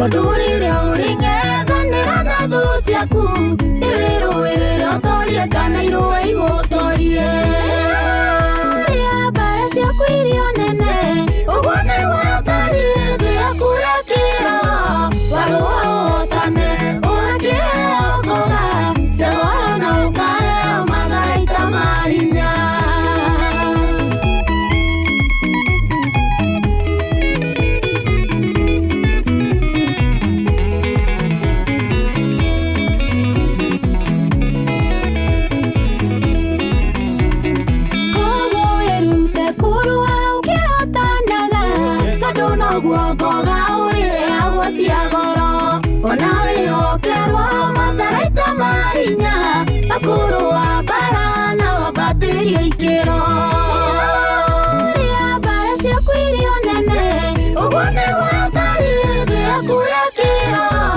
Tondũ rĩrĩa ũrĩng'ethanĩra na thũ ciaku, nĩwĩrũĩrĩre ũtorie kana irũe igũtorie. Rĩa mbara ciaku irio nene, ũguo nĩguo ũtariĩ thĩ yaku ya kĩroho. Warũa ũhotane, ũgakĩheo ngoga cia goro na ũkaheo matharaita ma hinya. Koguo wĩrute kũrũa ũkĩhotanaga, tondũ noguo ngoga ũrĩheagwo cia goro. Ona wĩhokerwo matharaita ma hinya, makũrũa mbara na wambatĩrio ikĩro. Rĩa mbara ciaku irio nene, ũguo nĩguo ũtariĩ thĩ yaku ya kĩroho.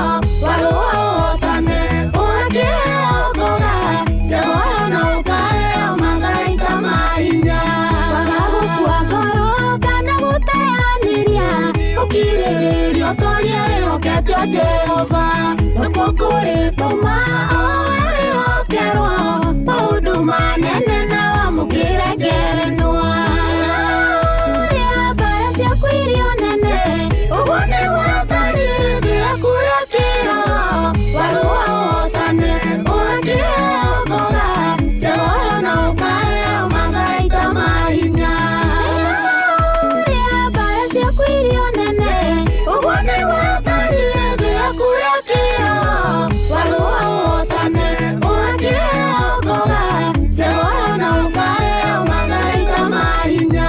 Warũa ũhotane, ũgakĩheo ngoga cia goro na ũkaheo matharaita ma hinya. Kwaga gũkua ngoro kana gũteanĩria, ũkirĩrĩria ũtorie wĩhokete o Jehova. Nakuo kũrĩtũma oe wĩhokerwo maũndũ manene na wamũkĩre ngerenwa. Rĩa mbara ciaku irio nene, ũguo nĩguo ũtariĩ thĩ yaku ya kĩroho. Warũa ũhotane, ũgakĩheo ngoga cia goro na ũkaheo matharaita ma hinya. Rĩa mbara ciaku irio nene, ũguo nĩguo ũtariĩ thĩ yaku ya kĩroho. Warũa ũhotane, ũgakĩheo ngoga cia goro na ũkaheo matharaita ma hinya.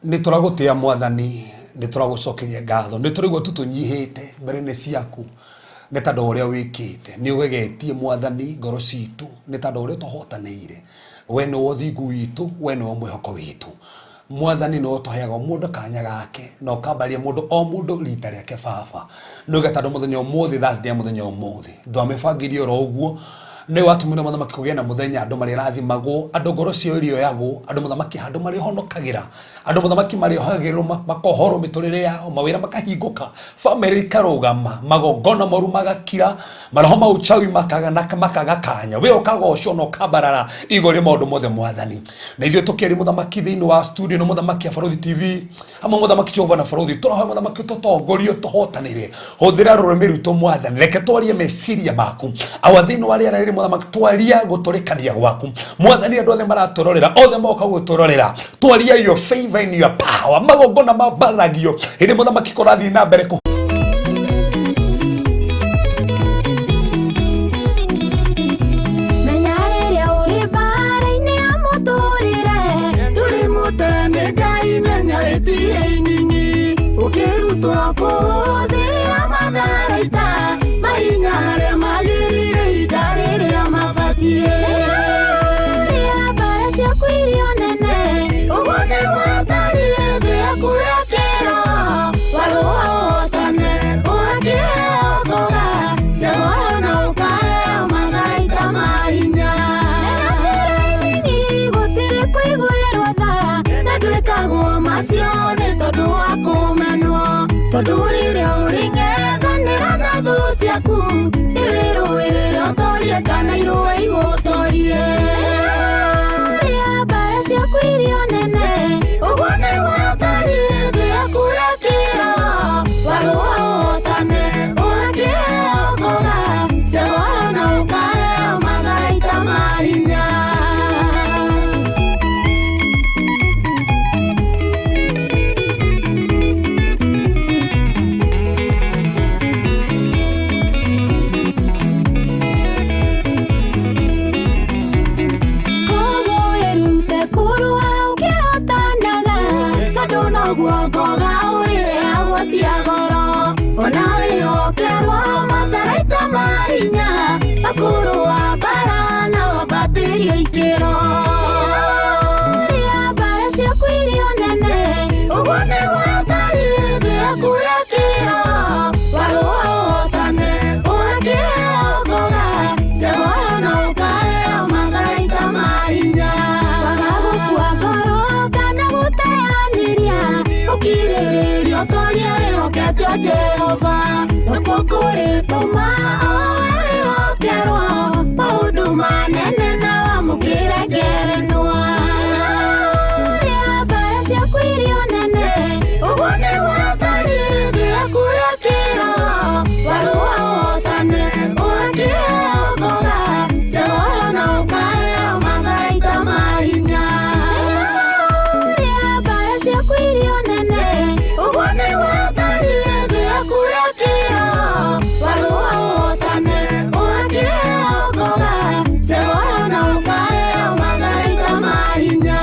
Nĩ tũragũtĩa Mwathani, nĩ tũragũcokeria ngatho, nĩ tũraigua tu tũnyihĩte mbere-inĩ ciaku nĩ tondũ wa ũrĩa wĩkĩte. Nĩ ũgegetie Mwathani ngoro citũ nĩ tondũ wa ũrĩa ũtũhotanĩire. We nĩwe ũthingu witũ, we nĩwe mwĩhoko witũ. Mwathani nĩwe ũtũheaga o mũndũ kanya gake na ũkambaria mũndũ o mũndũ rita rĩake baba. Nĩuga tondũ mũthenya ũmũthĩ, Thursday ya mũthenya ũmũthĩ, ndwamĩbangire oro ũguo, nĩ watũmire mũthamaki kũgĩe na mũthenya andũ marĩrathimagwo, andũ ngoro ciao irĩoyagwo, andũ mũthamaki handũ marĩhonokagĩra, andũ mũthamaki marĩohagĩrwo makohorwo mĩtũrĩre yao, mawĩra makahingũka, bamĩrĩ ikarũgama, magongona moru magakira, maroho ma uchawi makaga na makaga kanya, we ũkagocwo na ũkambarara igũrũ rĩa maũndũ mothe Mwathani. Na ithuĩ tũkĩaria mũthamaki thĩinĩ wa studio na mũthamaki ya Barũthi TV, hamwe mũthamaki Jehova na Barũthi, tũrahoya mũthamaki tũtongorie tũhotanĩre, hũthĩra rũrĩmĩ rwitũ Mwathani, reke twarie meciria maku awa thĩinĩ wa rĩera rĩrĩ mũthamaki, twaria gũtũrĩkania gwaku Mwathani. Andũ othe maratũrorera, othe moka gũtũrorera, twaria your favor and your power, magongona mambaragio hĩndĩ mũthamaki kũrathiĩ na mbere kũ Menya rĩrĩa ũrĩ mbara-inĩ ya mũtũrĩre, ndũrĩ mũte nĩ Ngai, menya wĩtire inini, ũkĩrutwo kũhũthĩra matharaita mahinya harĩa magĩrĩire ihinda rĩrĩa mabatiĩ. Rĩa mbara ciaku irio nene, ũguo nĩguo ũtariĩ thĩ yaku ya kĩroho. Warũa ũhotane, ũgakĩheo ngoga cia goro na ũkaheo matharaita ma hinya. Nini gũtirĩ kũiguĩrwo tha, na ndwĩkagwo macio nĩ tondũ wa kũmenwo. Tondũ rĩrĩa ũrĩng'ethanĩra na thũ ciaku, nĩwĩrũĩrĩre ũtorie kana irũe igũtorie. Rĩa mbara ciaku irio nene, ũguo nĩguo ũtariĩ thĩ yaku ya kĩroho. Warũa ũhotane, ũgakĩheo ngoga cia goro na ũkaheo matharaita Noguo ngoga ũrĩheagwo cia goro. Ona wĩhokerwo matharaita ma hinya, makũrũa mbara na wambatĩrio ikĩro. Rĩa mbara ciaku irio nene, ũguo nĩguo ĩtariĩ thĩ yaku ya kĩroho. Warũa ũhotane, ũgakĩheo ngoga cia goro na ũkaheo matharaita ma hinya. Kwaga gũkua ngoro kana gũteanĩria, ũkirĩrĩria ũtorie wĩhokete o Jehova. Nakuo kũrĩtũma owe wĩhokerwo maũndũ manene na wamũkĩre ngerenwa. Rĩa mbara ciaku irio nene, ũguo nĩguo ĩtariĩ thĩ yaku ya kĩroho. Warũa ũhotane, ũgakĩheo ngoga cia goro na ũkaheo matharaita ma hinya. Rĩa mbara ciaku irio nene, ũguo nĩguo ĩtariĩ thĩ yaku ya kĩroho. Warũa ũhotane, ũgakĩheo ngoga cia goro na ũkaheo matharaita ma hinya.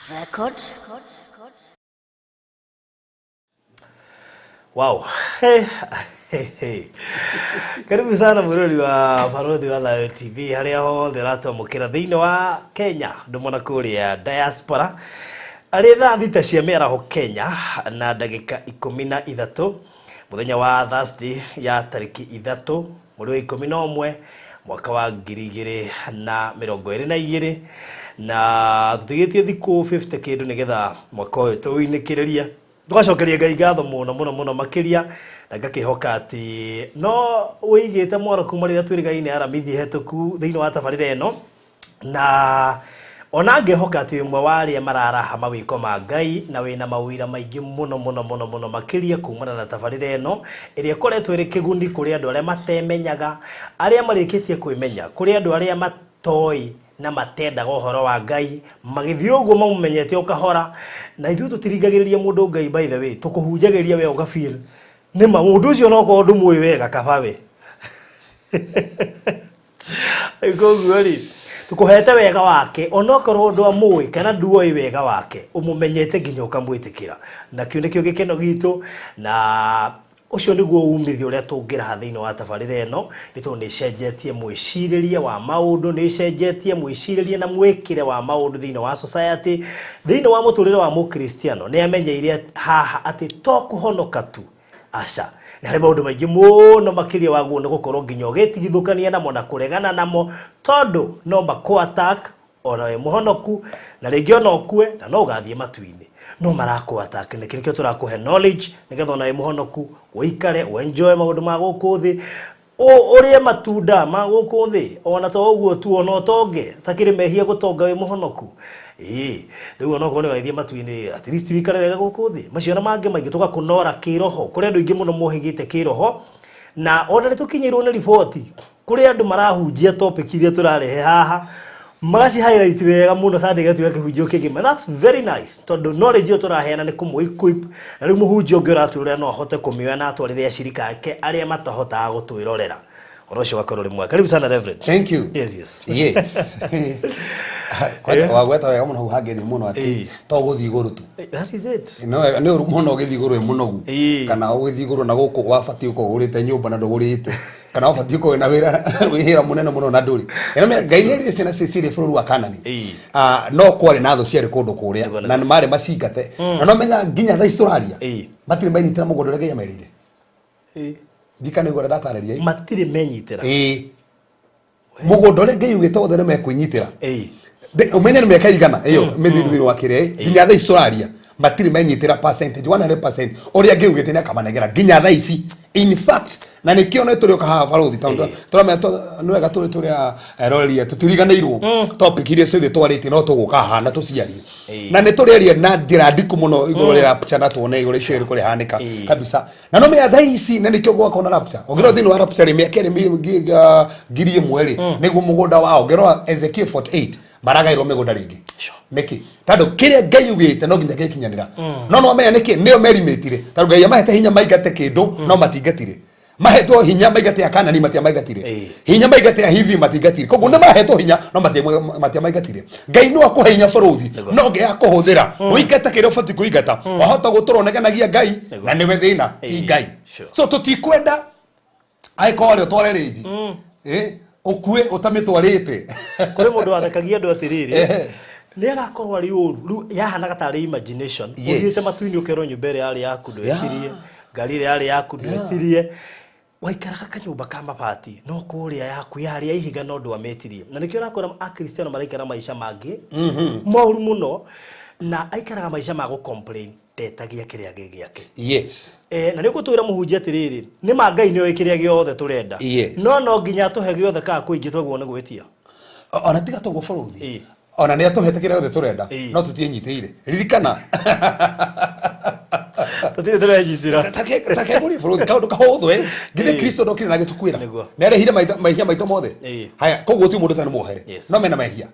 Record. Wow. Hey, hey, hey. Karibu sana mwirori wa Barothi wa Thayo TV harĩa hothe ũratwamũkĩra thĩinĩ wa Kenya ndũmũ na kũrĩa diaspora arĩ thaa 6 cia mĩaraho Kenya na ndagĩka 13 mũthenya wa Thursday ya tarĩki 3 mweri wa 11 mwaka wa 2022 na tũtigĩtie thikũ 50 kĩndũ nĩgetha mwaka ũyũ tũwinĩkĩrĩrie tũgacokeria Ngai ngatho mũno mũno mũno makĩria na ngakĩhoka atĩ no wĩigĩte mwaro kuma rĩrĩa twĩrĩgaine aramithi hetũku thĩinĩ wa tabarĩra ĩno na ona ngĩhoka atĩ ũmwe wa arĩa mararaha mawĩko ma Ngai na wĩna mawĩra maingĩ mũno mũno mũno mũno makĩria kumana na tabarĩra ĩno ĩrĩa ĩkoretwo ĩrĩ kĩguni kũrĩ andũ arĩa matemenyaga, arĩa marĩkĩtie kwĩmenya, kũrĩ andũ arĩa matoĩ na matendaga ũhoro wa Ngai magĩthiĩ ũguo mamũmenyete o kahora na ithuĩ tũtiringagĩrĩria mũndũ Ngai by the way tũkũhunjagĩria we ũga feel nĩma mũndũ ũcio onokorwo ndũmũĩ wega kaba we koguo rĩ tũkũhete wega wake onokorwo ndwamũĩ kana nduoĩ wega wake ũmũmenyete nginya ũkamwĩtĩkĩra nakĩo nĩkĩo gĩkeno gitũ na ũcio nĩguo umithio ũrĩa tũngĩraha thĩinĩ wa tabarĩra ĩno nĩ tondũ nĩ ĩcenjetie mwĩcirĩrie wa maũndũ nĩ ĩcenjetie mwĩcirĩrie na mwĩkĩre wa maũndũ thĩinĩ wa society thĩinĩ wa mũtũrĩre wa mũkristiano nĩ amenyeire haha atĩ to kũhonoka tu aca nĩ harĩ maũndũ maingĩ mũno makĩria waguo nĩ gũkorwo nginya ũgĩtigithũkania namo na kũregana namo tondũ no makũ attack ona wĩ mũhonoku na rĩngĩ ona ũkue na no ũgathiĩ matu-inĩ no marakũ attack nĩkĩ nĩkĩo tũrakũhe knowledge nĩgetha ona wĩ mũhonoku ũikare ũenjoy maũndũ ma gũkũ thĩ ũrĩe matunda ma gũkũ thĩ ona to ũguo tu ona ũtonge takĩrĩ mehia gũtonga wĩ mũhonoku ĩĩ rĩu ona okorwo nĩ wagĩthiĩ matu-inĩ at least wĩikare wega gũkũ thĩ macio na mangĩ maingĩ tũgakũnora kĩroho kũrĩ andũ aingĩ mũno mohĩgĩte kĩroho na ona nĩ tũkinyĩirwo nĩ riboti kũrĩ andũ marahunjia topic iria tũrarehe haha magaci highlight wega mũno Sunday gĩgatuĩka kĩhunjio kĩgima. That's very nice tondũ knowledge ĩyo tũraheana nĩ kũmũ equip na rĩu mũhunjia ũngĩ ũratwĩrorera no ahote kũmĩoya na atwarĩre acirika ake arĩa matahotaga gũtwĩrorera ũhoro ũcio ũgakorwo ũrĩ mwega. Karibu sana Reverend. Thank you. Yes, yes. Yes. Kwanja wagweta wega mũno hau hangeni mũno atĩ Ĩĩ. to gũthiĩ igũrũ tu. That is it. No nĩ ũru mũno ũgĩthiĩ igũrũ wĩ mũnogu Ĩĩ. kana ũgĩthiĩ igũrũ na gũkũ wabatiĩ gũkorwo ũgũrĩte nyũmba na ndũgũrĩte kana wabatiĩ gũkorwo wĩna wĩra wĩra mũnene mũno na ndũrĩ. Ĩno Ngai nĩ erire ciana cirĩ bũrũri wa Kanani. Ĩĩ. No kwarĩ na thũ ciarĩ kũndũ kũrĩa Nĩguo, na nĩ marĩ macingate na no menya nginya thaa ici tũraria Ĩĩ. matirĩ menyitĩra mũgũnda ũrĩa Ngai amerĩire. Ĩĩ. Ndikana igũrũ ndatarĩria. Matirĩ menyitĩra. Ĩĩ. Mũgũnda ũrĩa Ngai ugĩte othe nĩ mekwĩnyitĩra. Ĩĩ. Ũmenye nĩ mĩaka igana ĩyo mĩthiru thĩinĩ wa kĩrĩa nginya thaa ici tũraria matirĩ menyitĩra percentage 100% ũrĩa Ngai ugĩte nĩ akamanengera nginya thaa ici. In fact, na nĩkĩo nĩ tũrĩũka haha barũthi tondũ tũramenya nĩ wega tũrĩ tũrĩa eroreria tũtiriganĩirwo topic iria ciothe twarĩtie no tũgũka haha na tũciarie. Na nĩ tũrĩaria na njĩra ndiku mũno igũrũ rĩa rapture na tuone igũrũ icio ĩrĩkũ rĩhanĩka kabisa. Na no menya thaa ici na nĩkĩo gwakorwo na rapture. Ũngĩrora thĩinĩ wa rapture rĩ, mĩaka ĩrĩ 1,000 rĩ, nĩguo mũgũnda wao. Ũngĩrora Ezekiel 48 maragaĩrwo mĩgũnda rĩngĩ. Nĩkĩ? Tondũ kĩrĩa Ngai ugĩte no nginya gĩkinyanĩra. No nĩwamenya nĩkĩ? Nĩo merimĩtire. Tondũ Ngai amahete hinya maingate kĩndũ no matingatire. Mahetwo hinya maingate Akanani matiamaingatire. Hinya maingate Ahivi matingatire. Koguo nĩ mahetwo hinya no matiamaingatire. Ngai no akũhe hinya bũrũthi no ngai akũhũthĩra ũingate kĩrĩa ũbatiĩ kũingata. Wahota gũtũra ũnegenagia Ngai na nĩwe thĩna ti Ngai. So tũtikwenda angĩkorwo rĩ ũtware rĩnji ũkue ũtamĩtwarĩte. Kũrĩ mũndũ wathekagia andũ atĩrĩrĩ, nĩ agakorwo arĩ ũru rĩu yahanaga tarĩ imagination. Ũthiĩte matu-inĩ ũkerwo nyũmba ĩrĩa yarĩ yaku ndwetirie, ngari ĩrĩa yarĩ yaku ndwetirie, waikaraga kanyũmba ka mabati no kũrĩa yaku yarĩ ya ihiga no ndwamĩtirie. Na nĩkĩo ũrakora akristiano maraikara maica mangĩ moru mũno, na aikaraga maica ma gũ-complain, ndetagia kĩrĩa gĩ gĩake. Na nĩ ũgũtwĩra mũhunjia atĩrĩrĩ, nĩ ma Ngai nĩoĩ kĩrĩa gĩothe tũrenda. No no nginya atũhe gĩothe kana kũingĩ twaguo nĩ gwĩtia. Ona tiga toguo bũrũthi. Ona nĩ atũhete kĩrĩa gĩothe tũrenda, no tũtiĩnyitĩire. Ririkana. Tũtirĩ tũrenyitĩra. Takegũrie bũrũthi kaũndũ kahũthũ ĩ. Githĩ Kristo ndokire na agĩtũkuĩra? Nĩ arĩhire mehia maitũ mothe. Haya, koguo ti mũndũ ũtarĩ muohere. No mena mehia.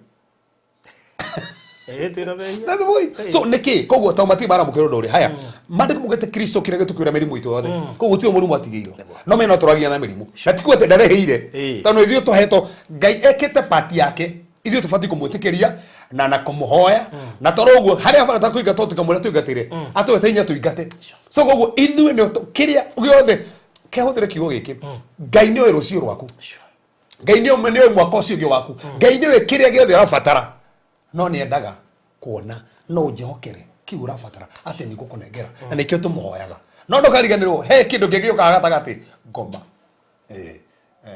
That's the point. So nĩkĩ koguo tondũ matirĩ maramũkĩra ũndũ ũrĩa. Haya, maandĩko maugĩte Kristo okire agĩtũkuĩra mĩrimũ itũ yothe. Koguo gũtirĩ mũrimũ atigĩirwo. No mena tũragia na mĩrimũ. Na ti kuga atĩ ndarehĩire. Tondũ ithuĩ tũhetwo Ngai ekĩte part yake. Ithuĩ tũbatiĩ kũmwĩtĩkĩria na kũmũhoya. Na tondũ ũguo harĩa barata kũingatwo tũkamwĩra tũingatĩre. Atũhete hinya tũingate. So koguo ithuĩ nĩ kĩrĩa gĩothe kehũthĩre kiugo gĩkĩ. Ngai nĩoĩ rũciũ rwaku. Ngai nĩ nĩoĩ mwaka ũcio ũngĩ waku. Ngai nĩoĩ kĩrĩa gĩothe ũrabatara. No nĩ endaga kuona no ũnjĩhokere kĩu ũrabatara atĩ nĩ ngũkũnengera. Na nĩkĩo tũmũhoyaga. No ndũkariganĩrwo he kĩndũ kĩngĩ gĩũkaga gatagatĩ, ngoma.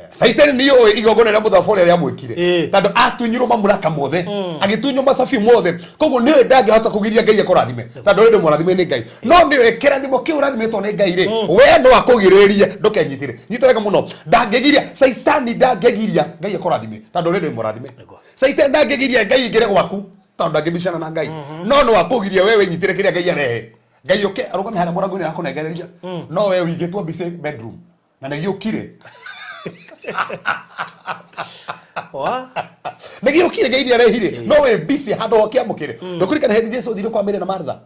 Saitani nĩ oĩ igongona rĩa mũthabũ ũrĩa rĩamwĩkire. Tondũ atunyirwo mamũraka mothe, agĩtunywo macabi mothe. Koguo nĩoĩ ndangĩhota kũgiria Ngai akũrathime. Tondũ ũrĩ mũrathime nĩ Ngai. No nĩoĩ kĩrathimo kĩu ũrathimĩtwo nĩ Ngai rĩ, we no akũgirĩrĩrie ndũkenyitĩre. Nyita wega mũno. Ndangĩgiria, Saitani ndangĩgiria Ngai akũrathime. Tondũ ũrĩ mũrathime. Saitani ndangĩgiria Ngai aingĩre gwaku tondũ ndangĩbicana na Ngai. No no akũgirie we wĩnyitĩre kĩrĩa Ngai arehe. Ngai ũke arũgame harĩa mũrango-inĩ akũnengereria. No we ũigĩtwo mbica bedroom. Na nĩ gĩũkire. Nĩ gĩũkire Ngai nĩ arehire. No wĩ busy handũ ho kĩamũkĩre. Ndũkũririkana hĩndĩ Jesu athire kwa Mary na Martha.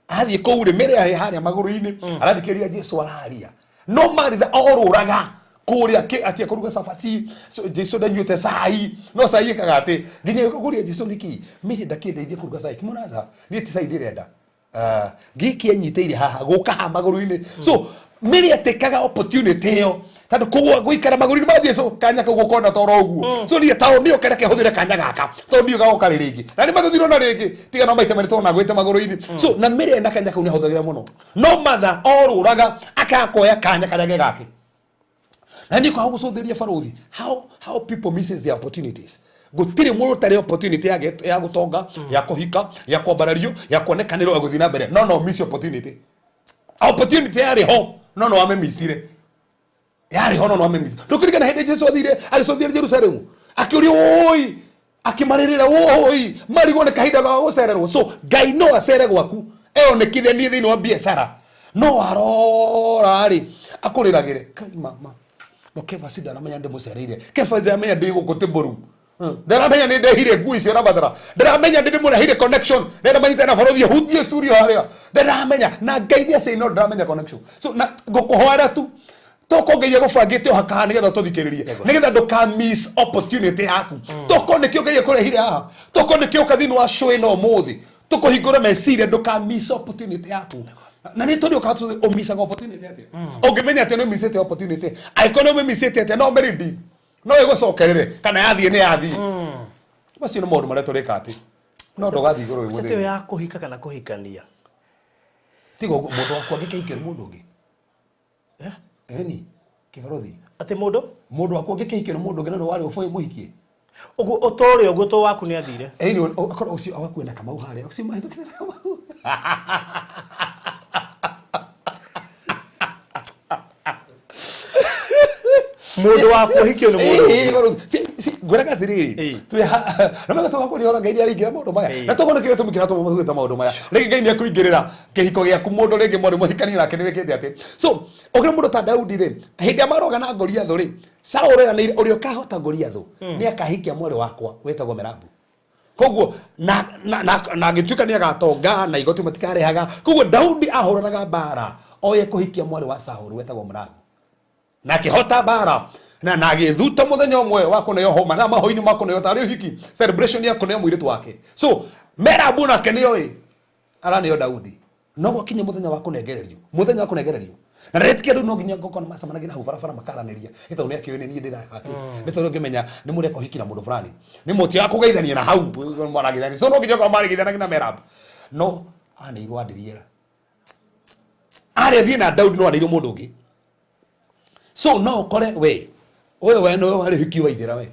Athiĩ kũu rĩ, Mary arĩ harĩa magũrũ-inĩ, arathikĩrĩria Jesu araria. No Martha orũraga kũrĩa atia kũruga cabaci, Jesu ndanyuĩte cai, no cai ĩkaga atĩ nginya gĩũka kũria Jesu nĩkĩ Mary ndakĩndeithie kũruga cai, kĩmwĩra aca, niĩ ti cai ndĩrenda. Gĩkĩ enyitĩire haha gũka haha magũrũ-inĩ. So Mary atĩkaga opportunity ĩyo tondũ kũgwa gũikara magũrũ-inĩ ma Jesu kanya kau gũkona toro ũguo. So niĩ tao nĩyo kareke hũthĩre kanya gaka tondũ ndiũĩ gagoka rĩ rĩngĩ. Na nĩ mathuthirwo na rĩngĩ tiga no maita merĩ tondũ agwĩte magũrũ-inĩ. So na Mary ena kanya kau nĩ ahũthagĩra mũno. No Martha orũraga akaga kuoya kanya karĩa ge gake. Na nĩ kwaga gũcũthĩrĩria barũthi how people misses their opportunities. Gũtirĩ mũndũ ũtarĩ opportunity ya gũtonga, ya kũhika, ya kwambarario, ya kuonekanĩrwo, ya gũthiĩ na mbere. No no miss opportunity. Opportunity yarĩ ho no no amĩmicire. Yarĩ ho no no amĩmicire. Ndũkĩririkana hĩndĩ Jesu athire agĩcũthĩrĩria Jerusalemu akĩũria woi, akĩmarĩrĩra woi, marigwo nĩ kahinda ga gũcererwo. So Ngai no acere gwaku eyonekithanie thĩinĩ wa biacara, no arora rĩ akũrĩragĩre kai mama no Kefa si ndaramenya ndĩmũcereire. Kefa ndaramenya ndĩ gũkũ Tĩmbũru. Ndaramenya nĩ ndehire nguo icio arabatara. Ndaramenya ndĩ ndĩmũreheire connection. Ndĩrenda manyitane na barothi hutie studio harĩa. Ndaramenya na Ngai nĩ acei no ndaramenya connection. So na ngũkũhoera tu toko Ngai agũbangĩte o hakaha nĩgetha tũthikĩrĩrie, nĩgetha ndũka miss opportunity yaku. Toko nĩkĩo Ngai akũrehire haha. Toko nĩkĩo ũka thĩinĩ wa show ĩno ũmũthĩ tũkũhingũre meciria ndũka miss opportunity yaku. Na nĩ tondũ ũka ũmisaga opportunity atĩa? Ũngĩmenya atĩa nĩ ũmicĩte opportunity? Angĩkorwo nĩ ũmĩmicĩte atĩa no ũmĩredeem? No ĩgũcokerere kana yathiĩ nĩ yathiĩ. Macio nĩ maũndũ marĩa tũrĩka atĩ no ndũgathiĩ igũrũ wĩ Acha mũthĩni. ya kũhika kana kũhikania. Tiga ũguo, mũndũ waku angĩkĩhikĩra mũndũ ũngĩ. Eni, kĩbarothi. Atĩ mũndũ Mũndũ waku ũngĩkĩhikio nĩ mũndũ ũngĩ na nĩ warĩ ũboĩ mũhikie. Ũguo ũtũũre ũguo to waku nĩ athire. Ĩni okorwo ũcio awakuwe na Kamau harĩa ũcio mahĩtũkĩte na Kamau. Mũndũ waku ũhikio nĩ mũndũ ũngĩ. Ngwĩraga atĩrĩrĩ, na tũgakũria ona Ngai nĩaraingĩra maũndũ maya, na toguo nĩkĩo gĩtũmi kĩratũma mathuĩte maũndũ maya. Rĩngĩ Ngai nĩekũingĩrĩra kĩhiko gĩaku, mũndũ rĩngĩ mwarĩ mũhikanie nake nĩwĩkĩte atĩ. So ũkĩra mũndũ ta Daudi rĩ, hĩndĩ ĩrĩa maroga na Goliathũ rĩ, Saũlũ eranĩire ũrĩa ũkahota Goliathũ nĩakahikia mwarĩ wakwa wĩtagwo Merabu. Koguo na agĩtuĩka nĩ agatonga na igoti matikarehaga. Koguo Daudi ahũranaga mbara oye kũhikia mwarĩ wa Saũlũ wetagwo Merabu, na akĩhota mbara na agĩthuta mũthenya ũmwe wa kũneo homa na mahoinĩ ma kũneo tarĩ ũhiki, celebration ya kũneo mũirĩtu wake. So Merabu nake nĩoĩ araneo Daudi, no gwakinya mũthenya wa kũnengererio, mũthenya wa kũnengererio na ndĩretikia andũ no nginya ngokona macemanagia na hau barabara makaranĩria ĩtondũ nĩ akĩũĩ nĩ niĩ ndĩreka atĩ, nĩ tondũ ngĩmenya nĩ mũreka ũhiki na mũndũ fulani nĩ mũtiaga kũgeithania na hau mwaragithania. So no nginya okorwo marĩgeithanagia na Merabu, no aneirwo andiriera arĩa thiĩ na Daudi, no aneirwo mũndũ ũngĩ. So no ũkore we ũyũ we nĩwe warĩ ũhiki wa Ithĩra we,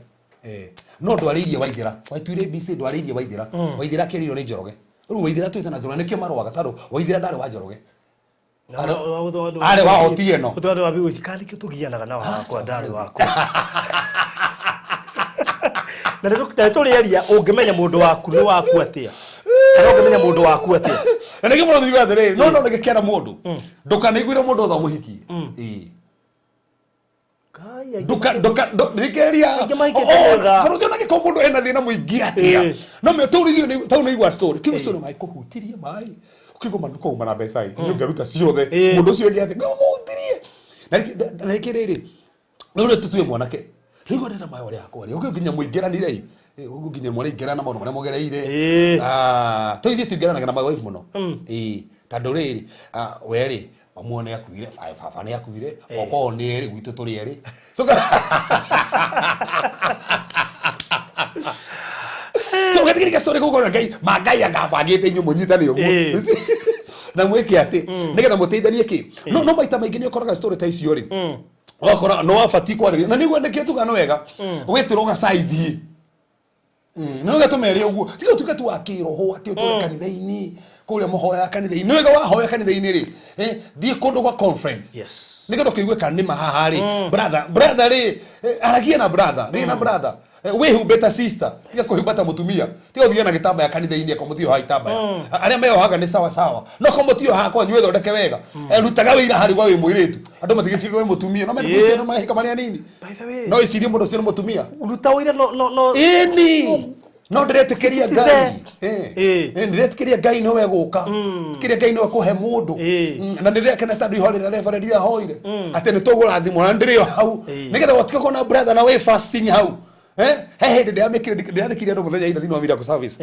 no ndwarĩirie Waithĩra, waituire BC, ndwarĩirie Waithĩra. Waithĩra akĩrĩirwo nĩ Njoroge. Rĩu Waithĩra twĩte na Njoroge nĩkĩo marũaga, tondũ Waithĩra ndarĩ wa Njoroge, arĩ wa Otieno. Ũtwandũ wa biũ kana nĩkĩo tũgianaga na wakwa ndarĩ wakwa na nĩ tũrĩaria ũngĩmenya mũndũ waku nĩ waku atĩa, kana ũngĩmenya mũndũ waku atĩa. Na nĩkĩo mũno tugaga atĩrĩrĩ, no nĩgĩkĩara mũndũ ndũkanaiguĩre mũndũ othe ũmũhikie. Ĩĩ. Ngai, aingĩ Nduka nduka thikĩrĩria. Aingĩ mahikĩte wega. Bũrũri ona gĩkorwo mũndũ ena thĩna mũingĩ atĩa, no me tũrithio nĩ tau nĩ igua story kiu story mai kũhutirie mai ũkĩigua ma ndukauma na mbeca ĩ nĩ ũngĩruta ciothe mũndũ ũcio ũngĩ atĩ ngũhutirie na rĩngĩ rĩrĩ rĩu rĩ tũtue mwanake rĩu ndĩrenda maĩ ũrĩa akwa rĩ ũkĩ nginya mũingĩranire ĩ ũguo nginya mũraingĩrana maũndũ marĩa mũgereire. Ah, to ithuĩ tũingĩranaga na my wife mũno, ĩĩ, tondũ rĩrĩ we rĩ mamuo nĩ akuire, baba nĩ akuire, okorwo nĩ erĩ gwitũ tũrĩ erĩ. So ũgetigĩrĩka story kũu kona Ngai ma Ngai angabangĩte inyuĩ mũnyitane ũguo na mwĩke atĩ nĩgetha mũteithanie kĩ. No maita maingĩ nĩ ũkoraga story ta icio rĩ, ũgakora no wabatiĩ kwarĩria na nĩguo nĩkĩo tuga nĩ wega wĩtĩrwo gacai thiĩ nĩ wega tũmere ũguo, tiga ũtuĩke tu wa kĩroho atĩ ũtũre kanitha-inĩ kũrĩa mũhoya kanitha-inĩ. Nĩ wega wahoya kanitha-inĩ rĩ, thiĩ kũndũ gwa conference nĩgetha ũkĩigue kana nĩ mahaha rĩ, brother brother rĩ, aragia na brother rĩ na brother, wĩhumbe ta sister, tiga kwĩhumba ta mũtumia, tiga ũthiĩ na gĩtambaya kanitha-inĩ akorwo mũtiohaga itambaya. Arĩa meyohaga nĩ sawa sawa, no korwo mũtiohaga kwanyu wĩthondeke wega. Rutaga wĩira harĩ gwa wĩ mũirĩtu, andũ matigĩciria wĩ mũtumia no mena mm. andũ mahika marĩ anini. By the way, no icirie mũndũ ũcio nĩ mũtumia. Ruta ũira no Ĩni no ndĩretĩkĩria Citizen. Ngai. Ndĩretĩkĩria Ngai nĩwe gũka tĩkĩria Ngai nĩwe kũhe mũndũ. Na nĩndĩrakena tondũ ihoya rĩrĩa reverend ahoire atĩ nĩ tũgũrathimwo na ndĩrĩ o hau nĩgetha gũtiga kuona brother na wĩ fasting hau. He hĩndĩ ndĩramĩkire ndĩrathĩkirie andũ mũthenya ira thĩinĩ wa miracle service.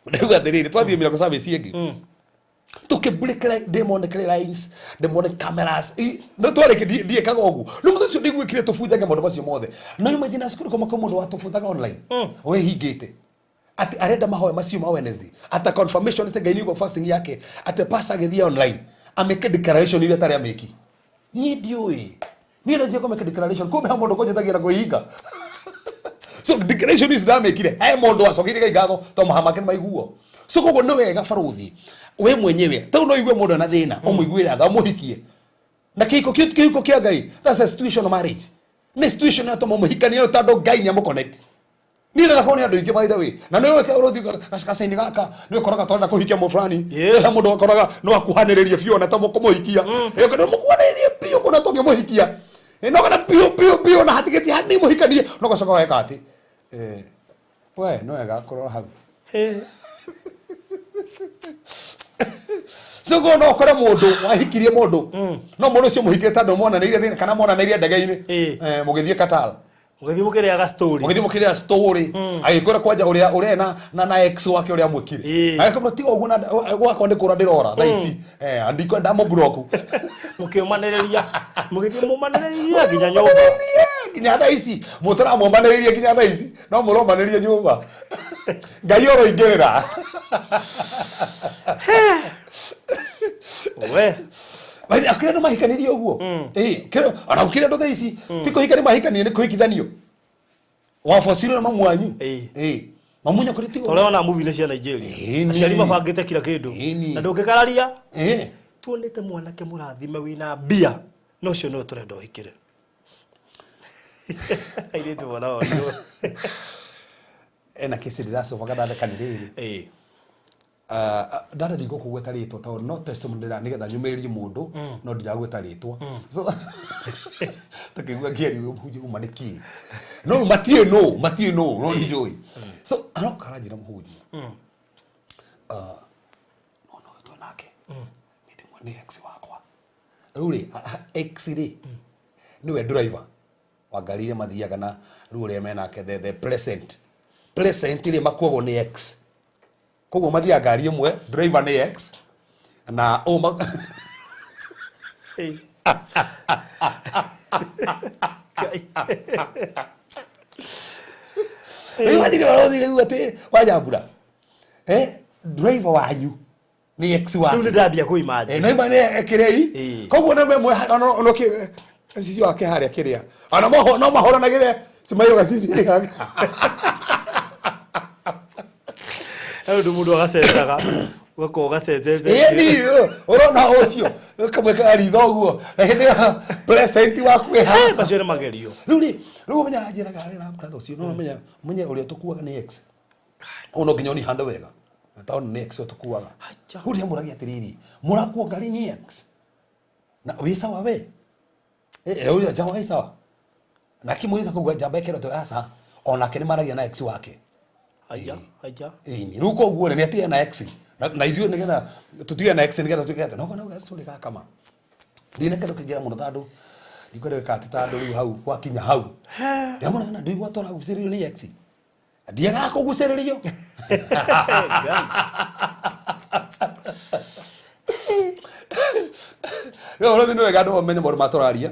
Ndauga atĩrĩrĩ, twathiĩ miracle service ĩngĩ tũkĩbreak demonic lines, demonic cameras. No twarĩki ndiĩkaga ũguo no mũthenya ũcio ndiguĩkire tũbunjange maũndũ macio mothe. No imagine cukuru kũma kwĩ mũndũ watũbunjaga online wĩhingĩte atĩ arenda mahoya macio ma Wednesday ata confirmation atĩ Ngai nĩguo fasting yake, atĩ pastor agĩthiĩ online amĩke declaration iria atarĩ amĩki. Niĩ ndiũĩ, niĩ ndanjia kũmĩka declaration kumbe he mũndũ kũnjĩtagia na kwĩhinga. So declaration ici ndamĩkire he mũndũ wacokeirie Ngai ngatho to maha make nĩ maiguo. So koguo nĩ wega barũthi we mwenyewe tau no igue mũndũ ena thĩna ũmũiguĩre tha ũmũhikie na kĩhiko kĩu ti kĩhiko kĩa Ngai. That's a situation marriage, nĩ situation yatũma mũhikanie tondũ Ngai nĩ amũconnect. Niĩ ndĩrenda korwo nĩ andũ aingĩ, by the way, na nĩ ũĩ ũrũthi gacakaca-inĩ gaka nĩ ũkoraga tũrenda kũhikia mũndũ fulani. He mũndũ ũkoraga no akuhanĩrĩrie biũ ona ta kũmũhikia nĩ mũkuhanĩrĩrie biũ kũna tũngĩmũhikia. No kana biũ biũ biũ na hatigĩtie hanini mũhikanie no gacoka weka atĩ we no wega kũrora hau. So ko no ũkore mũndũ wahikirie mũndũ no mũndũ ũcio mũhikire tondũ monanĩire thĩna kana monanĩire ndege-inĩ, mũgĩthiĩ Qatar. Mũgĩthiĩ mũkĩrĩaga story. Mũgĩthiĩ mũkĩrĩa story, agĩkwĩra kwanja ũrĩa ũrĩa na ex wake ũrĩa amwĩkire. Agĩkwĩra tiga ũguo na gwakwa nĩ kũra ndĩrora thaa ici, ndikwenda mũburoku. Mũkĩũmanĩrĩria, mũgĩthiĩ mũmanĩrĩria nginya nyũmba. Nginya thaa ici mũtaramomanĩrĩria, nginya thaa ici no mũromanĩrie nyũmba. Ngai oroingĩrĩra. We. Bathi akira ndo mahikanirie uguo. Eh, kira ona gukira ndo thaici ti kuhikani mahikanie ni kuhikithanio. Wabocirwo na mamu wanyu. Eh. Mamunya kuri ti Tore ona movie-inĩ cia Nigeria. Ĩni. Aciari mabangĩte kila kĩndũ. Ĩni. Na ndũngĩkararia. Eh. Tuonete mwanake mũrathime wĩna mbia. No ũcio nĩwe tũrenda ũhikĩre. Airĩtu mwana orirwo. Ena kesi ndiracobaga ndatheka nĩ rĩrĩ. Ĩĩ. Ndada ndigũkũgweta rĩtwa tondũ no testimony ndĩra nĩgetha nyũmĩrĩrie mũndũ no ndiragweta rĩtwa so tũkĩigua ngĩaria mũhunjia uma nĩ kĩĩ no rĩu matiũĩ nũ matiũĩ nũ no ndijũĩ so aroka aranjĩra mũhunjia no no twĩ nake nĩ ndĩmwe nĩ ex wakwa rĩu rĩ ex rĩ nĩwe driver wa ngari iria mathiaga na rĩu ũrĩa menake the present present rĩ makuagwo nĩ ex koguo mathiaga ngari ĩmwe driver nĩ ex na ũũ Ĩĩ. Ngai. rĩu mathire marothire rĩu atĩ wanyambura eh driver wanyu nĩ ex Rĩu wake nĩ ndambia kũ-imagine. eh no ima nĩ ekĩrei Ĩĩ. koguo nĩ memwe ono kĩ cicio wake harĩa kĩrĩa ona moho no mahoranagĩre cimairũga cicio yake He ũndũ mũndũ agacetaga. Ũgakorwo ũgacetete. ĩni ũrona ũcio kamwe karitho ũguo na hĩndĩ ĩyo present waku ĩ haha. Macio nĩ magerio. Rĩu rĩ rĩu ũmenya anjĩraga harĩa na brother ũcio no ũmenya ũmenye ũrĩa tũkuaga nĩ ex ũũ no nginya ũnihande wega na tondũ nĩ ex ũyũ tũkuaga Acha. rĩu ndĩamũragia atĩrĩrĩ mũrakuo ngari nĩ ex na wĩ sawa we rĩu njamba wĩ sawa na kĩmũirĩtu akauga njamba ĩkĩrwo aca onake nĩ maragia na ex wake. Aja, aja. Ĩni rĩu koguo rĩ nĩ atige na ex na ithuĩ nĩgetha tũtige na ex nĩgetha tuĩke atĩ no kana ex ũrĩ gakama ndina kĩndũ kĩngĩra mũno tondũ ndikwenda gwĩka atĩ tondũ rĩu hau gwakinya hau ndĩramũraga na ndũigua tũragucĩrĩrio nĩ ex ndiagaga kũgucĩrĩrio. Ngai. Rĩu ũrĩa nĩ wega andũ mamenye maũndũ ma tũraria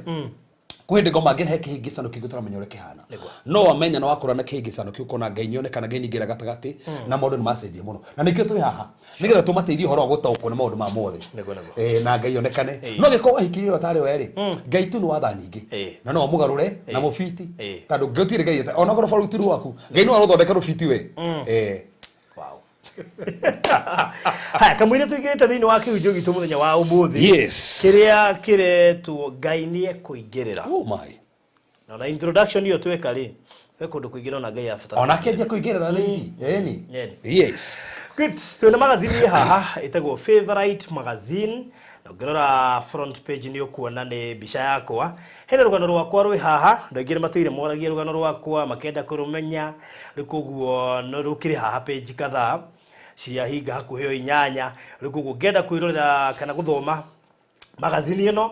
kwĩ hĩndĩ ngoma ngĩrehe kĩhĩngĩcano kĩngĩ tũramenya ũrĩa kĩhana. Nĩguo. No wamenya na wakũra na kĩhĩngĩcano kĩu ũkona Ngai nĩoneka na Ngai nĩingĩra gatagatĩ na maũndũ nĩ macenjia mũno na nĩkĩo twĩ haha nĩgetha tũmateithie ũhoro wa gũtaũkwo nĩ maũndũ ma mothe. Nĩguo, nĩguo. Eh, na Ngai onekane Ĩĩ. no gĩkorwo wahikirie ũrĩa ũtarĩ we rĩ Ngai tu nĩ watha nyingĩ Ĩĩ. na no amũgarũre na mũbiti Ĩĩ. tondũ gũtirĩ Ngai onakorwo baruti rwaku Ngai no arũthondeke rũbiti we. Eh. Wow. Haya, kamũira tũingĩrĩte thĩinĩ wa kĩhunjio gitũ mũthenya wa ũmũthĩ. Yes. Kĩrĩa kĩretwo Ngai nĩekũingĩrĩra. Oh my. Na ona introduction ĩyo tweka rĩ, he kũndũ kũingĩ na Ngai abatara. Onake anjia kũingĩrĩra thaa ici ĩni. Ĩni. Yes. Good. Twĩna magazine ĩ haha ĩtagwo Favorite Magazine. Na ũngĩrora front page nĩ ũkuona nĩ mbica yakwa. Hena rũgano rwakwa rwĩ haha, andũ aingĩ nĩ matũire moragia rũgano rwakwa, makenda kũrũmenya. Rĩu koguo no rũkĩrĩ haha page kadhaa cia hinga hakuhĩ o 8. Rĩu koguo ũngĩenda kwĩrorera kana gũthoma magazine ĩno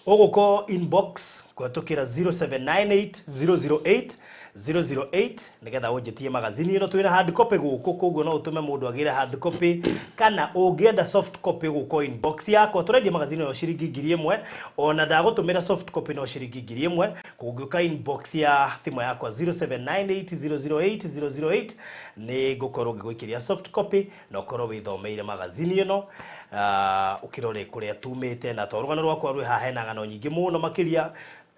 ũgũko inbox kũhetũkĩra 0798 008 008 nĩgetha ũnjĩtie magazine ĩno. Twĩna hard copy gũkũ, koguo no ũtũme mũndũ agĩre hard copy kana ũngĩenda soft copy gũkũ inbox yakwa. Tũrendia magazine ĩno ciringi 1000, ona ndagũtũmĩra soft copy no ciringi 1000. Kũngĩũka inbox ya thimũ yakwa 0798 008 008 nĩ ngũkorwo ngĩgũikĩria soft copy na ũkorwo wĩthomeire magazine ĩno ũkĩrore kũrĩa tumĩte. Na to rũgano rwakwa rwĩ haha, hena ng'ano nyingĩ mũno makĩria.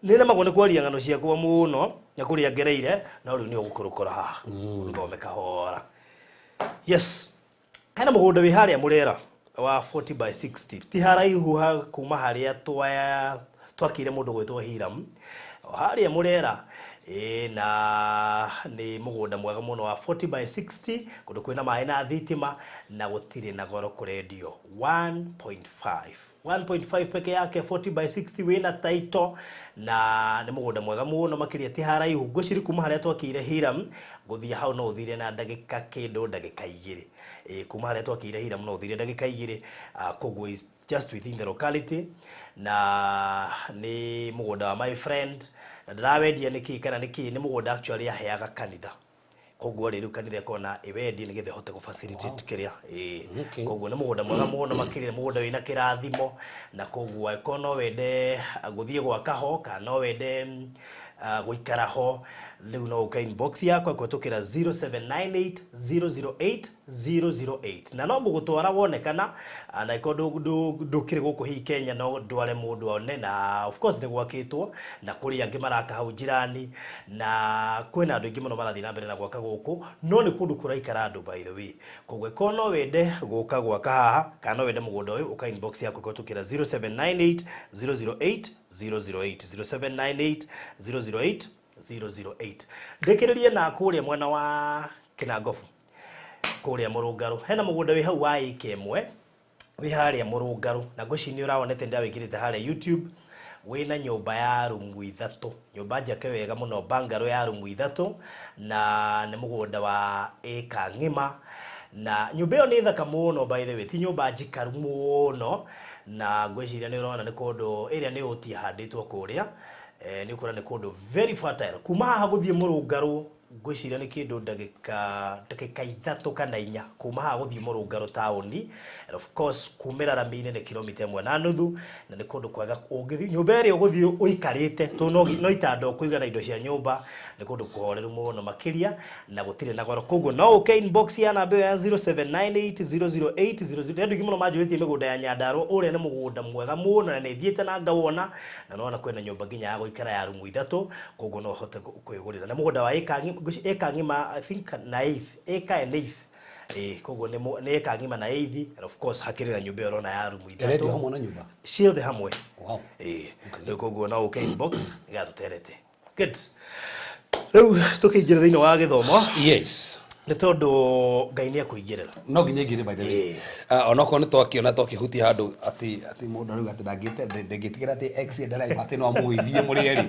Nĩ nemagwo nĩ kwaria ng'ano ciakwa mũno na kũrĩa ngereire, no rĩu nĩ ũgũkũrũkora haha ũthome kahora. Yes, hena mũgũnda wĩ harĩa Mũrera wa 40 by 60, ti haraihu ha kuma harĩa twakire mũndũ gwĩtwo Hiram o harĩa Mũrera. Ĩ, na nĩ mũgũnda mwega mũno wa 40 by 60, kũndũ kwĩna maĩ na thitima na gũtirĩ na goro, kũrendio 1.5 1.5 peke yake, 40 by 60 wĩna title na nĩ mũgũnda mwega mũno makĩria. Ti haraihu, ngwĩciria kuma harĩa twakĩire Hiram gũthiĩ hau no ũthire na ndagĩka kĩndũ ndagĩka 2. Ĩ, kuma harĩa twakĩire Hiram no ũthire ndagĩka 2. Koguo is just within the locality na nĩ mũgũnda wa my friend na ndĩrawendia nĩkĩ kana nĩkĩ, nĩ mũgũnda actually aheaga kanitha, koguo rĩ rĩu kanitha ĩkona ĩwendie nĩgetha ĩhote gũ facilitate kĩrĩa ĩĩ. Koguo nĩ mũgũnda mwega mũno makĩria, nĩ mũgũnda wĩna kĩrathimo na koguo angĩkorwo no wende gũthiĩ gwaka ho kana no wende gũikara ho Rĩu no ũke inbox yakwa kũhetũkĩra 0798 008 008 na no ngũgũtwara wonekana na ĩkorwo ndũkĩrĩ gũkũ hihi Kenya no ndware mũndũ one, na of course nĩ gwakĩtwo na kũrĩ angĩ maraka hau jirani, na kwĩna andũ aingĩ mũno marathiĩ na mbere na gwaka gũkũ, no nĩ kũndũ kũraikara andũ, by the way. Koguo ĩkorwo no wende gũka gwaka haha kana no wende mũgũnda ũyũ, ũka inbox yakwa kũhetũkĩra 0798 008 008, 0798 008 008. Ndĩkĩrĩrie na kũrĩa mwena wa Kĩnangobu, kũrĩa Mũrũngarũ, hena mũgũnda wĩ hau wa ĩka ĩmwe wĩ harĩa Mũrũngarũ, na ngwĩciria nĩ ũrawonete, ndawĩkĩrĩte harĩa YouTube. Wĩna nyũmba ya rumu ithatũ, nyũmba njake wega mũno, bungalow ya rumu ithatũ, na nĩ mũgũnda wa ĩka ng'ima, na nyũmba ĩyo nĩ thaka mũno, by the way, ti nyũmba njikaru mũno, na ngwĩciria nĩ ũrona nĩ kũndũ ĩrĩa nĩ ũti ĩhandĩtwo kũrĩa, nĩ ũkuona nĩ kũndũ very fertile. Kuma haha gũthiĩ Mũrũngarũ ngwĩciria nĩ kĩndũ ndagĩka 3 kana 4 kuma haha gũthiĩ Mũrũngarũ taũni, and of course kumĩra rami-inĩ nĩ kilomita 1.5, na nĩ kũndũ kwega ũngĩthiĩ nyũmba ĩrĩa ũgũthiĩ ũikarĩte tondũ no itanda ũkũiga na indo cia nyũmba. Nĩ kũndũ kũhoreru mũno makĩria na gũtirĩ na goro, koguo no ũke inbox ya namba ĩyo ya 0798 008 00. Andũ aingĩ mũno manjũrĩtie mĩgũnda ya Nyandarua, ũrĩa nĩ mũgũnda mwega mũno na nĩ thiĩte na ngawona, na nona kwĩna nyũmba nginya ya gũikara ya rumu ithatũ, koguo no ũhote kwĩgũrĩra. Nĩ mũgũnda wa ĩka ng'ima, I think na eighth, ĩka and eighth, ĩĩ, koguo nĩ ĩka ng'ima na eighth, and of course hakĩrĩ na nyũmba ĩyo ũrona ya rumu Ĩrendio ithatũ hamwe na nyũmba? Ciothe hamwe. Wow. Ĩĩ, rĩu koguo no ũke inbox nĩgetha tũterete. Good, rĩu tũkĩingĩra thĩinĩ wa gĩthomo, nĩ tondũ Ngai nĩ ekũingĩrĩra. No nginya ingĩrĩ, by the way. Ĩĩ. Onokorwo nĩ twakĩona twakĩhutia handũ atĩ mũndũ arauga atĩ ndangĩtigĩra atĩ ex ndarauga atĩ no amũgũithie mũrĩ erĩ.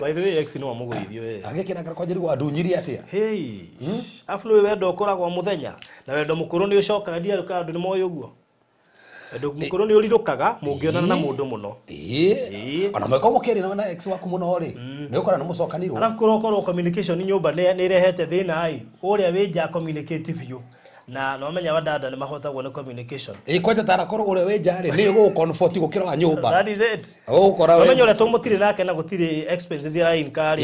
By the way, ex no amũgũithie we. Agĩkĩra kwanjĩrĩgwo andunyirie atĩa? Hey, afu nĩ wendo ũkoragwo mũthenya na wendo mũkũrũ nĩ ũcokaga, ndiarĩ andũ nĩ moĩ ũguo, wendo mũkũrũ nĩ ũrirũkaga mũngĩonana na mũndũ mũno. Ĩĩ. Ĩĩ. Ona mwĩkorwo mũkĩaria na ex waku mũno rĩ, nĩ ũkora nĩ mũcokanirwo. Arabu kũrokorwo communication nyũmba nĩ ĩrehete thĩna ĩ, ũrĩa wĩ nja communicate biũ, na no menya wadada nĩ mahotagwo nĩ communication. Ĩĩ, kwanja tarakorwo ũrĩa wĩ nja rĩ nĩ ũgũgũ-comfort gũkĩra wa nyũmba. That is it. Ũgũkora we Wamenya ũrĩa tũmũtirĩ nake na gũtirĩ expenses ira incur,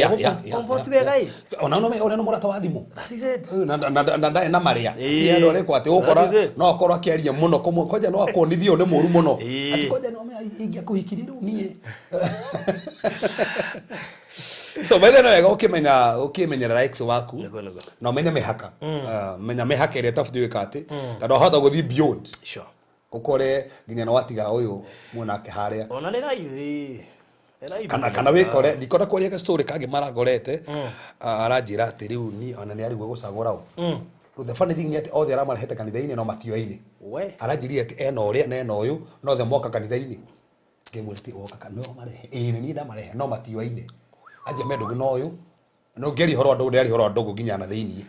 comfort wega ĩ. Ona no ũrĩa nĩ mũrata wa thimũ. That is it. Na ndarĩ na marĩa. Ĩĩ. Ti andũ arĩkũ atĩ ũgũkora That is it. no akorwo akĩaria mũno kũmwe, kwanja no akuonithie ũyũ nĩ mũru mũno. Ĩĩ. Atĩ kwanja no menya ingĩakũhikirie rĩu niĩ. So by the way, wega ũkĩmenya ũkĩmenyerera ex waku Nĩguo. na ũmenye mĩhaka. Menya mĩhaka ĩrĩa ĩtabatiĩ gwĩka atĩ tondũ wahota gũthiĩ beyond, ũkore nginya nĩ watiga ũyũ mwanake harĩa. Ona nĩ raithi. Nĩ raithi Kana kũmenya. wĩkore ndikona kwaria ga story kangĩ marangorete, aranjĩra atĩ rĩu ni ona nĩ arigwo gũcagũra ũ. Rĩu the funny thing nĩ atĩ othe aramarehete kanitha-inĩ no matioaine. We. Aranjĩrire atĩ ena ũrĩa na ena ũyũ no othe moka kanitha-inĩ. Ngĩmwĩra ti woka no marehe, ĩĩ nĩ niĩ ndamarehe no matioaine. Anjia me ndũgũ na ũyũ no ngĩaria ũhoro wa ndũgũ, ndĩraria ũhoro wa ndũgũ nginya na thĩiniĩ,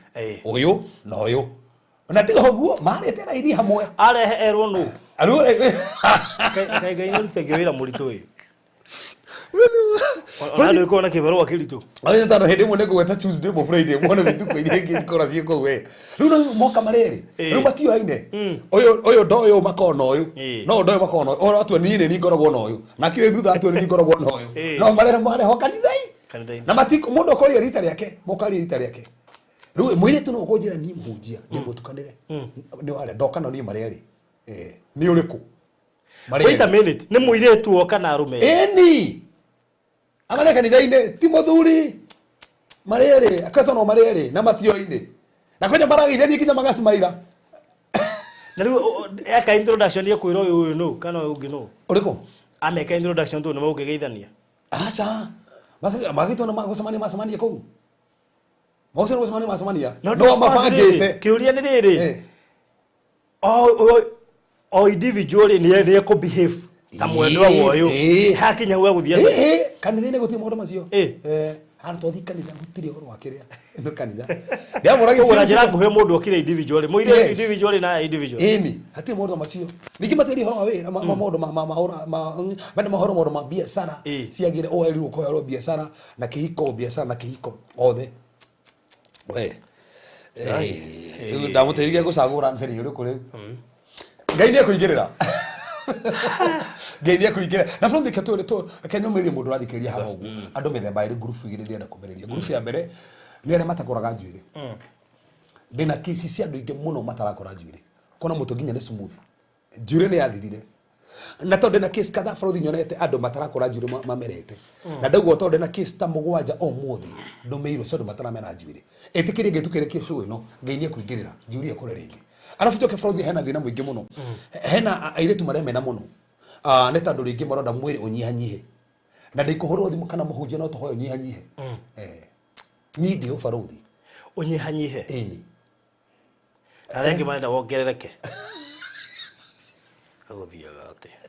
ũyũ na ũyũ, na tiga ũguo marĩte raini hamwe. Arehe erwo nũ? Rĩu Kaĩ Ngai nĩ arutagio wĩra mũritũ ĩ. Ona ndũ na kĩbarũa kĩritũ. Ayo tondũ hĩndĩ ĩmwe nĩ ngũgweta Tuesday mũ Friday muone mĩtuko iria ingĩ ikorwo ciĩ kũu we. Rĩu no moka marĩ erĩ. Rĩu matioaine. Ũyũ ndo ũyũ makoragwo na ũyũ. No ndo ũyũ makoragwo na ũyũ. Ũyũ atua niĩ nĩ niĩ ngoragwo na ũyũ. Nake ũyũ thutha atua nĩ niĩ ngoragwo na ũyũ. No marere marehwo kanitha-inĩ. Kanitha-inĩ. Na mati mũndũ akoria rita rĩake, mũkaria rita rĩake. Rĩu mũirĩtu no ũkũnjĩra niĩ mũhunjia, ndĩ mũtukanĩre. Nĩ warĩa ndoka no niĩ marĩ erĩ. Nĩ ũrĩkũ? Marĩ Wait a erĩ. minute, nĩ mũirĩtu o kana arũme? Ĩni amarĩ kanitha-inĩ ti mũthuri, marĩ erĩ akoretwo no marĩ erĩ na matioine na kwanja marageithania nginya magacimaira. Na rĩu eka introduction ĩkwĩra ũyũ nũ kana ũyũ ũngĩ nũ? Ũrĩkũ? Ameka introduction tondũ nĩ mũngĩgeithania. Aca, magĩtwo na magũcemania macemania kũu magũcemania gũcemania macemania No no mabangĩte. Kĩũria nĩ rĩrĩ, o individual nĩ ekũ behave ta mwendwa wa ũyũ hakinya hau egũthiĩ atĩa? Kanitha-inĩ gũtirĩ maũndũ macio. Handũ twathiĩ kanitha gũtirĩ ũhoro wa kĩrĩa nĩ kanitha ndĩramũragia. Koguo na njĩra nguhĩ mũndũ okire individual, mũirĩtu individual na individual. Ĩni hatirĩ maũndũ macio, ningĩ matiaria ũhoro wa wĩra maũndũ ma mende mahoro maũndũ ma biacara ciagĩre ũherirwo ũkoerwo biacara na kĩhiko, biacara na kĩhiko othe we. Rĩu ndamũteithirie gũcagũra nĩ ũrĩkũ rĩu Ngai nĩ ekũingĩrĩra. Ngai nĩ ekũingĩra na bũrũri. Reke reke nyũmĩrĩrie mũndũ ũrathikĩrĩria haha ũguo. Andũ mĩthemba ĩrĩ, ngurubu igĩrĩ ndĩrenda kũmĩrĩria. Ngurubu ya mbere nĩ arĩa matakũraga njuĩrĩ. Ndĩna kesi cia andũ aingĩ mũno matarakũra njuĩrĩ, kona mũtwe nginya nĩ smooth, njuĩrĩ nĩ yathirire. Na tondũ ndĩna case kadhaa, bũrũri, nyonete andũ matarakũra njuĩrĩ mamerete, na ndaugua tondũ ndĩna case ta 7 ũmũthĩ ndũmĩirwo cia andũ mataramera njuĩrĩ. Ĩtĩkĩrie Ngai tũkĩrĩkie show ĩno, Ngai nĩ ekũingĩrĩra, njuĩrĩ ĩkũre rĩngĩ. Arabu njoke, bũrũri, hena thĩna mũingĩ mũno, hena airĩtu maremena mũno. Ah, nĩ tondũ rĩngĩ marenda mwĩrĩ ũnyihanyihe, na ndĩkũhũrwo thimũ kana mũhunjia no tũhoe ũnyihanyihe. Eh, niĩ ndĩ ũbarũthi. Ũnyihanyihe? Ĩni. Na arĩa angĩ marenda wongerereke, agũthiaga atĩa?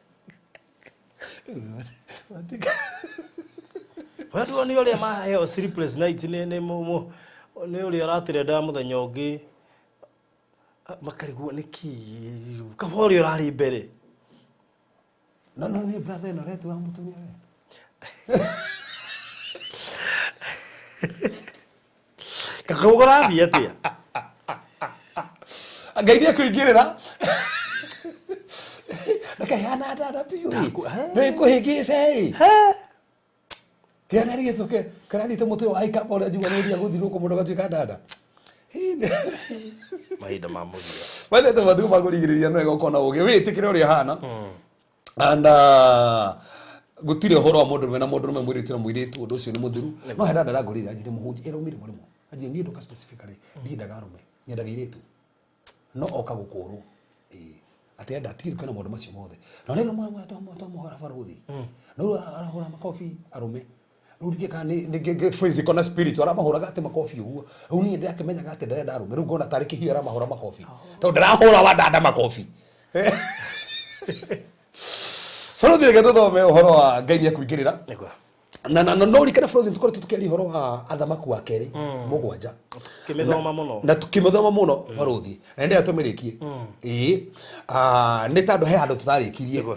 We nduonire ũrĩa maheo sleepless night nĩ ũrĩa ũratĩrenda mũthenya ũngĩ makarigwo nĩ kĩ kaba ũrĩa ũrarĩ mbere. No nĩ brother ĩno retu wa mũtumia we. Kakau kũrathiĩ atĩa? Ngai nĩ ekũingĩrĩra ndakahana ndanda biũ. Nĩ kũhĩngĩca ĩ kĩrĩa nĩ gĩtũke kĩrathiĩte mũtwe wa ikamba ũrĩa njigua nĩ ũthiaga gũthirũkwo mũno gatuĩka ndanda. Mahinda ma mũthia. Wendete matukũ ma kũrigĩrĩria no wega ũkorwo na ũgĩ wĩtĩkĩre ũrĩa hana and gũtirĩ ũhoro wa mũndũrũme na mũndũrũme, mũirĩtu na mũirĩtu, ũndũ ũcio nĩ mũthiru. No hena ndarangũrĩire anjire mũhunjia ĩraumire mũrĩmo, anjire niĩ ndoka specifically ndiendaga arũme, nyendaga airĩtu, no oka gũkũrwo ĩĩ atĩ enda atigire kwĩna maũndũ macio mothe. Na rĩu twamũhora barũthi no rĩu arahũra makobi arũme. Rĩu ndiũĩ kana nĩ physical na spiritual aramahũraga atĩ makobi ũguo. Rĩu niĩ ndĩrakĩmenyaga atĩ ndarenda arũme, rĩu ngona tarĩ kĩhiũ aramahũra makobi tondũ ndarahũra wa dada makobi. Barũthi, reke tũthome ũhoro wa Ngai nĩ ekũingĩrĩra. Nĩguo. Na no rikana, bũrũri, tũkoretwo tũkĩaria ũhoro wa Athamaku wa Kerĩ 7. Kĩmĩthoma mũno. Na tukĩmĩthoma mũno, barũthi, na nĩndĩrenda tũmĩrĩkie. Ĩĩ. Ah, nĩ tondũ he handũ tũtarĩkirie.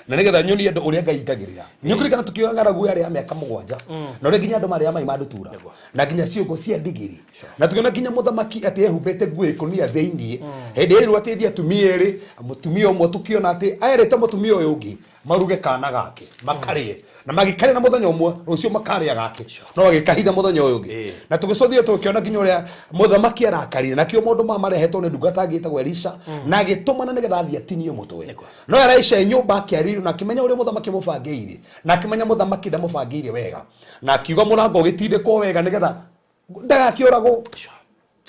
Na nĩgetha nyonie andũ ũrĩa Ngai ingagĩrĩra. Nĩ ũkũririkana tũkiuga ng'aragu yarĩ ya mĩaka 7, na ũrĩa nginya andũ marĩa mai ma ndutura na nginya ciũngũ cia ndigiri, na tukiona nginya mũthamaki atĩ ehumbĩte nguo ikũnia thĩiniĩ hĩndĩ ĩrĩa atĩ thiĩ atumia erĩ, mũtumia ũmwe tukiona atĩ erĩte mũtumia ũyũ ũngĩ maruge kana gake makarĩe, na magĩkarĩa, na mũthenya ũmwe rũciũ makarĩa gake, no agĩkahitha mũthenya ũyũ ũngĩ. Na tũgĩcothio tũkĩona nginya ũrĩa mũthamaki arakarire, nakĩo maũndũ maya marehetwo nĩ ndungata angĩ ĩtagwo Elisha, na agĩtũmana nĩgetha athiĩ atinio mũtwe. No Elisha e nyũmba akĩarĩrio na akĩmenya ũrĩa mũthamaki amũbangĩire, na akĩmenya mũthamaki ndamũbangĩire wega, na akiuga mũrango ũgĩtindĩkwo wega nĩgetha ndagakĩũragwo.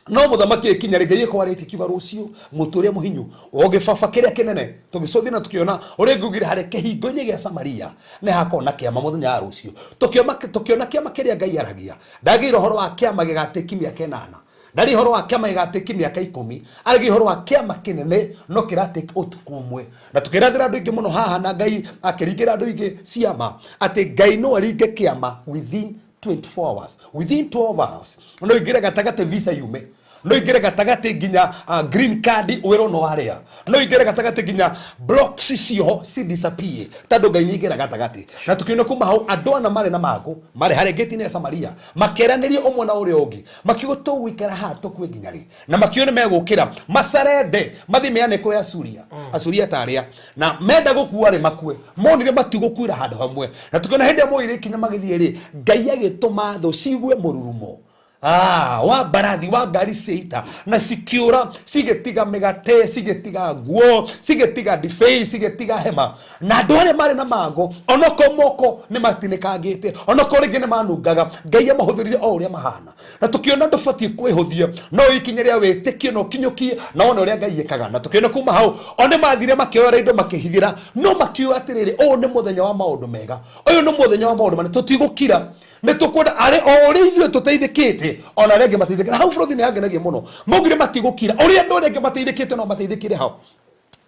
No mũthamaki ĩkinya rĩ, Ngai ĩkwarĩtie kiuga rũciũ mũtĩ ũrĩa mũhinyu o gĩbaba kĩrĩa kĩnene. Tũgĩcũthia na tũkĩona ũrĩa ngugire harĩ kĩhingo-inĩ gĩa Samaria nĩ hakorwo na kĩama mũthenya wa rũciũ. Tũkĩona kĩama kĩrĩa Ngai aragia. Ndagĩire ũhoro wa kĩama gĩgatĩki mĩaka 8, ndarĩ ũhoro wa kĩama gĩgatĩki mĩaka 10, aragia ũhoro wa kĩama kĩnene no kĩratĩki ũtukũ ũmwe. Na tũkĩrathĩra andũ aingĩ mũno haha, na Ngai akĩringĩra andũ aingĩ ciama atĩ Ngai no aringe kĩama within 24 hours, within 12 hours. No ingĩre gatagatĩ visa yume, no ingĩre gatagatĩ nginya green card wĩrwo no arĩa, no ingĩre gatagatĩ nginya blocks cioho ci disappear, tondũ Ngai nĩ ingĩra gatagatĩ. Na tũkiona kuma hau andũ ana marĩ na mangũ marĩ harĩa ngĩti-inĩ ya Samaria makeranĩria ũmwe na ũrĩa ũngĩ, makiuga tũgũikara haha tũkue nginya rĩ? Na makiuga nĩ megũkĩra macarende mathiĩ meane kwĩ Asuria, Asuria ta arĩa na menda gũkua rĩ makue, monire matigũkuĩra handũ hamwe. Na tũkiona hĩndĩ ĩrĩa moire ikinya magĩthiĩ rĩ, Ngai agĩtũma thũ cigue mũrurumo wa mbarathi, wa ngari cia ita, na cikiũra, cigĩtiga mĩgate, cigĩtiga nguo, cigĩtiga ndibei, cigĩtiga hema. Na andũ arĩa marĩ na mangũ, onokorwo moko nĩ matinĩkangĩte, onokorwo rĩngĩ nĩ manungaga, Ngai amahũthĩrire o ũrĩa mahana. Na tũkĩona ndũbatiĩ kwĩhũthia, no ikinya rĩa wĩtĩkio na ũkinyũkie na wone ũrĩa Ngai ĩkaga. Na tũkĩona kuma hau o nĩ mathire makĩoera indo makĩhithĩra, no makiuga atĩrĩrĩ, ũyũ nĩ mũthenya wa maũndũ mega, ũyũ nĩ mũthenya wa maũndũ manene, tũtigũkira, nĩ tũkwenda arĩ o ũrĩa ithuĩ tũteithĩkĩte ona arĩa angĩ mateithĩkĩte. Hau bũrũri nĩ hangenagia mũno, maugire matigũkira ũrĩa andũ arĩa angĩ mateithĩkĩte no mateithĩkĩre hau.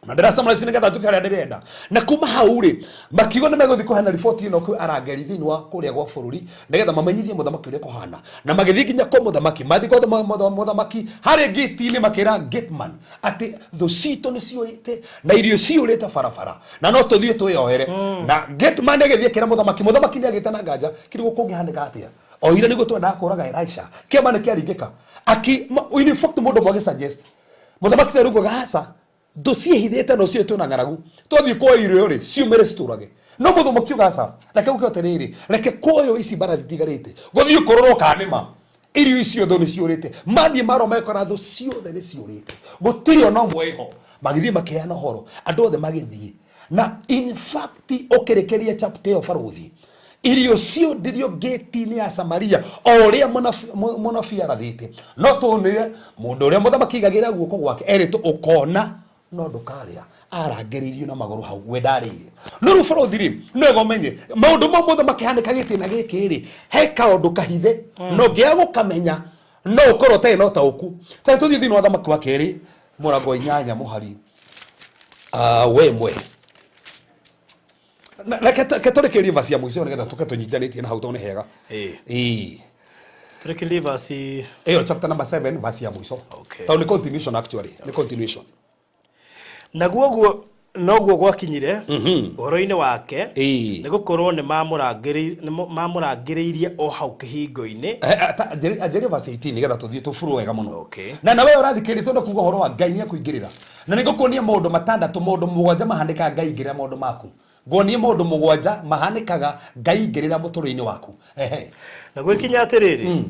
Na ndĩracamara nĩgetha njuke harĩa ndĩrenda. Na kuma hau rĩ, makiuga nĩ megũthiĩ kũheana riboti ĩno kwĩ arangĩri thĩinĩ wa kũrĩa gwa bũrũri nĩgetha mamenyithie mũthamaki ũrĩa kũhana. Na magĩthiĩ nginya kwa mũthamaki. Mathiĩ kwa mũthamaki harĩ ngĩti-inĩ, makĩra gateman atĩ thũ citũ nĩ ciũrĩte na irio ciũrĩte barabara na no tũthiĩ twĩyoere. Na gateman agĩthiĩ akĩra mũthamaki. Mũthamaki nĩ agĩte na nganja kĩrĩgũ kũngĩhanĩka atĩa oire nĩguo twendaga kũraga Elisha, kĩama nĩ kĩaringĩka. Aki in fact mũndũ ũmwe agĩsuggest mũthamaki, terũguo aca. Thũ ciĩhithĩte no ciũĩ twĩna ng'aragu. Twathiĩ kuoya irio rĩ, ciumĩre citũrage. No mũthũ makiuga aca, reke gũkĩo atĩrĩrĩ, reke kuoywo ici mbarathi itigarĩte. Gũthiĩ kũrorwo kana nĩ ma. Irio icio thũ nĩ ciũrĩte. Mathiĩ marora magĩkora thũ ciothe nĩ ciũrĩte. Gũtirĩ ona ũmwe ĩho. Magĩthiĩ makĩheana ũhoro. Andũ othe magĩthiĩ. Na in fact ũkĩrĩkĩria chapter ĩyo barũthi, irio ciondirio ngĩti-inĩ ya Samaria o ũrĩa mũnabii arathĩte. No tuonire mũndũ ũrĩa mũthamaki aigagĩra guoko gwake erĩtwo ũkona no ndũkarĩa, arangĩrĩirio na magũrũ hau we ndarĩire. No rĩu barũthi rĩ, no wega ũmenye maũndũ mau mothe makĩhanĩka gĩtĩna gĩkĩ rĩ, he kaũndũ kahithe na ũngĩaga gũkamenya no ũkorwo ũtarĩ na ũtaũku. Ta tũthiĩ thĩinĩ wa Thamaki wa kerĩ mũrango wa 8 mũhari wa 1. Reke tũrĩkĩrĩrie verse ya mũico nĩgetha tũke tũnyitanĩtie na hau tondũ nĩ hega. Ĩĩ. Tũrĩkĩrĩrie verse ĩyo chapter number 7 verse ya mũico. Okay. Tondũ nĩ continuation actually, nĩ continuation. Naguo guo noguo gwakinyire ũhoro-inĩ wake, nĩ gũkorwo nĩ mamũrangĩrĩirie o hau kĩhingo-inĩ. Anjĩrĩria verse 18 nĩgetha tũthiĩ tũburu wega mũno. Okay. Na nawe ũrathikĩrĩria tondũ kuga ũhoro wa Ngai nĩ akũingĩrĩra. Na nĩ ngũkuonia maũndũ matandatũ, maũndũ mũgwanja mahanĩkaga Ngai ingĩrĩra maũndũ maku. Nguonie maũndũ mũgwanja mahanĩkaga Ngai ingĩrĩra mũtũrĩre-inĩ waku. Ehe. Na gwĩkinya atĩrĩrĩ,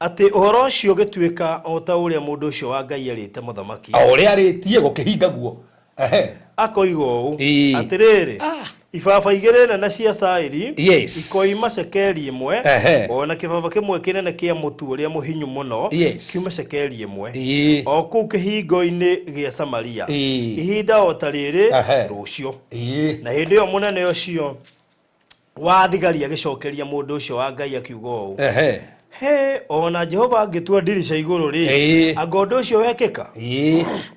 atĩ ũhoro ũcio ũgĩtuĩka o ta ũrĩa mũndũ ũcio wa Ngai erĩte mũthamaki. O ũrĩa arĩtie gũkĩhinga guo. Ehe. Akoiga ũũ, atĩrĩrĩ, ibaba 2 nene cia cairi ikoima cekeri 1, o na kĩbaba kĩmwe kĩnene kĩa mũtu ũrĩa mũhinyu mũno kiume cekeri 1, o kũu kĩhingo-inĩ gĩa Samaria, ihinda o ta rĩrĩ rũciũ. Na hĩndĩ ĩyo mũnene ũcio wa thigari agĩcokeria mũndũ ũcio wa Ngai akiuga ũũ, he ona Jehova angĩtua ndirica igũrũ rĩ, anga ũndũ ũcio wekĩka?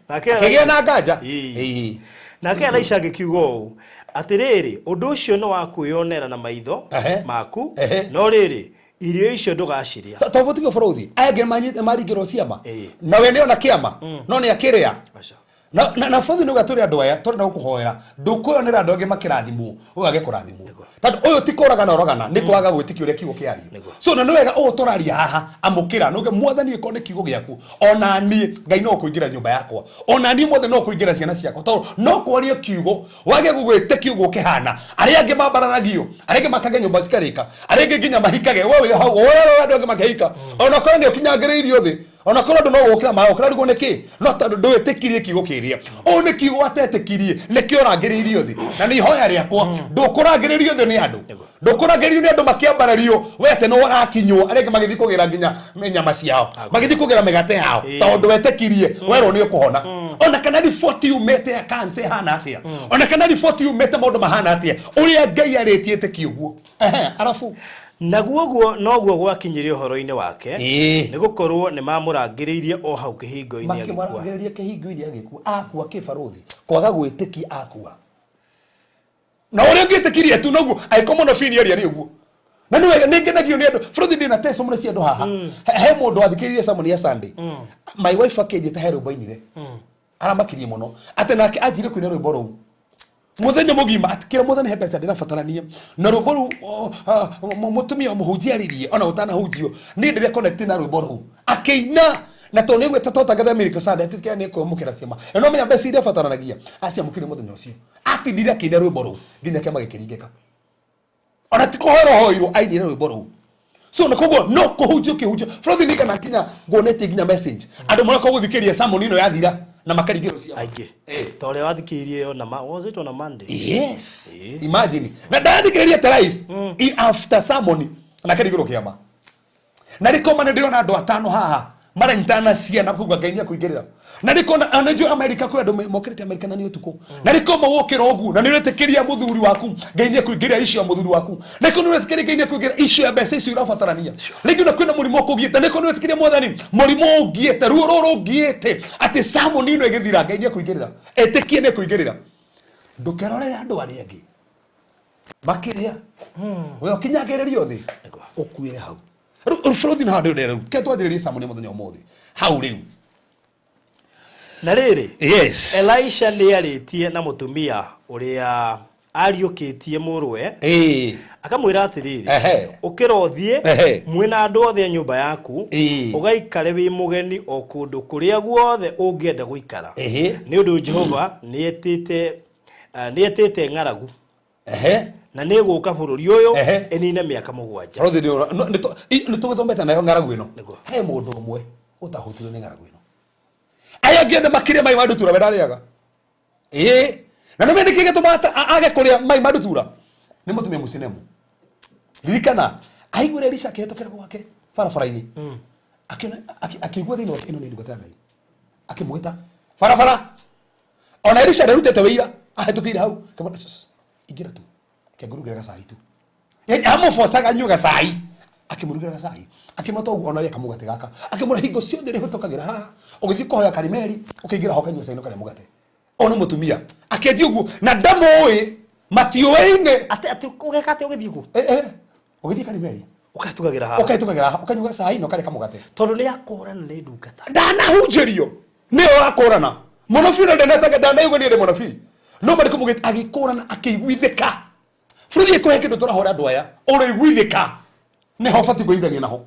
Nake Akĩgĩa na nganja. Nake Elisha agĩkiuga ũũ, atĩrĩrĩ, ũndũ ũcio nĩ wa kwĩyonera na maitho maku, no rĩrĩ, irio icio ndũgacirĩa. Tondũ tiga bũrũthi aya angĩ maringĩrwo ciama na we nĩona kĩama no nĩ akĩrĩa. Na bũrũthi nĩ tũrĩ andũ aya tũrenda gũkũhoera ndũkwĩonera andũ angĩ makĩrathimwo ũgage kũrathimwo tondũ ũyũ ti kũragana ũragana nĩ kwaga gwĩtĩkia ũrĩa kiugo kĩario. So na nĩ wega ũũ tũraria haha amũkĩra nũge mwathani ĩkorwo nĩ kiugo gĩaku ona niĩ Ngai no kũingĩra nyũmba yakwa ona niĩ mwathani no kũingĩra ciana ciakwa tondũ no kwaria kiugo wage gũgwĩtĩkia ũguo ũkĩhana arĩa angĩ mambararagio arĩa angĩ makage nyũmba cikarĩka arĩa angĩ nginya mahikage we wĩ hau ũrarora andũ angĩ makĩhika ona korwo nĩ ũkinyangĩrĩirio thĩ ona korwo andũ no gũkĩra magũkĩra rĩguo nĩkĩ no tondũ ndwĩtĩkirie kiugo kĩrĩa ũũ nĩ kiugo atetĩkirie nĩkĩo ũrangĩrĩirio thĩ na nĩ ihoya rĩakwa ndũkũrangĩrĩrio thĩ nĩ andũ ndũkũrangĩrĩrio nĩ andũ makĩambarario we atĩ nĩ ũrakinywo arĩa angĩ magĩthiĩ kũgĩra nginya nyama ciao magĩthiĩ kũgĩra mĩgate yao tondũ wetĩkirie werwo nĩ ũkũhona ona kana riboti yumĩte ya cancer ĩhana atĩa ona kana riboti yumĩte maũndũ mahana atĩa ũrĩa Ngai arĩtie ĩtĩkie ũguo. Ehe, arabu Naguo guo noguo gwakinyire ũhoro-inĩ wake, nĩ gũkorwo nĩ mamũrangĩrĩirie o hau kĩhingo-inĩ agĩkua. Makĩmũrangĩrĩria kĩhingo-inĩ agĩkua. Akua kĩ barũthi? Kwaga gwĩtĩkia akua. Na ũrĩa ũngĩtĩkirie tu noguo angĩkorwo mũnabii nĩ aria nĩ ũguo. Na nĩ wega nĩ ngenagio nĩ andũ. Barũthi ndĩna testimony cia andũ haha. He mũndũ wathikĩrĩirie sermon ya Sunday. My wife akĩnjĩta he rwĩmbo ainire. Aramakirie mũno. Atĩ nake anjirie kũina rwĩmbo rũu. Muthenya mugima atikira muthenya he mbeca ndirabatarania na rwimbo ruu mutumia muhunjia aririe ona utanahunjio ni ndire connect na rwimbo ruu akiina na to nigwe tatotangatha miracle Sunday atikia ni kwamukira ciama na no menya mbeca iria bataranagia aciamukire muthenya ucio atindire akiina rwimbo ruu nginya kiama gikiringika ona ti kũhoerwo hoirwo ainire rwĩmbo rũu. So na koguo no kũhunjio kĩhunjio bũrũthi nĩ kana nginya nguonetie nginya message andũ mareka gũthikĩrĩria sermon ĩno yathira na makaringĩrwo ciama Aingĩ. Ta ũrĩa wathikĩrĩirie ona ma, was it on a Monday? Yes. Imagine na ndathikĩrĩria ta live after sermon na karingĩrwo kĩama na rĩkoma nĩ ndĩrona andũ atano haha maranyitana na ciana kuga Ngai nĩ akũingĩrĩra na rĩkona ona njũĩ Amerika kwĩ andũ mokĩrĩte Amerika na nĩ ũtukũ na rĩkoma wokĩra ũguo na nĩ ũretĩkĩria mũthuri waku Ngai nĩ akũingĩrĩra icio ya mũthuri waku na rĩko nĩ ũretĩkĩria Ngai nĩ akũingĩrĩra icio ya mbeca icio irabatarania rĩngĩ ona kwĩna mũrimũ ũkũgiĩte na rĩko nĩ ũretĩkĩria mwathani mũrimũ ũngiĩte ruo rũrũ ũngiĩte atĩ sermon ĩno ĩgĩthira Ngai nĩ akũingĩrĩra ĩtĩkie nĩ akũingĩrĩra ndũkerorere andũ arĩa angĩ makĩria we ũkinyagĩrĩrio thĩ ũkuĩre hau rĩu bũrũthi na handũ rĩu ke twanjĩrĩrie sermon ya mũthenya ũmũthĩ hau rĩu. Na rĩrĩ, Yes. Elisha nĩ arĩtie na mũtumia ũrĩa Ariũkĩtie mũrũwe Ĩĩ. Akamwĩra atĩrĩrĩ, Ehe. ũkĩra ũthiĩ Ehe. mwĩna andũ othe a nyũmba yaku, Ĩĩ. ũgaikare wĩ mũgeni o kũndũ kũrĩa guothe ũngĩenda gũikara, Ehe. nĩ ũndũ Jehova nĩetĩte ng'aragu Ehe. na nĩ ĩgũka bũrũri ũyũ Ehe. ĩnine mĩaka 7. Balothi nĩ tũgĩthomete nayo ng'aragu ĩno. Nĩguo. He mũndũ ũmwe ũtahũtirio nĩ ng'aragu ĩno, aya angĩ othe makĩrĩa mai ma ndutura, we ndarĩaga. Ĩĩ, na nĩ nĩkĩ gĩtũmaga age kũrĩa mai ma ndutura? Nĩ mũtumia mũcinemu. Ririkana aiguire Elisha akĩhĩtũkĩra gwake barabara-inĩ, akĩona, akĩigua thĩinĩ wake ĩno nĩ ndungata ya Ngai, akĩmwĩta barabara. Ona Elisha ndarutĩte wĩira, ahĩtũkĩire hau, akĩmwĩra, "Shh, ingĩra tu kengũrugĩra gacai tu." Yani amũbocaga anyue gacai, akĩmũrugĩra gacai, akĩmwĩta ũguo ona rĩa kamũgate gaka, akĩmwĩra hingo ciothe rĩhĩtũkagĩra haha ũgĩthiĩ kũhoya Karimeli, ũkĩingĩra ho ũkanyua cai na ũkarĩa mũgate. O nĩ mũtumia akĩendia ũguo na ndamũĩ, matiũĩine. Atĩ ũgeka atĩ ũgĩthiĩ kũ? Eh, eh, ũgĩthiĩ Karimeli ũkahĩtũkagĩra haha, ũkahĩtũkagĩra haha ũkanyua gacai na ũkarĩa kamũgate. Tondũ nĩ akũrana nĩ ndungata. Ndanahunjĩrio nĩyo akũrana mũnabii na ndanetaga ndanaigua niĩ ndĩ mũnabii, no marĩ kũmũgĩta agĩkũrana akĩiguithĩka. Bũrũri ĩkũhe kĩndũ tũrahũra andũ aya, ũrĩiguithĩka nĩho ũbatiĩ kwĩithania naho,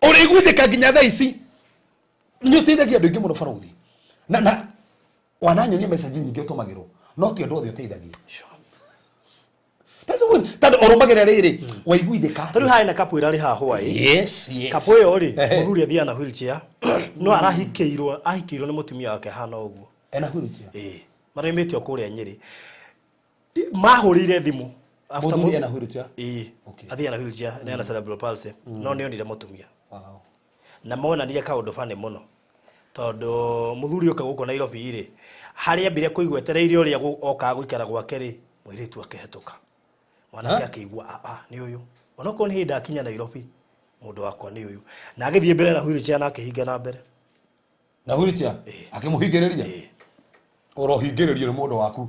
ũrĩiguithĩka nginya thaa ici nĩ ũteithagia andũ aingĩ mũno, barũthi, na wananyonia message nyingĩ ũtũmagĩrwo, no ti andũ othe ũteithagia. That's the one. Tondũ ũrũmagĩrĩra rĩrĩ waiguithĩka. Tondũ harĩ na kapu ĩrarĩ haha hwaĩ. Yes. Kapu ĩyo rĩ, Ehe. mũthuri athiaga na wheelchair, no arahikĩirwo nĩ mũtumia wake hana ũguo. Ena wheelchair? Ĩĩ, maraimĩte o kũrĩa Nyĩrĩ. Mahũrĩire thimũ after Mũthuri ena wheelchair? Ĩĩ. Okay. Athiaga na wheelchair, nĩ ena cerebral palsy, no nĩ onire mũtumia na monania kaũndũ bani mũno, tondũ mũthuri oka gũkũ Nairobi rĩ, harĩa ambire kũigua etereire ũrĩa okaga gũikara gwake rĩ, mũirĩtu akĩhetũka, mwanake Ha? akĩigua, "Aa, nĩ ũyũ, onokorwo nĩ hĩndĩ akinya Nairobi, mũndũ wakwa nĩ ũyũ," na agĩthiĩ mbere na wheelchair na akĩhinga na mbere. Na wheelchair? Ĩĩ. Akĩmũhingĩrĩria? Ĩĩ. Ũrohingĩrĩrio nĩ mũndũ waku.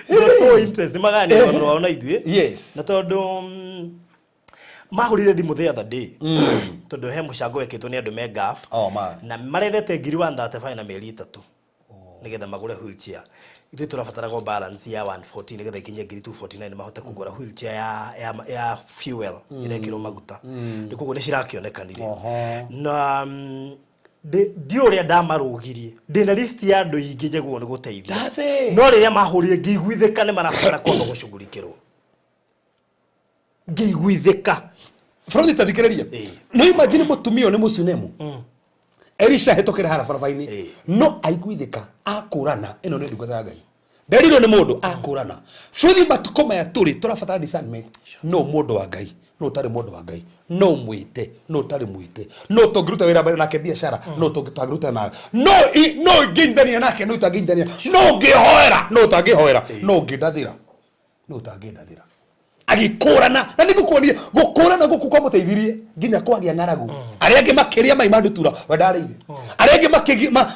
It was so interesting magania rũgano rwao na ithuĩ. Na tondũ mahũrire thimũ the other day, tondũ he mũcango wekĩtwo nĩ andũ me Gulf, Oh man. Na marethete ngiri 135 na mĩeri 3 nĩgetha magũre wheelchair. Ithuĩ tũrabataraga o balance ya 140 nĩgetha ikinye ngiri 249 mahote kũgũra wheelchair ya fuel ĩrekĩrwo maguta. Nĩ koguo nĩ cirakĩonekanire. Na ndiũ ũrĩa ndamarũgirie, ndĩna list ya andũ ingĩ njagĩrĩirwo nĩ gũteithia. That's it. No rĩrĩa mahũrire ngĩiguithĩka nĩ marabatara kwamba gũcugurikĩrwo, ngĩiguithĩka. Bũrũri tathikĩrĩria. Ĩĩ. No imagine mũtumia ũyũ nĩ mũcunemu. Elisha hetũkĩra hara barabara-inĩ. Ĩĩ. No aiguithĩka akũrana ĩno nĩ ndungata ya Ngai. Nderirwo nĩ mũndũ akũrana. Bũrũri matukũ maya tũrĩ tũrabatara discernment. No mũndũ wa Ngai, no ũtarĩ mũndũ wa Ngai, no mwĩte, no ũtarĩ mwĩte, no tũngĩruta wĩra mbere nake biacara, no tũngĩruta nawe, no ingĩnyitania nake, no ũtangĩnyitania, no ũngĩhoera, no ũtangĩhoera, no ũngĩndathĩra, no ũtangĩndathĩra. Agĩkũrana na nĩ ngũkuonia gũkũrana gũkũ kwamũteithirie nginya kwagĩa ng'aragu. Arĩa angĩ makĩrĩa mai ma ndutura, we ndarĩire. Arĩa angĩ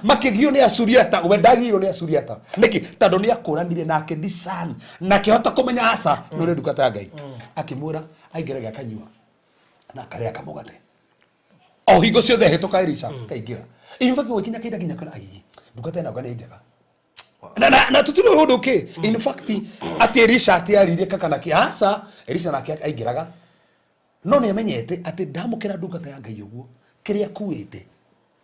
makĩgio nĩ Asuriata, we ndagĩirwo nĩ Asuriata. Nĩkĩ? Tondũ nĩ akũranire nake discern na akĩhota kũmenya aca nĩ ũrĩa ndungata ya Ngai. Akĩmwĩra aingĩraga akanyua na akarĩa kamũgate o hingo ciothe ahĩtũka Elisha kaingĩra. In fact gũgĩkinya kahinda nginya kwĩra, "Ai, ndungata ĩno anga nĩ njega." Na tutirĩ ũndũ kĩ, in fact atĩ Elisha atiaririe kana kĩ, aca, Elisha nake aingĩraga, no nĩ amenyete atĩ ndamũkĩra ndungata ya Ngai ũguo, kĩrĩa akuĩte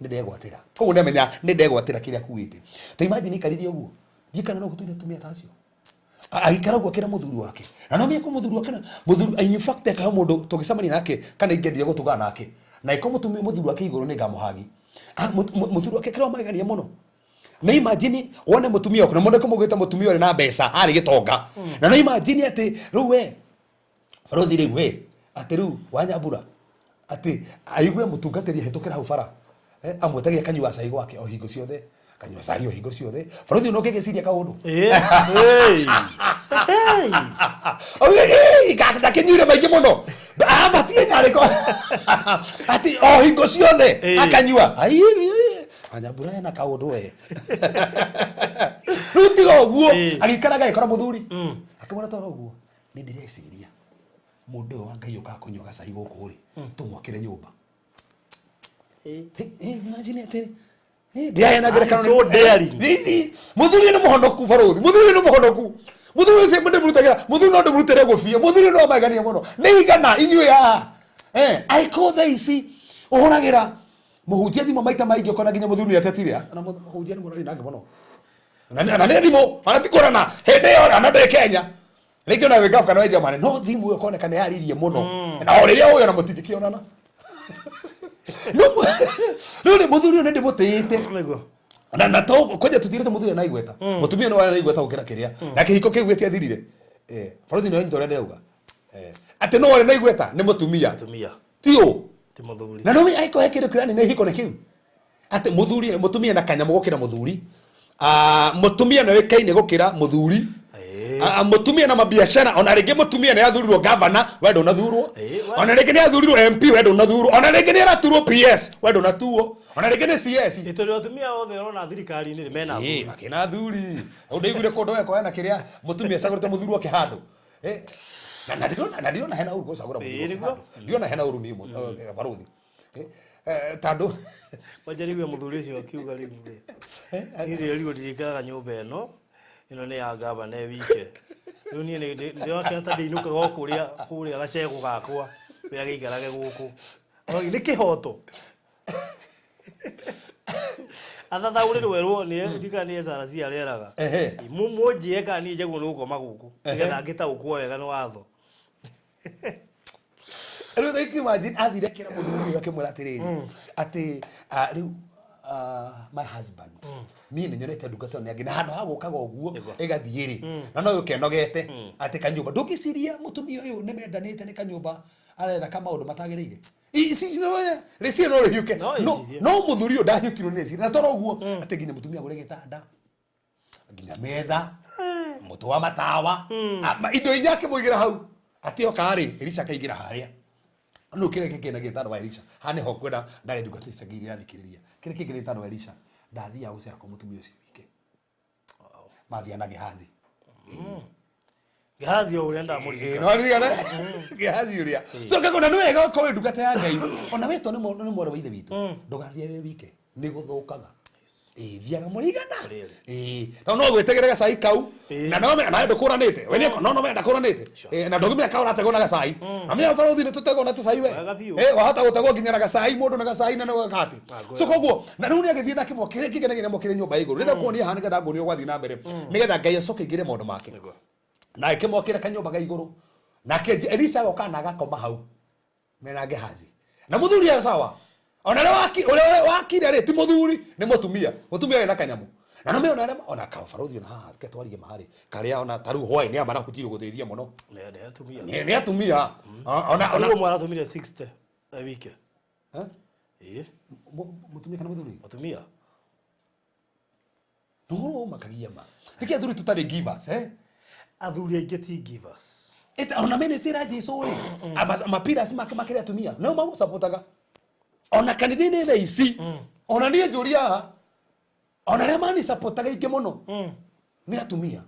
nĩ ndegwatĩra. Koguo nĩ amenya nĩ ndegwatĩra kĩrĩa akuĩte. Ta imagine ikarire ũguo, njikana no gũtũire atumia ta acio agĩikara ũguo akĩra mũthuri wake, na no mĩako mũthuri wake na mũthuri, in fact akahe mũndũ tũngĩcemania nake kana ingĩendire gũtũngana nake na ĩko mũtumia mũthuri wake igũrũ nĩ ngamũhagi. Mũthuri wake kĩrĩa magegania mũno. Na imagine wone mũtumia waku na mũndũ kũmũgĩta mũtumia ũrĩ na mbeca arĩ gĩtonga, na no imagine atĩ rĩu we barothi, rĩu we atĩ rĩu wanyambura atĩ aigue mũtungatĩri ahĩtũkĩra hau bara, amwĩtagia kanyua cai gwake o hingo ciothe, kanyua cai o hingo ciothe, barothi no kĩgĩciria kaũndũ. Ĩĩ. Hey. Hey. Ndakĩnyuire maingĩ mũno amatie nyarĩko atĩ o hingo ciothe akanyua. Ai, wanyambura ena kaũndũ we, rĩu tiga ũguo. Agĩikaraga agĩkora mũthuri akĩmwĩra, toro ũguo nĩ ndĩreciria mũndũ ũyũ wa Ngai ũkaga kũnyua gacai gũkũ rĩ, tũmwakĩre nyũmba. Hey, hey, imagine atĩ Ndiaheana ngerekano. So daring. Ici muthuri nĩ mũhonoku, barothi, muthuri nĩ mũhonoku. Muthuri ũcio ndĩmũrutagĩra, muthuri no ndĩmũrutĩre ngũbia, muthuri no magania mũno nĩ igana inyuĩ haha. Angĩkorwo thaa ici ũhũragĩra mũhunjia thimũ maita maingĩ, ũkona nginya mũthuri nĩ atetire. Na mũhunjia nĩ mũrori nake mũno na nĩ thimũ ona ti kũrana hĩndĩ ĩyo ona ndĩ Kenya rĩngĩ ona wĩ Gulf kana wĩ Germany, no thimũ ĩyo koneka nĩ yaririe mũno na o rĩrĩa ũyũ na mũtingĩkĩonana. No rĩu rĩ, mũthuri ũyũ nĩ ndĩmũtĩĩte. Nĩguo. Na to kwanja tutirite mũthuri na igweta, mũtumia nĩ warĩ na igweta gũkĩra kĩrĩa na kĩhiko kĩu gĩtiathirire. Barothi nĩ wanyita ũrĩa ndĩrauga, atĩ no warĩ na igweta nĩ mũtumia. Mũtumia. Ti ũ. Ti mũthuri. Na no angĩkorwo he kĩndũ kĩrani na ihiko nĩ kĩu, atĩ mũthuri, mũtumia na kanyamũ gũkĩra mũthuri. Mũtumia nĩ oĩkaine gũkĩra mũthuri. Mũtumia na mabiacara, ona rĩngĩ mũtumia nĩ athurirwo gavana, we ndũnathurwo. Ona rĩngĩ nĩ athurirwo MP, we ndũnathurwo. Ona rĩngĩ nĩ araturwo PS, we ndũnatuo. Ona rĩngĩ nĩ CS. Ĩ tondũ atumia othe ũrona thirikari-inĩ rĩ mena athuri. Makĩna athuri. Rĩu ndaiguire kũndũ weko hena kĩrĩa mũtumia acagũrĩte mũthuri wake handũ. Na ndirona hena ũru gũcagũra mũthuri wake Nĩguo. handũ. Ndirona hena ũru niĩ barothi. Tondũ Kwanja rĩu mũthuri ũcio akiuga rĩu rĩ, niĩ ndĩrerirwo ndirĩikaraga nyũmba ĩno, ĩno nĩ ya gavana e wike. Rĩu niĩ ndĩrakĩona ta ndĩinũkaga o kũrĩa kũrĩa gacegũ gakwa, we agĩikarage gũkũ. Nĩ kĩhoto athathaũrĩrwo erwo nĩ ndika nĩ SRC areraga. Mũnjĩe kana niĩ njagwo nĩ gũkoma gũkũ nĩgetha ngĩtaũkwo wega nĩ watho. Rĩu thank you, imagine athire akĩra mũthuri ũyũ, akĩmwĩra atĩrĩrĩ, atĩ rĩu my husband, niĩ nĩ nyonete ndungata ĩyo nĩ angĩ na handũ ha gũkaga ũguo ĩgathiĩ rĩ, na no ũkenogete atĩ kanyũmba ndũngĩciria mũtumia ũyũ nĩ mendanĩte, nĩ kanyũmba aretha ka maũndũ matagĩrĩire. Ici no rĩciria no rĩhiũke. No no rĩcirie. No mũthuri ũyũ ndahiũkirwo nĩ rĩciria na toro ũguo atĩ nginya mũtumia agũre gĩtanda, nginya metha, mũtĩ wa matawa, indo inya akĩmũigĩra hau atĩ oka rĩ, Elisha akaingĩra harĩa. No kĩrĩa kĩngenagia tandũ wa Elisha haha nĩho kwenda ndarĩ ndungata ici angĩ iria irathikĩrĩria, kĩrĩa kĩngenagia tandũ wa Elisha, ndathiaga gũcera kwa mũtumia ũcio wike, mathiaga na Gehazi. Gehazi o ũrĩa ndamũririkana. No ririkane Gehazi ũrĩa. So ngakona nĩ wega ũkorwo wĩ ndungata ya Ngai, ona wetwo nĩ mwarĩ wa ithe witũ, ndũgathiĩ wĩ wike, nĩ gũthũkaga. Ĩĩ, thiaga mũrigana. Really? Ĩĩ, tondũ no gwĩtegere gacai kau na no nawe ndũkũranĩte we nĩ no no we ndakũranĩte. Ĩĩ, na ndũngĩmenya ka ũrategwo na gacai, na menya barothi nĩ tũtegwo na tũcai we. Wega biũ. Ĩĩ, wahota gũtegwo nginya na gacai, mũndũ na gacai na nĩ gakati. Ngwĩra. So koguo na rĩu nĩ agĩthiĩ na kĩmwe kĩrĩa kĩngenagia nĩ kĩrĩ nyũmba ya igũrũ rĩrĩa kuonia haha nĩgetha nguonie gwathiĩ na mbere nĩgetha Ngai acoke aingĩre maũndũ make. Nĩguo. Na akĩmwakĩra kanyũmba ga igũrũ, nake Elisha agoka na agakoma hau mena Gehazi na mũthuri e sawa. Ona ũrĩa ũrĩa wakire rĩ, ti mũthuri, nĩ mũtumia. Mũtumia wĩna kanyamũ na no mĩona arĩa ona kabarothi ona haha ke twarie marĩ karĩa ona tarĩu hwaĩ nĩ amarahutirie gũteithia mũno. Nĩ atumia. Nĩ atumia ona Rĩu mwaratũmire 60 a wiki. Eh? Ĩĩ. Mũtumia kana mũthuri? Mũtumia. No ũhoro ũmakagia ma nĩkĩ athuri tũtarĩ givers, eh? Athuri aingĩ ti givers. Ita ona ministry ya Jesu rĩ, mapillars make makĩrĩ atumia no mamũcapotaga ona kanitha-inĩ thaa ici. Ona niĩ njũria haha, ona arĩa manicapotaga aingĩ mũno nĩ atumia.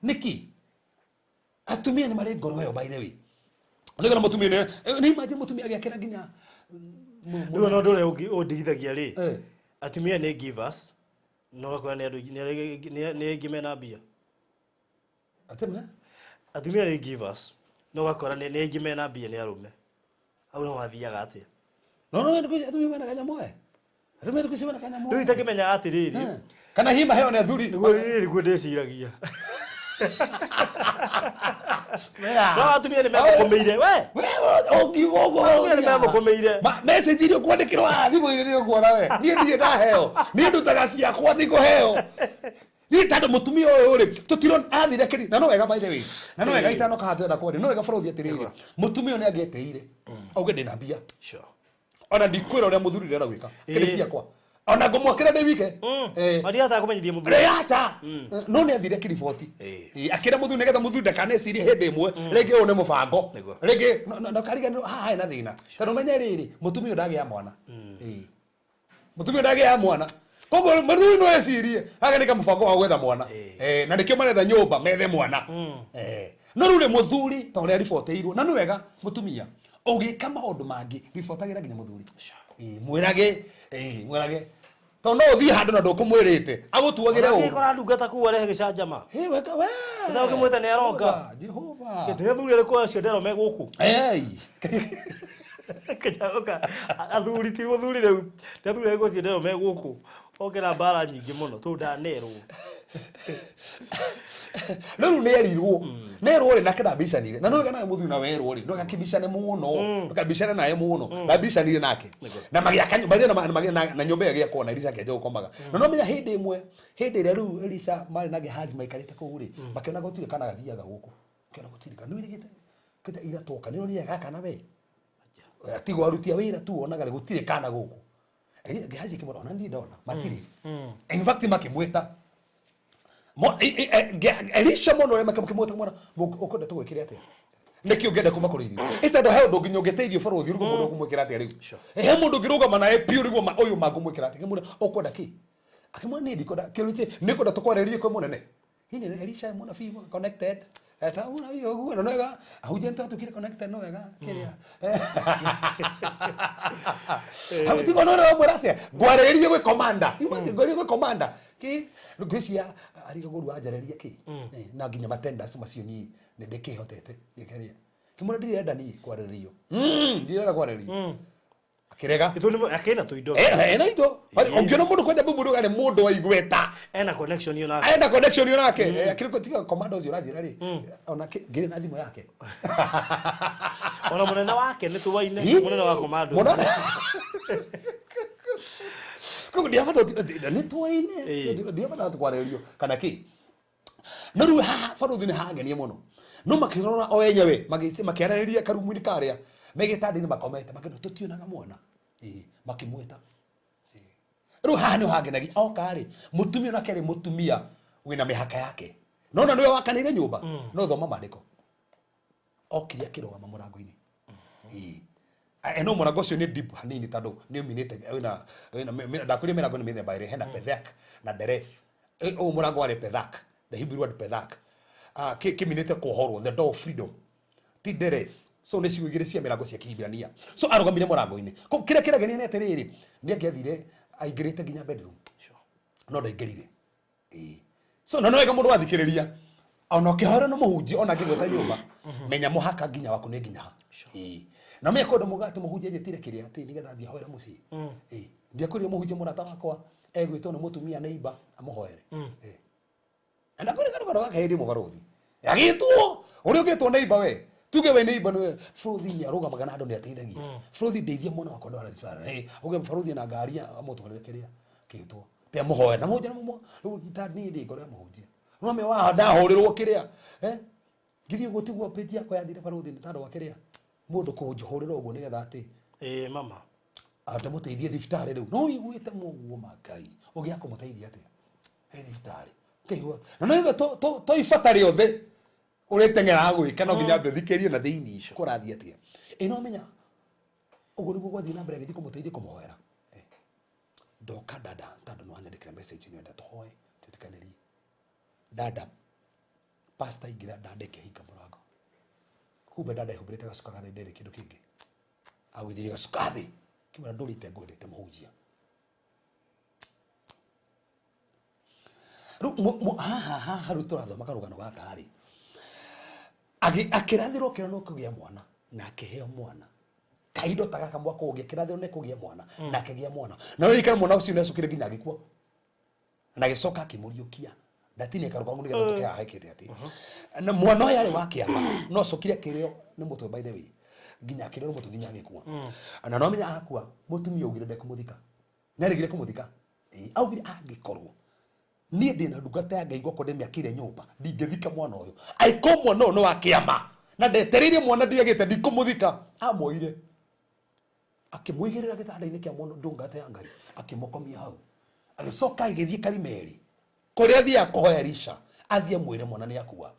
Nĩkĩ atumia nĩ marĩ ngoro ĩyo? By the way, nĩgona mũtumia nĩ imagine mũtumia agĩakĩra nginya Rĩu ona ũndũ ũrĩa ũndigithagia rĩ, atumia nĩ givers, no ũgakora nĩ andũ aingĩ- nĩ aingĩ mena mbia. Atumia. Atumia nĩ givers, no ũgakora nĩ aingĩ mena mbia nĩ arũme. Hau no hathiaga atĩa? No no atumia mena kanyamũ, eh, atumia thikũ ici mena kanyamũ. Rĩu itakĩmenyaga atĩrĩrĩ. Kana hihi maheo nĩ athuri. Nĩguo rĩrĩ nĩguo ndĩciragia. No atumia nĩ methũkũmĩire we. Ũngiuga ũguo. Atumia nĩ methũkũmĩire. Message iria ũkwandĩkĩrwo haha thimũ-inĩ nĩ ũkuona we. Niĩ ndirĩ ndaheo, niĩ ndutaga ciakwa, ndikũheo niĩ tondũ mũtumia ũyũ rĩ tũtiro athire kĩri na no wega, by the way, na no wega itanoka haha ndĩrenda kwaria, no wega barothi atĩrĩrĩ, mũtumia ũyũ nĩ angĩetĩire auge ndĩna mbia, ona ndikwĩra ũrĩa mũthuri ndĩrenda gwĩka kĩrĩ ciakwa, ona ngũmwakĩra ndĩ wike. Matihotaga kũmenyithia mũthuri. Rĩacha no nĩ athire kĩriboti. Akĩra mũthuri nĩgetha mũthuri ndakanecirie hĩndĩ ĩmwe rĩngĩ ũyũ nĩ mũbango. Rĩngĩ no kariganĩrwo haha hena thĩna, tondũ menye rĩrĩ, mũtumia ũyũ ndagĩa mwana. Mũtumia ũyũ ndagĩa mwana, koguo mũthuri no ecirie haga nĩ kamũbango wa gwetha mwana. Na nĩkĩo maretha nyũmba methe mwana. No rĩu rĩ, mũthuri ta ũrĩa ribotĩirwo na nĩ wega mũtumia ũgĩka maũndũ mangĩ ribotagĩra nginya mũthuri. Mwĩrage, mwĩrage. Tondũ no ũthiĩ handũ na ndũkũmwĩrĩte agũtuagĩre ũru. Kora ndungata kuu arehe gĩcanjama. Hey, weka we. Ũthaa ũkĩmwĩta nĩ aroka. Jehova. Kĩndũ athuri arĩkũ acio ndero me gũkũ. Hey. Kĩnjagoka athuri ti mũthuri rĩu. Nĩ athuri arĩkũ acio ndero me gũkũ. Oke na mbara nyingĩ mũno tondũ ndanerwo. No rĩu nĩ erirwo. Nĩ erwo rĩ nake ndambicanire. Na no wega nawe mũthuri na werwo rĩ, ndũgakĩmbicane mũno. Ndũkambicane nawe mũno. Ndambicanire nake. Na magĩaka nyũmba ĩrĩa na nyũmba ĩyo ĩgĩakwo na Elisha akĩanjia gũkomaga. Na no menya hĩndĩ ĩmwe, hĩndĩ ĩrĩa rĩu Elisha marĩ na Gehazi maikarĩte kũu rĩ, makĩona gũtirĩ kana gathiaga gũkũ. Makĩona gũtirĩ kana. Nĩ wĩrĩgĩte kĩte ira twoka. Nĩ ũronire gaka na we? Tigwo aruti a wĩra tu onaga rĩ gũtirĩ kana gũkũ. Gehazi akĩmwĩra ona niĩ ndona matirĩ. In fact makĩmwĩta Elisha mũno ũrĩa makĩmwĩta mwana ũkwenda tũgwĩkĩre atĩa nĩkĩ ũngĩenda kuma kũrĩ ithuĩ ĩtondũ he ũndũ nginya ũngĩteithio bũrũri ũrigwo mũndũ ũkũmwĩkĩra atĩa rĩu he mũndũ ũngĩrũgama nawe piũ rĩguo ũyũ mangũmwĩkĩra atĩa akĩmwĩra ũkwenda kĩ akĩmwĩra niĩ ndikwenda kĩrĩtie nĩkwenda tũkwarĩrie kwĩ mũnene hihi Elisha mũnabii connected eta mũnabii ũguo na wega ahunjia nĩtwatuĩkire connected no wega kĩrĩa hau tigo no wamwĩra atĩa ngwarĩrĩrie gwĩ commander imagine ngwarĩrĩrie gwĩ commander kĩ ngwĩciria arigagũru wanjarĩria kĩ na nginya matenders macio niĩ nĩ ndĩkĩhotete gĩkĩrĩa kĩmwĩra ndirenda niĩ kwarĩrĩrio ndirenda kwarĩrĩrio akĩrega. Ĩtũ nĩ akĩna tũindo. Ena indo ũngĩona mũndũ kwanja mbumbu nĩ mũndũ wa igweta. Ena connection yo nake. Ena connection yo nake. Akĩrĩ tiga commander ũcio ũranjĩra rĩ ona ngĩrĩ na thimũ yake. Ona mũnene wake nĩ tuwaine mũnene wa commando. Mũnene. Koguo ndiabata nĩ tuwaine ndiabata kwarĩrĩrio kana kĩ. No rĩu haha baruthi nĩ hangenia mũno. No makĩrora o enyewe makĩaranĩria karumu-inĩ karĩa me gĩtanda-inĩ makomete makĩona tũtionaga mwana. Makĩmwĩta. Rĩu haha nĩ hangenagia oka rĩ mũtumia onake rĩ mũtumia wĩna mĩhaka yake. No na nĩwe wakanĩire nyũmba no thoma maandĩko. Okire akĩrũgama mũrango-inĩ. No mũrango ũcio nĩ deep hanini tondũ nĩ ũminĩte wĩna ndakwĩrire mĩrango nĩ mĩthemba ĩrĩ hena Pethak na Dereth. Ũyũ mũrango warĩ Pethak, the Hebrew word Pethak. Kĩminĩte kuohorwo, the door of freedom. Ti Dereth. So nĩ ciugo igĩrĩ cia mĩrango cia Kĩhibirania. So arũgamire mũrango-inĩ. Kĩrĩa kĩragenia nĩ atĩrĩrĩ, nĩ angĩathire aingĩrĩte nginya bedroom. No ndaingĩrire. So no wega mũndũ wathikĩrĩria ona ũkĩhoera no mũhunjia ona angĩgwĩta nyũmba menya mũhaka nginya waku nĩ nginya ha. Na menya kwenda mũga atĩ mũhunjia anjĩtire kĩrĩa atĩ nĩgetha athiĩ ahoere mũciĩ. Ndiakwĩrire mũhunjia mũrata wakwa egwĩtwo nĩ mũtumia neighbor amũhoere. Na kwĩrĩ karũgano gaka hĩndĩ ĩmwe barũthi agĩtwo ũrĩa ũgĩtwo neighbor we tuge we neighbor nĩwe bũrũthi nĩ arũgamaga na andũ nĩ ateithagia bũrũthi ndeithia mwana wakwa ndwara thibitarĩ. Uge bũrũthi na ngari amũtwarĩre kĩrĩa kĩtwo te mũhoe na mũhunjia rĩu ta niĩ ndĩ ngoro ya mũhunjia no me wa ndahũrĩrwo kĩrĩa ngithiĩ ũguo tiguo page yakwa yathire barũthi nĩ tondũ wa kĩrĩa mũndũ kũnjũhũrĩra ũguo nĩgetha atĩ mama ahote mũteithie thibitarĩ rĩu no wĩiguĩte mũguo ma Ngai ũgĩa kũmũteithia atĩa he thibitarĩ ũkaigua na no iga to ibata rĩothe ũrĩteng'eraga gwĩka no nginya ambe ũthikĩrie na thĩinĩ kũrathiĩ atĩa. No menya ũguo nĩguo gwathiĩ na mbere agĩthiĩ kũmũteithia kũmũhoera. Ndoka dada tondũ nĩ wanyandĩkĩra message nĩ wenda tũhoe twĩtĩkanĩrie. Dada pastor ingĩra dada ĩkĩhinga mũrango. Kumbe dada ehumbĩrĩte gacuka gathĩ nderĩ kĩndũ kĩngĩ. Agũithirie gacuka thĩ. Kĩmwĩra ndũrĩte ngwendete mũhunjia. Rĩu haha haha rĩu tũrathoma karũgano gaka rĩ. Akĩrathĩrwo kĩrĩa no kũgĩa mwana na akĩheo mwana. Kahindo ta gaka mwaka ũngĩ akĩrathĩrwo nĩ kũgĩa mwana na akĩgĩa mwana. Na rĩu mwana ũcio nĩ acokire nginya agĩkua. Na agĩcoka akĩmũriũkia. Ndatinia karũgano nĩgetha tũke haha hekĩte atĩ. Na mwana ũyũ arĩ wa kĩama no acokire akĩrĩo nĩ mũtwe by the way. Nginya akĩrĩo nĩ mũtwe nginya agĩkua. Na no menya akua mũtumia augire ndekũmũthika. Nĩ aregire kũmũthika. Augire angĩkorwo niĩ ndĩna ndungata ya Ngai gwakwa ndĩmĩakĩire nyũmba ndingĩthika mwana ũyũ. Angĩkorwo mwana ũyũ nĩ wa kĩama na ndetereire mwana ndiagĩte ndikũmũthika. Amuoire akĩmũigĩrĩra gĩtanda-inĩ kĩa mwana ndungata ya Ngai akĩmũkomia hau. Agĩcoka agĩthiĩ Karimeli kũrĩa athiaga kũhoya Elisha athiĩ amwĩre mwana nĩ akua.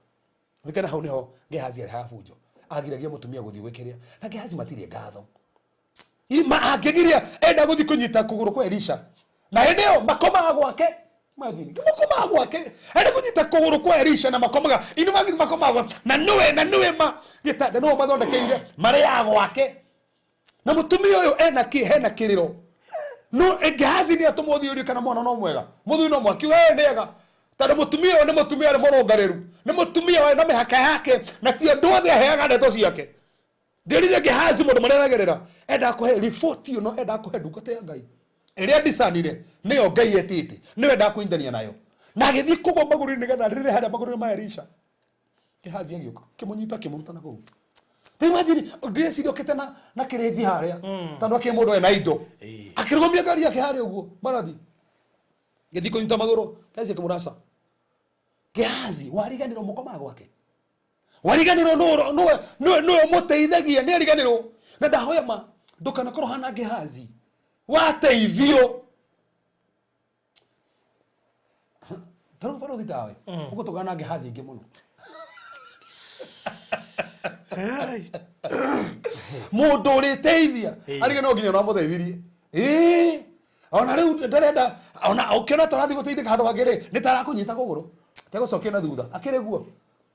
Nĩkĩo hau nĩho Gehazi arehaga bunjo agiragia mũtumia gũthiĩ gwĩkĩrĩa na Gehazi matirĩ ngatho. Angĩgiria enda gũthiĩ kũnyita kũgũrũ kwa Elisha na hĩndĩ ĩyo makomaga gwake. Imagine makomaga gwake enda kũnyita kũgũrũ kwa Elisha na makomaga inu magiri makomaga gwake na nĩwe ma gĩtanda nĩwe mathondekeire marĩaga gwake na mũtumia ũyũ ena kĩ hena kĩrĩro No Gehazi nĩ atũmwo thiĩ ũrie kana mwana no mwega. Mũthuri no mwaki we nĩ ega. Tondũ mũtumia ũyũ nĩ mũtumia ũrĩ mũrũngarĩru. Nĩ mũtumia warĩ na mĩhaka yake na ti andũ othe aheaga ndeto ciake. Ndĩrire Gehazi mũndũ marĩa aragerera endaga kũhe riboti ĩno, endaga kũhe ndungata ya Ngai ĩrĩa ndicanire nĩyo Ngai etĩte, nĩyo endaga kũindania nayo, na agĩthiĩ kũgwa magũrũ-inĩ nĩgetha rĩrĩ harĩa magũrũ-inĩ ma Elisha. Gehazi agĩũka kĩmũnyita kĩmũruta na kũu. Imagine ndĩreciria okĩte na kĩrĩnji harĩa tondũ akĩrĩ mũndũ ena indo, akĩrũgamia ngari yake harĩa ũguo marathi gĩthiĩ kũnyita magũrũ. Gehazi akĩmũraca, Gehazi wariganĩrwo mũkomaga gwake, wariganĩrwo nũũ ũmũteithagia, nĩ ariganĩrwo. Na ndahoya ma ndũkanakorwo hana Gehazi wateithio tarĩu barũthi tawe ũgũtũgana na Gehazi ingĩ mũno. Mũndũ ũrĩteithia ariganĩrwo nginya ũramũteithirie. Ĩĩ, ona rĩu ndarenda ona ũkĩona ta ũrathiĩ gũteithĩka handũ hangĩ rĩ, nĩ ta arakũnyita kũgũrũ tegũcokia na thutha akĩrĩ guo.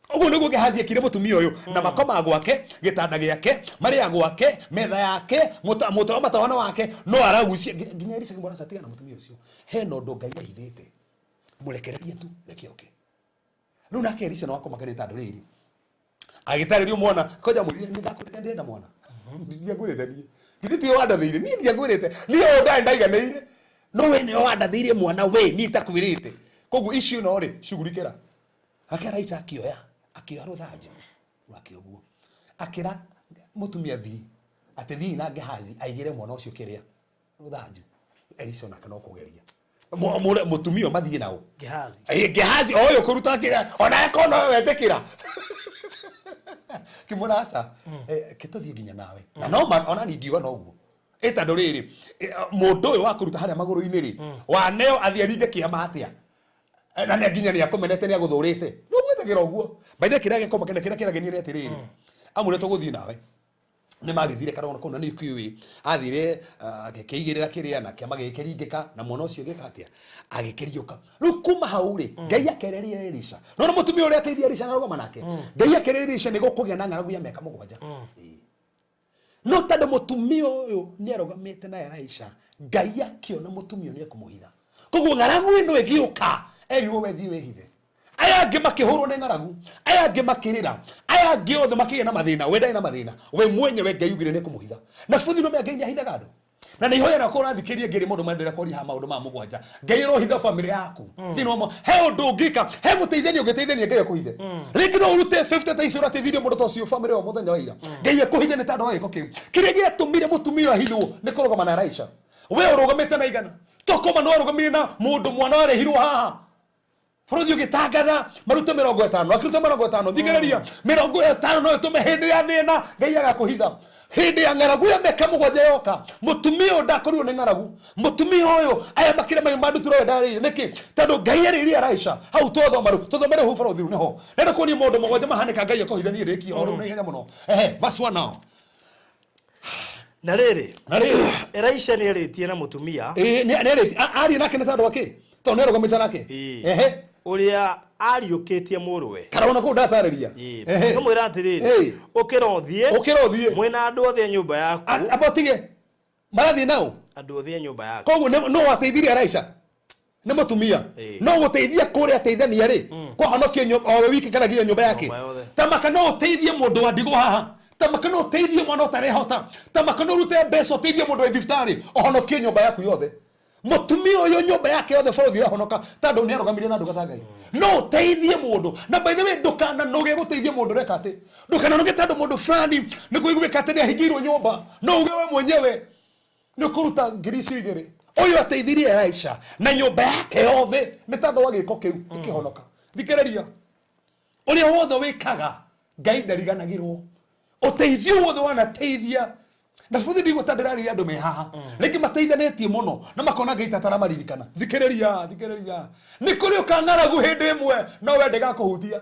Ũguo nĩguo Gehazi ekire mũtumia ũyũ na makoma gwake, gĩtanda gĩake, marĩa gwake, metha yake, mũta wa matawana wake, no aragucia nginya Elisha akĩmwĩra, tiga na mũtumia ũcio, hena ũndũ Ngai ahithĩte, mũrekererie tu, reke oke. Rĩu nake Elisha no akoma kanitha andũ rĩrĩ agĩtarĩrio mwana koja mwĩrire nĩ ndakwĩrĩte ndĩrenda mwana, ndiakwĩrĩte niĩ, githĩ tiwe wandathĩire niĩ, ndiakwĩrĩte niĩ, ũyũ ndarĩ ndaiganĩire, no we nĩwe wandathĩire mwana we, niĩ itakwĩrĩte, koguo icio no rĩ cugurikĩra. Ake Elisha akĩoya rũthanju rwake ũguo, akĩra mũtumia thiĩ, atĩ thiĩ na Gehazi aigĩre mwana ũcio kĩrĩa rũthanju. Elisha onake no kũgeria mũtumia ũyũ mathiĩ nao. Gehazi. Gehazi o ũyũ kũruta kĩrĩa ona akorwo no wetĩkĩra kĩmwĩra aca, kĩtũthiĩ nginya nawe na no ona niĩ ingiuga noguo ĩ tondũ rĩrĩ mũndũ ũyũ wa kũruta harĩa magũrũ-inĩ rĩ waneo athiĩ aringe kĩama atĩa, na nĩ nginya nĩ akũmenete, nĩ agũthũrĩte, no gwĩtĩkĩra ũguo baithe kĩrĩa gĩkoma kĩrĩa kĩrĩa kĩragenia nĩ atĩrĩrĩ amwĩre tũgũthiĩ nawe. Nĩ magĩthire karona kũu na nĩ kĩũĩ athire agĩkĩigĩrĩra kĩrĩa na kĩama gĩkĩringĩka na mwana ũcio gĩka atĩa agĩkĩriũka. Rĩu kuma hau rĩ Ngai akereria Elisha no na mũtumia ũrĩa ateithia Elisha na rũgama nake, Ngai akereria Elisha nĩ gũkũgĩa na ng'aragu ya mĩaka 7. No tondũ mũtumia ũyũ nĩ arũgamĩte na Elisha, Ngai akĩona mũtumia ũyũ nĩ ekũmũhitha, koguo ng'aragu ĩno ĩgĩũka erirwo we thiĩ wĩhithe. Aya angĩ makĩhũrwo nĩ ng'aragu, aya angĩ makĩrĩra, aya angĩ othe makĩgĩa na mathĩna, we ndarĩ na mathĩna, we mwenyewe Ngai ugire nĩ kũmũhitha. Na buthi no Ngai nĩ ahithaga andũ na nĩ ihoya nakwo ũrathikĩrĩria ngĩrĩ mũndũ mandĩra kũria ha maũndũ ma mũgwanja. Ngai ũrohitha bamĩrĩ yaku thĩinĩ wa he ũndũ ũngĩka he gũteithania ũngĩteithania Ngai akũhithe. Rĩngĩ no ũrute 50 ta icio ũrateithirie mũndũ ta ũcio bamĩrĩ o mũthenya wa ira, Ngai akũhithe nĩ tondũ wa gĩko kĩu. Kĩrĩa gĩatũmire mũtumia ahithwo nĩ kũrũgama na Elisha. We ũrũgamĩte na igana tokoma no arũgamire na mũndũ mwana warehirwo haha bũrũri ũgĩtangatha marute 50, akĩruta 50. Thikĩrĩria, 50 no ĩtũme hĩndĩ ya thĩna Ngai agakũhitha. Hĩndĩ ya ng'aragu ya mĩaka 7 yoka, mũtumia ũyũ ndakorirwo nĩ ng'aragu. Mũtumia ũyũ aya makĩrĩa mahiũ mandutĩra ũyũ ndarĩire nĩkĩ? Tondũ Ngai arĩirie Elisha hau. Twathoma rĩu, tũthomere hau bũrũri rĩu nĩho nenda kuonia maũndũ 7 mahanĩka Ngai akũhitha. Niĩ ndĩkie o rĩu na ihenya mũno. Ehe, verse 1 now. Na rĩrĩ, Na rĩrĩ, Elisha nĩ arĩtie na mũtumia ĩĩ, arie nake nĩ tondũ wa kĩ? Tondũ nĩ arũgamĩte nake. Ehe. Ũrĩa ariũkĩtie mũrũwe. Karona kũu ndatarĩria. Ehe. Kamwĩra atĩrĩrĩ, ũkĩra ũthiĩ ũkĩra ũthiĩ mwĩna andũ othe a nyũmba yaku. Amba ũtige marathiĩ nao. Andũ othe a nyũmba yaku. Koguo no wateithirie Elisha nĩ mũtumia. No gũteithia kũrĩa ateithania rĩ kwahonokia o we wiki kana nginya nyũmba yake. Nyũmba yothe. Tamaka no ũteithie mũndũ wa ndigwa haha, tamaka no ũteithie mwana ũtarehota, tamaka no ũrute mbeca ũteithie mũndũ wĩ thibitarĩ ũhonokie nyũmba yaku yothe. Mũtumia ũyũ nyũmba yake yothe bũrũri ũrahonoka tondũ nĩ arũgamire na ndungata Ngai. No ũteithie mũndũ na by the way ndũkananoge gũteithia mũndũ ũreka atĩ ndũkananoge tondũ mũndũ fulani nĩ kũiguĩka atĩ nĩ ahingĩirwo nyũmba, no uge we mwenyewe nĩ ũkũruta ngiri icio igĩrĩ. Ũyũ ateithirie Elisha na nyũmba yake yothe nĩ tondũ wa gĩko kĩu ĩkĩhonoka. Thikĩrĩria, ũrĩa wothe wĩkaga Ngai ndariganagĩrwo ũteithio wothe wanateithia na buthi ndigwo ta ndĩrarĩria andũ me haha rĩngĩ mateithanĩtie mũno na makona Ngai tataramaririkana. Thikĩrĩria, thikĩrĩria, nĩ kũrĩ ũkang'aragu hĩndĩ ĩmwe no we ndĩgakũhutia.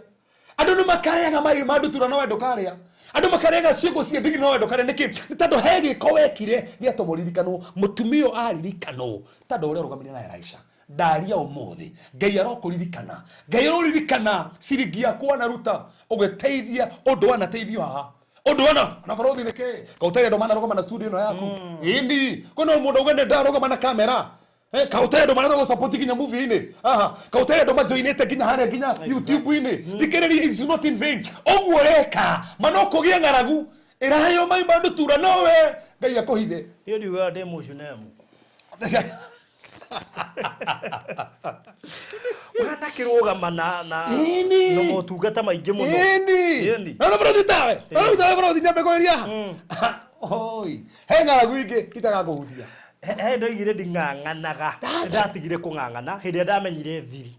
Andũ nĩ makarĩaga marĩ ma ndutura no we ndũkarĩa. Andũ makarĩaga ciũngũ cia ndigiri no we ndũkarĩa. Nĩkĩ? Nĩ tondũ he gĩko wekire gĩatũma ũririkanwo. Mũtumia ũyũ aririkanwo tondũ ũrĩa ũrũgamire na Elisha. Ndaria ũmũthĩ Ngai arokũririkana, Ngai aroririkana ciringi yaku wanaruta ũgĩteithia ũndũ wanateithio haha. Undu ona na barothi niki kautari andu manarugama na studio ino yaku. Indi kono mundu uge ndarugama na kamera. Kautari andu manarugama support nginya movie ini. Aha, kautari andu majoinite nginya haria nginya YouTube ini. Thikiriria is not in vain. Uguo reka manokugia ngaragu irayo mai bandu tura nowe Ngai akuhithe. Niyo ndiugaga ndi mũcunemu. Wanakĩrũgama na na motungata maingĩ mũno. Ĩni. Na bũrũri tawe. Na tawe bũrũri nyambe kũrĩria. Oi. He ng'aragu ingĩ itagakũhutia. He ndoigire nding'ang'anaga. Ndatigire kũng'ang'ana hĩndĩ ĩrĩa ndamenyire thiri.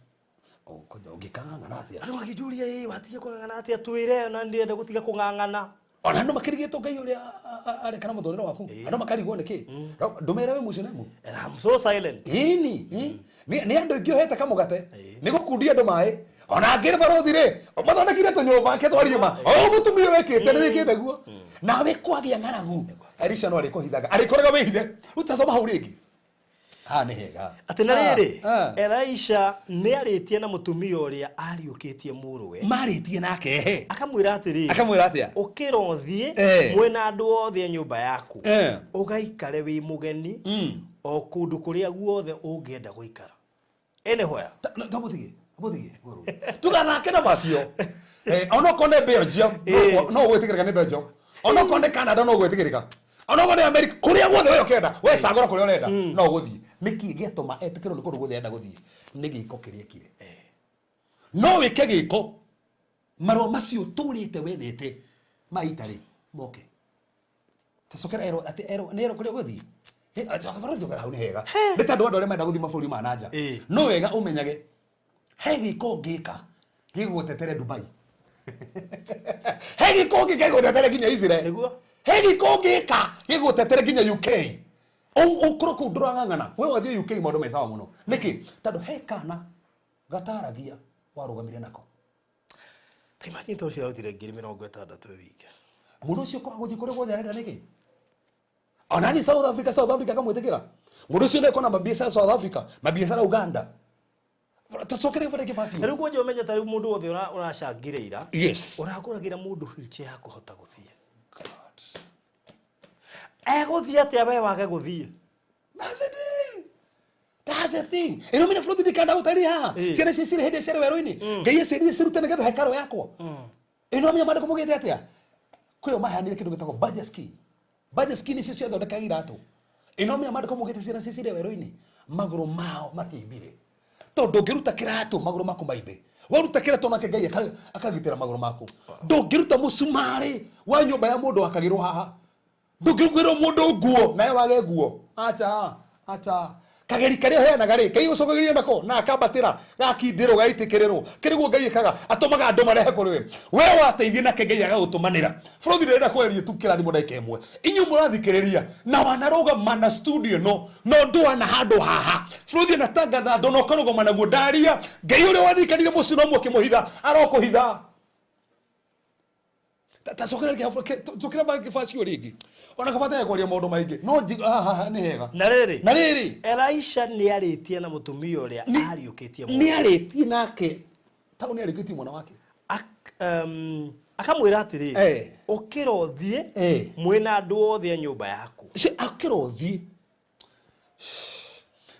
Ũngĩkang'ang'ana atĩa? Andũ makĩnjũria ĩ watiga kũng'ang'ana atĩa twĩre na ndĩrenda gũtiga kũng'ang'ana. Ona andũ makĩrigĩtwo Ngai ũrĩa arekana mũtũrĩre waku. Andũ makarigwo nĩkĩ? Ndũmere wĩ mũcunemu. And I'm so silent. Ĩni. Nĩ andũ aingĩ ũhete kamũgate. Nĩ gũkundia andũ maĩ. Ona angĩ barothi rĩ, mathondekire tũnyũmba ke twarie ma. O mũtumia wekĩte nĩ wĩkĩte guo. Nawe kwagĩa ng'aragu. Elisha no arĩkũhithaga. Arĩkoraga wĩhithe. Rĩu tathoma hau rĩngĩ. Haha nĩ hega. Atĩ na rĩrĩ, Elisha nĩ arĩtie na mũtumia ũrĩa ariũkĩtie mũrũwe. Marĩtie nake he. Akamwĩra atĩrĩrĩ. Akamwĩra atĩa? Ũkĩra ũthiĩ mwĩna andũ othe a nyũmba yaku. Ũgaikare wĩ mũgeni o kũndũ kũrĩa guothe ũngĩenda gũikara. Anywhere. Tamũtige. Mũtige. Tugathake na macio. Onokorwo nĩ Belgium no gwĩtĩkĩrĩka nĩ Belgium. Onokorwo nĩ Canada no gwĩtĩkĩrĩka. Onokorwo nĩ America kũrĩa guothe we ũkenda, we cagũra kũrĩa ũrenda no gũthiĩ. Nĩkĩ gĩatũma etĩkĩrwo nĩ kũndũ guothe enda gũthiĩ? Nĩ gĩko kĩrĩa ekire. No wĩke gĩko marũa macio ũtũrĩte wethete ma Italy moke. Tacokera erwo atĩ erwo nĩ erwo kũrĩa ũgũthiĩ. Cokera hau nĩ hega. Nĩ tondũ andũ arĩa marenda gũthiĩ mabũrũri ma na nja. No wega ũmenyage he gĩko ũngĩka gĩgũtetere Dubai. He gĩko ũngĩka gĩgũtetere nginya Israel. Nĩguo. He gĩko ũngĩka gĩgũtetere nginya UK. Ũkorwo kũu ndũrang'ang'ana. We wathiĩ UK maũndũ me sawa mũno. Nĩkĩ? Tondũ he kana gataragia warũgamire nako. Ta imagine ta ũcio arutire 60,000 wiki. Mũndũ ũcio kwaga gũthiĩ kũrĩa guothe arenda nĩkĩ? Ona ni South Africa, South Africa akamwĩtĩkĩra. Mũndũ ũcio nĩekona mabiacara South Africa, mabiacara Uganda. Tacokere bari kĩbacio. Rĩu kwanja ũmenye ta rĩu mũndũ wothe ũracangire ira. Yes. Ũragũragĩra mũndũ wheelchair ya kũhota gũthiĩ. Egũthiĩ atĩa we wage gũthiĩ? That's the thing. That's the thing. Ĩno mina flood ndikanda gũtari haha. Ciana ici cirĩ hĩndĩ ciarĩ werũ-inĩ. Ngai aciarire cirute nĩgetha hekarũ yakwo. Ĩno menya maandĩko maugĩte atĩa? Kwĩyo maheanire kĩndũ gĩtagwo badger skin. Badger skin icio ciathondekaga iratũ. Ĩno menya maandĩko maugĩte ciana ici cirĩ werũ-inĩ. Magũrũ mao matimbire. Tondũ ndũngĩruta kĩratũ magũrũ maku maimbe. Waruta kĩratũ nake Ngai akagitĩra magũrũ maku. Ndũngĩruta mũcumarĩ wa nyũmba ya mũndũ akagĩrwo haha. Ndũngĩrugĩrwo mũndũ nguo nawe wage nguo. Acha, acha. Kageri karĩa ũheanaga rĩ, Ngai ũcokagĩria nako na akambatĩra gakindĩrwo gaitĩkĩrĩrwo. Kĩrĩguo Ngai ĩkaga atũmaga andũ marehe kũrĩ we. We wateithia nake Ngai agagũtũmanĩra. Bũrũri ndĩrenda kwaria tu kĩrathimo ndagĩka ĩmwe. Inyuĩ mũrathikĩrĩria na wanarũgama na studio no no ndwana handũ haha. Bũrũri anatangatha andũ na ũkarũgama naguo ndaria. Ngai ũrĩa waririkanire mũciĩ no mũkĩmũhitha arokũhitha. Tacokera gĩbacio rĩngĩ. Ona kabata kwaria maũndũ maingĩ. No haha nĩ hega. Na rĩrĩ. Na rĩrĩ. Elisha nĩ arĩtie na mũtumia ũrĩa ariũkĩtie mwana. Nĩ arĩtie nake. Ta nĩ ariũkĩtie mwana wake. Akamwĩra atĩrĩrĩ, ũkĩra ũthiĩ mwĩna andũ othe a nyũmba yaku. Akĩra ũthiĩ.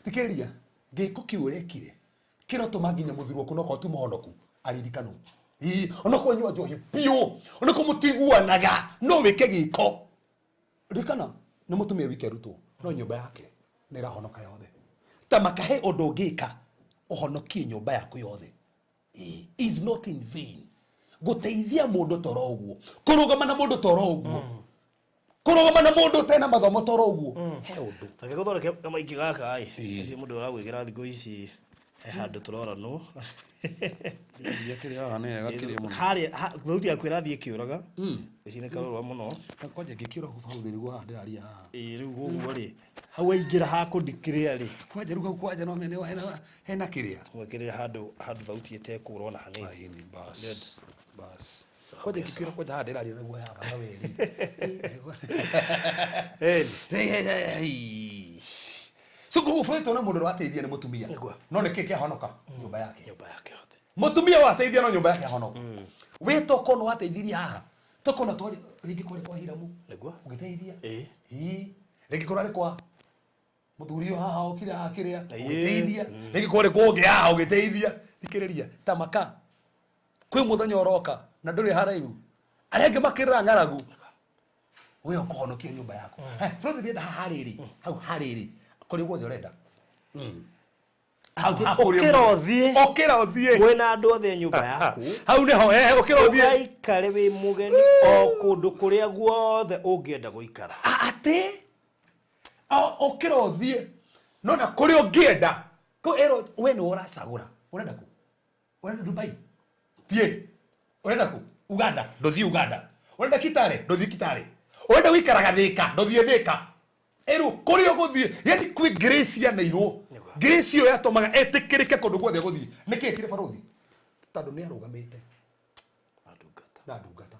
Thikĩrĩria, gĩko kĩu ũrekire kĩrotũma nginya mũthuri waku nokorwo ti mũhonoku aririkanwo. Onokorwo nyua njohi biũ, onokorwo mũtiguanaga no wĩke gĩko. Ririkana nĩ mũtumia wike arutwo no nyũmba yake nĩ ĩrahonoka yothe. Ta makahe ũndũ ũngĩka ũhonokie nyũmba yaku yothe. Is not in vain. Gũteithia mũndũ toro ũguo, kũrũgama na mũndũ toro ũguo, kũrũgama na mũndũ ũtarĩ na mathomo toro ũguo, he ũndũ. Ta reke gũthondeke kamaiki gaka ĩ. Ũcio mũndũ ũragwĩkĩra thikũ ici he handũ tũroranwo. Kĩrĩa haha nĩ hega kĩrĩa mũno. Harĩa thauti yaku ĩrathiĩ ĩkĩũraga. Ici nĩ karũrwa mũno. Kwanja ngĩkĩũra hau thĩ haha ndĩraria haha. Ĩĩ rĩu ũguo rĩ, hau waingĩra hakũndikĩrĩa rĩ. Kwanja rĩu hau kwanja no mene hena kĩrĩa. Tũmwĩkĩrĩre handũ thauti ĩtekũra ona hanini. Ĩĩ bas. Bas. Kwanja ngĩkĩũra kwanja haha ndĩraria nĩguo haha weri. Ĩĩ. So koguo bũrũri na mũndũ ũrateithia nĩ mũtumia. No nĩkĩ kĩahonoka? Nyũmba yake. Nyũmba yake yothe. Mũtumia wateithia no nyũmba yake ahonoka. Wĩ toko no wateithirie haha. Tũkona twarĩ rĩngĩ kwarĩ kwa Hiramu. Nĩguo. Ũgĩteithia. Ĩĩ. Ĩĩ. Rĩngĩ kũrarĩ kwa mũthuri ũyũ haha okire haha kĩrĩa. Ĩĩ. Ũgĩteithia. Rĩngĩ kwarĩ kwa ũngĩ haha ũgĩteithia. Thikĩrĩria tamaka. Kwĩ mũthenya ũroka na ndũrĩ haraihu. Arĩa angĩ makĩrĩra ng'aragu. We ũkũhonokia nyũmba yaku. Bũrũri ndĩrenda haha rĩrĩ. Hau harĩrĩ. Kũrĩa guothe ũrenda. Hau Atĩ hakũrĩa ũkĩra guothe. ũthiĩ. Ũkĩra ũthiĩ. Mwĩna andũ othe a nyũmba yaku. Hau nĩho ũkĩra ũthiĩ. Ũgaikare wĩ mũgeni o kũndũ kũrĩa guothe ũngĩenda gũikara. Atĩ ũkĩra ũthiĩ no na kũrĩa ũngĩenda kũ ĩrwo we nĩwe ũracagũra ũrenda kũ ũrenda Dubai thiĩ ũrenda kũ Uganda ndũthiĩ Uganda ũrenda Kitale ndũthiĩ Kitale ũrenda gũikaraga Thĩka ndũthiĩ Thĩka ĩrwo kũrĩa ũgũthiĩ yani kwĩ grace yaneirwo Nĩguo. Grace ĩyo yatũmaga etĩkĩrĩke kũndũ guothe gũthiĩ nĩkĩ kĩrĩ barũthi tondũ nĩ arũgamĩte Ndungata. Na ndungata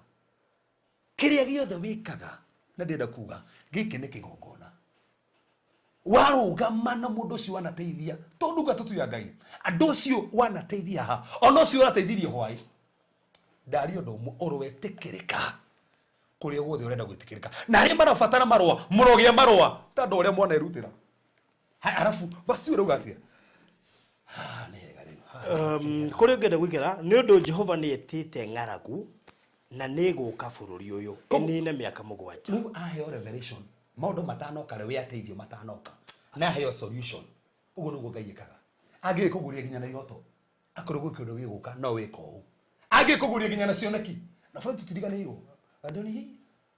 kĩrĩa gĩothe wĩkaga na ndĩrenda kuga gĩkĩ nĩ kĩgongona warũgama na mũndũ ũcio wanateithia to ndungata tu ya ngai andũ ũcio wanateithia ha ona ũcio ũrateithirie hwaĩ ndaria ũndũ ũmwe ũrwetĩkĩrĩka kũrĩa guothe ũrenda gwĩtĩkĩrĩka na arĩa marabatara marũa mũrogĩa marũa tondũ ũrĩa mwana erutĩra arabu vaci ũrauga atĩa? Ah, nĩ hega rĩu. Ah, Kũrĩa ũngĩenda gũikara nĩ ũndũ Jehova nĩ etĩte ng'aragu na nĩ ĩgũka bũrũri ũyũ ĩnine mĩaka 7. Rĩu aheo revelation maũndũ matanoka rĩ wĩateithio matanoka na aheo solution ũguo nĩguo ngai ĩkaga angĩgĩkũguria nginya na iroto akorwo gwĩ kĩndũ gĩgũka no wĩka ũũ angĩkũguria nginya na cioneki na bado tũtiriganĩirwo andũ nĩ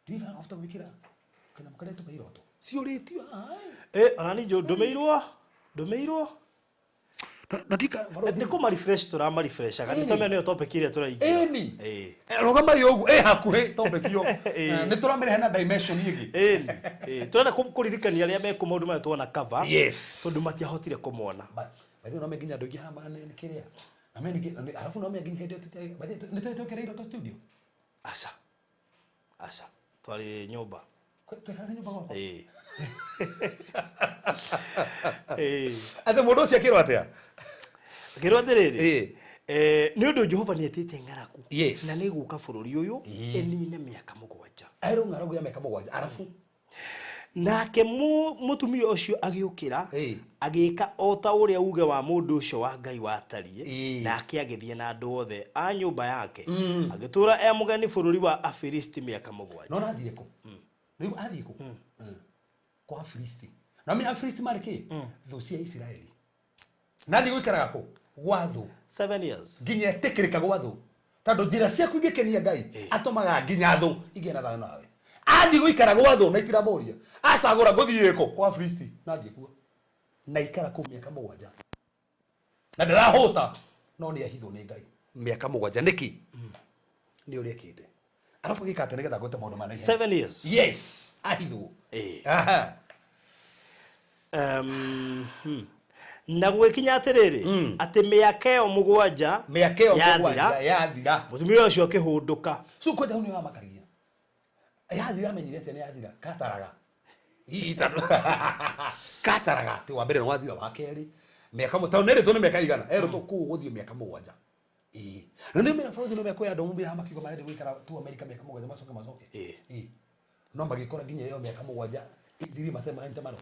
ndirahota gwĩkĩra kanyamũ karĩa tũka iroto ciũrĩtio haha. Ona niĩ ndũmĩirwo Na tika nĩ kũmarefresh tũramarefreshaga nĩ tũmenya nĩyo topic ĩrĩa tũraingĩra. Ĩni. Ĩĩ. Rũgamai ũguo ĩ hakuhĩ topic ĩyo. Ĩĩ. Nĩ tũramĩrehe na dimension ĩngĩ. Ĩni. Ĩĩ. Tũrenda kũririkania arĩa mekũ maũndũ maya tuona cover Yes. tondũ matiahotire kũmona. By the way, no me nginya andũ aingĩ haha nĩ kĩrĩa na me ningĩ arabu no me nginya hĩndĩ ĩyo by the way, nĩ twĩkĩre iroto studio. Aca aca twarĩ nyũmba. Twĩkaraga nyũmba gwakwa. Ĩĩ. Ĩĩ. Atĩ mũndũ ũcio akĩrwo atĩa? Ngĩrwo atĩrĩrĩ, Ĩĩ. Nĩ ũndũ Jehova nĩ etĩte ng'aragu Yes. na nĩ ĩgũka bũrũri ũyũ Ĩĩ. ĩnine mĩaka 7. Erwo ng'aragu ya mĩaka 7 arabu Nake mũtumia ũcio agĩũkĩra Ĩĩ. agĩka o ta ũrĩa uge wa mũndũ ũcio wa Ngai watariĩ Ĩĩ. nake agĩthiĩ na andũ othe a nyũmba yake agĩtũũra e mũgeni bũrũri wa Afilisti mĩaka 7. No nathire kũ rĩu athiĩ kũ kwa Afilisti na menya Afilisti marĩ kĩ thũ cia Isiraeli nathiĩ gũikaraga kũ gwa thũ 7 years. Nginya etĩkĩrĩka gwa thũ tondũ njĩra ciaku ingĩkenia ngai atũmaga nginya thũ igĩe na thayũ nawe athiĩ gũikara gwa thũ na itiramũria acagũra ngũthiĩ kũ kwa Afilisti nathiĩ kuo na ikara kũu mĩaka 7 na ndĩrahũta no nĩ ahithwo nĩ ngai mĩaka 7 nĩkĩ nĩ ũrĩa ekĩte arabu agĩka atĩ nĩgetha ngwĩte maũndũ ma naihenya. 7 years. Yes, ahithwo. Ĩĩ. Aha. Na gwĩkinya atĩrĩrĩ atĩ mĩaka ĩyo 7 Mĩaka ĩyo yathira, 7 yathira mũtumia ũcio akĩhũndũka. So kwenda hau nĩ wamakagia yathira amenyire atĩa nĩ yathira kataraga Ii, kataraga atĩ wa mbere nĩ wathira wa kerĩ mĩaka tondũ nĩ nĩ mĩaka igana erĩtwo kũu gũthiĩ mĩaka 7 ĩĩ na nĩ mena bũrũri no mekũya andũ mumire haha makiuga marenda gũikara tu Amerika mĩaka 7 macoke macoke. Ĩĩ. Ĩĩ no magĩkora nginya ĩyo mĩaka 7 ithiri matemaite marũa.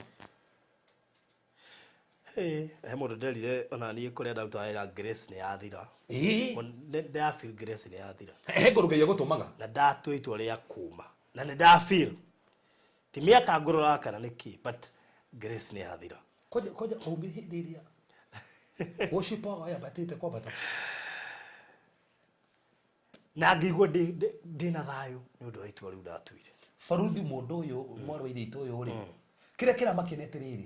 He mũndũ nderire ona niĩ kũrĩa ndaruta wĩra Grace nĩ yathira. Ĩĩ. Ndafeel Grace nĩ yathira. He ngũrũ Ngai egũtũmaga. Na ndatua itua rĩa kuma na nĩ ndafeel ti mĩaka ngũroraga kana nĩ kĩ but Grace nĩ yathira. Koja koja umire hĩndĩ ĩrĩa worship power yambatĩte kwambata. Na ngĩigua ndĩ na thayũ nĩ ũndũ wa itua rĩu ndatuire. Baruthi mũndũ ũyũ mwarĩ wa ithe witũ ũyũ rĩ kĩrĩa kĩramakenia atĩrĩrĩ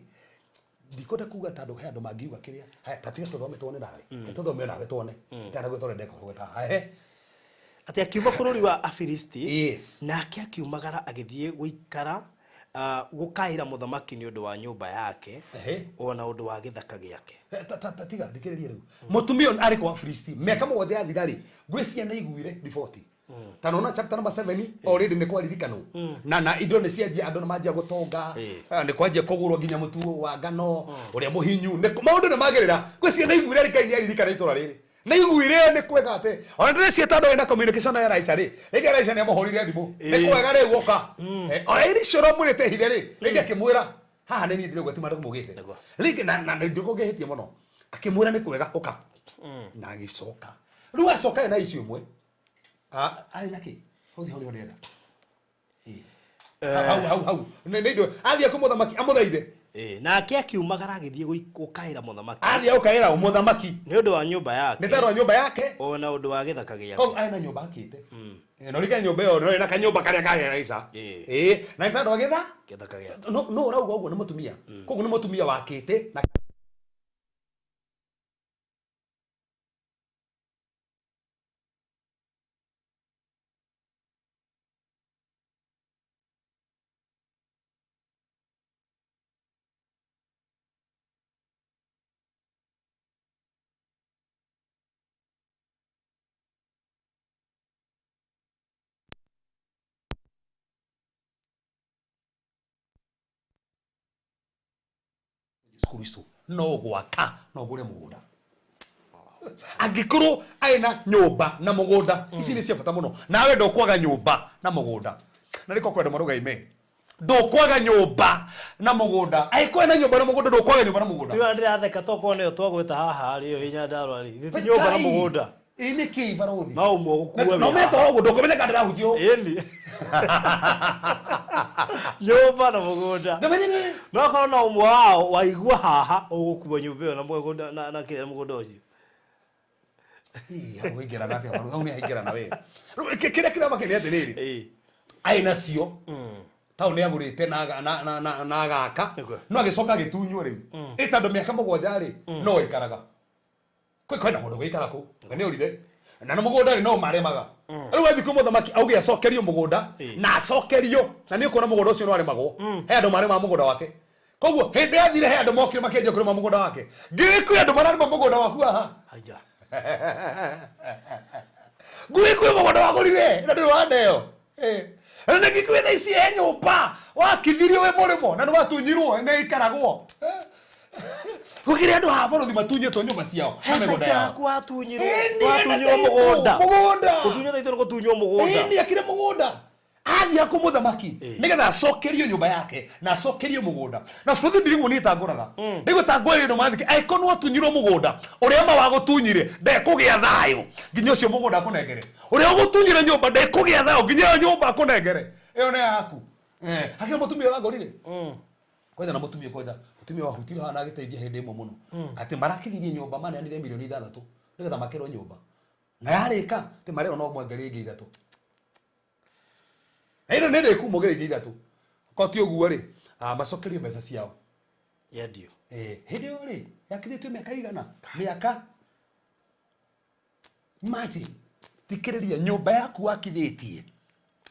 ndikwenda kuga tondũ he andũ mangiuga kĩrĩa haya ta tiga tũthome tuone nawe. Tũthome nawe tuone tana gwĩtwo ũrĩa ndeka gwĩta he. Atĩ akiuma bũrũri wa Afilisti Yes. Nake akiumagara agĩthiĩ gũikara gũkaĩra mũthamaki nĩ ũndũ wa nyũmba yake ona ũndũ wa gĩthaka gĩake. Ta tiga thikĩrĩria rĩu mũtumia ũyũ arĩ kwa Afilisti mĩaka 7 yathira rĩ ngwĩciria nĩ aiguire riboti ta nona chapter number 7 already nĩ kwaririkanwo na indo nĩ cianjia andũ nĩ manjia gũtonga. Nĩ kwanjia kũgũrwo nginya mũtu wa ngano ũrĩa mũhinyu maũndũ nĩ magĩrĩra ngwĩciria nĩ aiguire rĩ Ngai nĩ aririkana itũra rĩrĩ Nĩiguire nĩ kwega atĩ ona ndĩreciria tondũ ena communication na Elisha rĩ, rĩngĩ Elisha nĩamũhũrire thimũ. Nĩ kwega rĩu oka. Ona Elisha ũramwĩrĩte ihinda rĩ, rĩngĩ akĩmwĩra haha nĩ niĩ ndĩrauga ti maandĩko maugĩte. Nĩguo. Rĩngĩ na ndũkũngĩhĩtia mũno. Akĩmwĩra nĩ kwega ũka. Na agĩcoka. Rĩu acoka ena icio ĩmwe. Arĩ na kĩ? Hau hau nĩho ndĩrenda. Hau hau hau. Nĩ indo athiĩ kwĩ mũthamaki amũthaithe. Nake akiumagara agĩthiĩ gũkaĩra mũthamaki. Athiĩ gũkaĩra mũthamaki. Nĩ ũndũ wa nyũmba yake. Nĩ tondũ wa nyũmba yake. Ona ũndũ wa gĩthaka gĩake. Koguo arĩ na nyũmba akĩte. No rĩngĩ nyũmba ĩyo no ĩna kanyũmba karĩa ka Elisha. Na nĩ tondũ wa gĩthaka gĩake. No ũrauga ũguo nĩ mũtumia. Koguo nĩ mũtumia wakĩte na Yesu Kristo no gwaka no gure mugunda angikorwo aina nyumba na mugunda ici ni cia bata muno nawe ndukwaga nyumba na mugunda na riko kwenda maruga ime ndukwaga nyumba na mugunda aikorwo na nyumba na mugunda ndukwaga nyumba na mugunda riu ndiratheka tokorwo niyo twagweta haha ri yo hinya ndarwa ri ti nyumba na mugunda ĩ nĩ kĩ barothi no umwe gũkua no meta ũguo ndũkũmenya kana ndĩrahutio ĩni nyumba na mugunda no korwo no umwe wao waigua haha ũgũkua nyumba ĩyo na mugunda na kĩrĩa mugunda ũcio hau ingĩrana atĩa hau nĩ haingĩrana we kĩrĩa kĩramakenia atĩrĩrĩ arĩ nacio tau nĩ agũrĩte na agaka no agĩcoka agĩtunywo rĩu ĩ tondũ mĩaka mũgwanja rĩ no ĩkaraga kwĩna kũndũ gũikara kũu nĩ ũrire na no mũgũnda rĩ no marĩmaga rĩu athiĩ kwĩ mũthamaki auge acokerio mũgũnda na acokerio na nĩ ũkuona mũgũnda ũcio no arĩmagwo he andũ marĩmaga mũgũnda wake koguo hĩndĩ yathire he andũ mokire makĩanjia kũrĩma mũgũnda wake ngiri kwĩ andũ mararĩma mũgũnda waku haha ngui kwĩ mũgũnda wagũrire na ndũrĩ waneo na nĩngĩ kwĩ thaa ici he nyũmba wakithirio wĩ mũrĩmo na nĩ watunyirwo nĩ ikaragwo gũkĩrĩ andũ haha bũrũri matunyĩtwo nyũmba ciao na mĩgũnda yao watunyirwo mũgũnda gũtunywo taitũ nĩ gũtunywo mũgũnda ĩni akire mũgũnda athiĩ kwĩ mũthamaki nĩgetha acokerio nyũmba yake na acokerio mũgũnda na bũrũri ndiriguo niĩ tangũraga nĩguo tangũrĩre andũ mathike angĩkorwo nĩ watunyirwo mũgũnda ũrĩa ma wagũtunyire ndekũgĩa thayũ nginya ũcio mũgũnda akũnengere ũrĩa ũgũtunyire nyũmba ndekũgĩa thayũ nginya ĩyo nyũmba akũnengere ĩyo nĩ yaku hakĩrĩ mũtumia ũrangorire kwanja na mũtumia kwanja mũtumia wahutire haha na agĩteithia hĩndĩ ĩmwe mũno atĩ marakithirie nyũmba maneanire milioni 6 nĩgetha makĩrwo nyũmba na yarĩka atĩ marĩo no mwongerere ingĩ 3 ĩno nĩ rĩku mwongerere ingĩ 3 ko ti ũguo rĩ macokerio mbeca ciao yendio hĩndĩ ĩyo rĩ yakithĩtio mĩaka igana mĩaka imagine tikĩrĩria nyũmba yaku wakithĩtie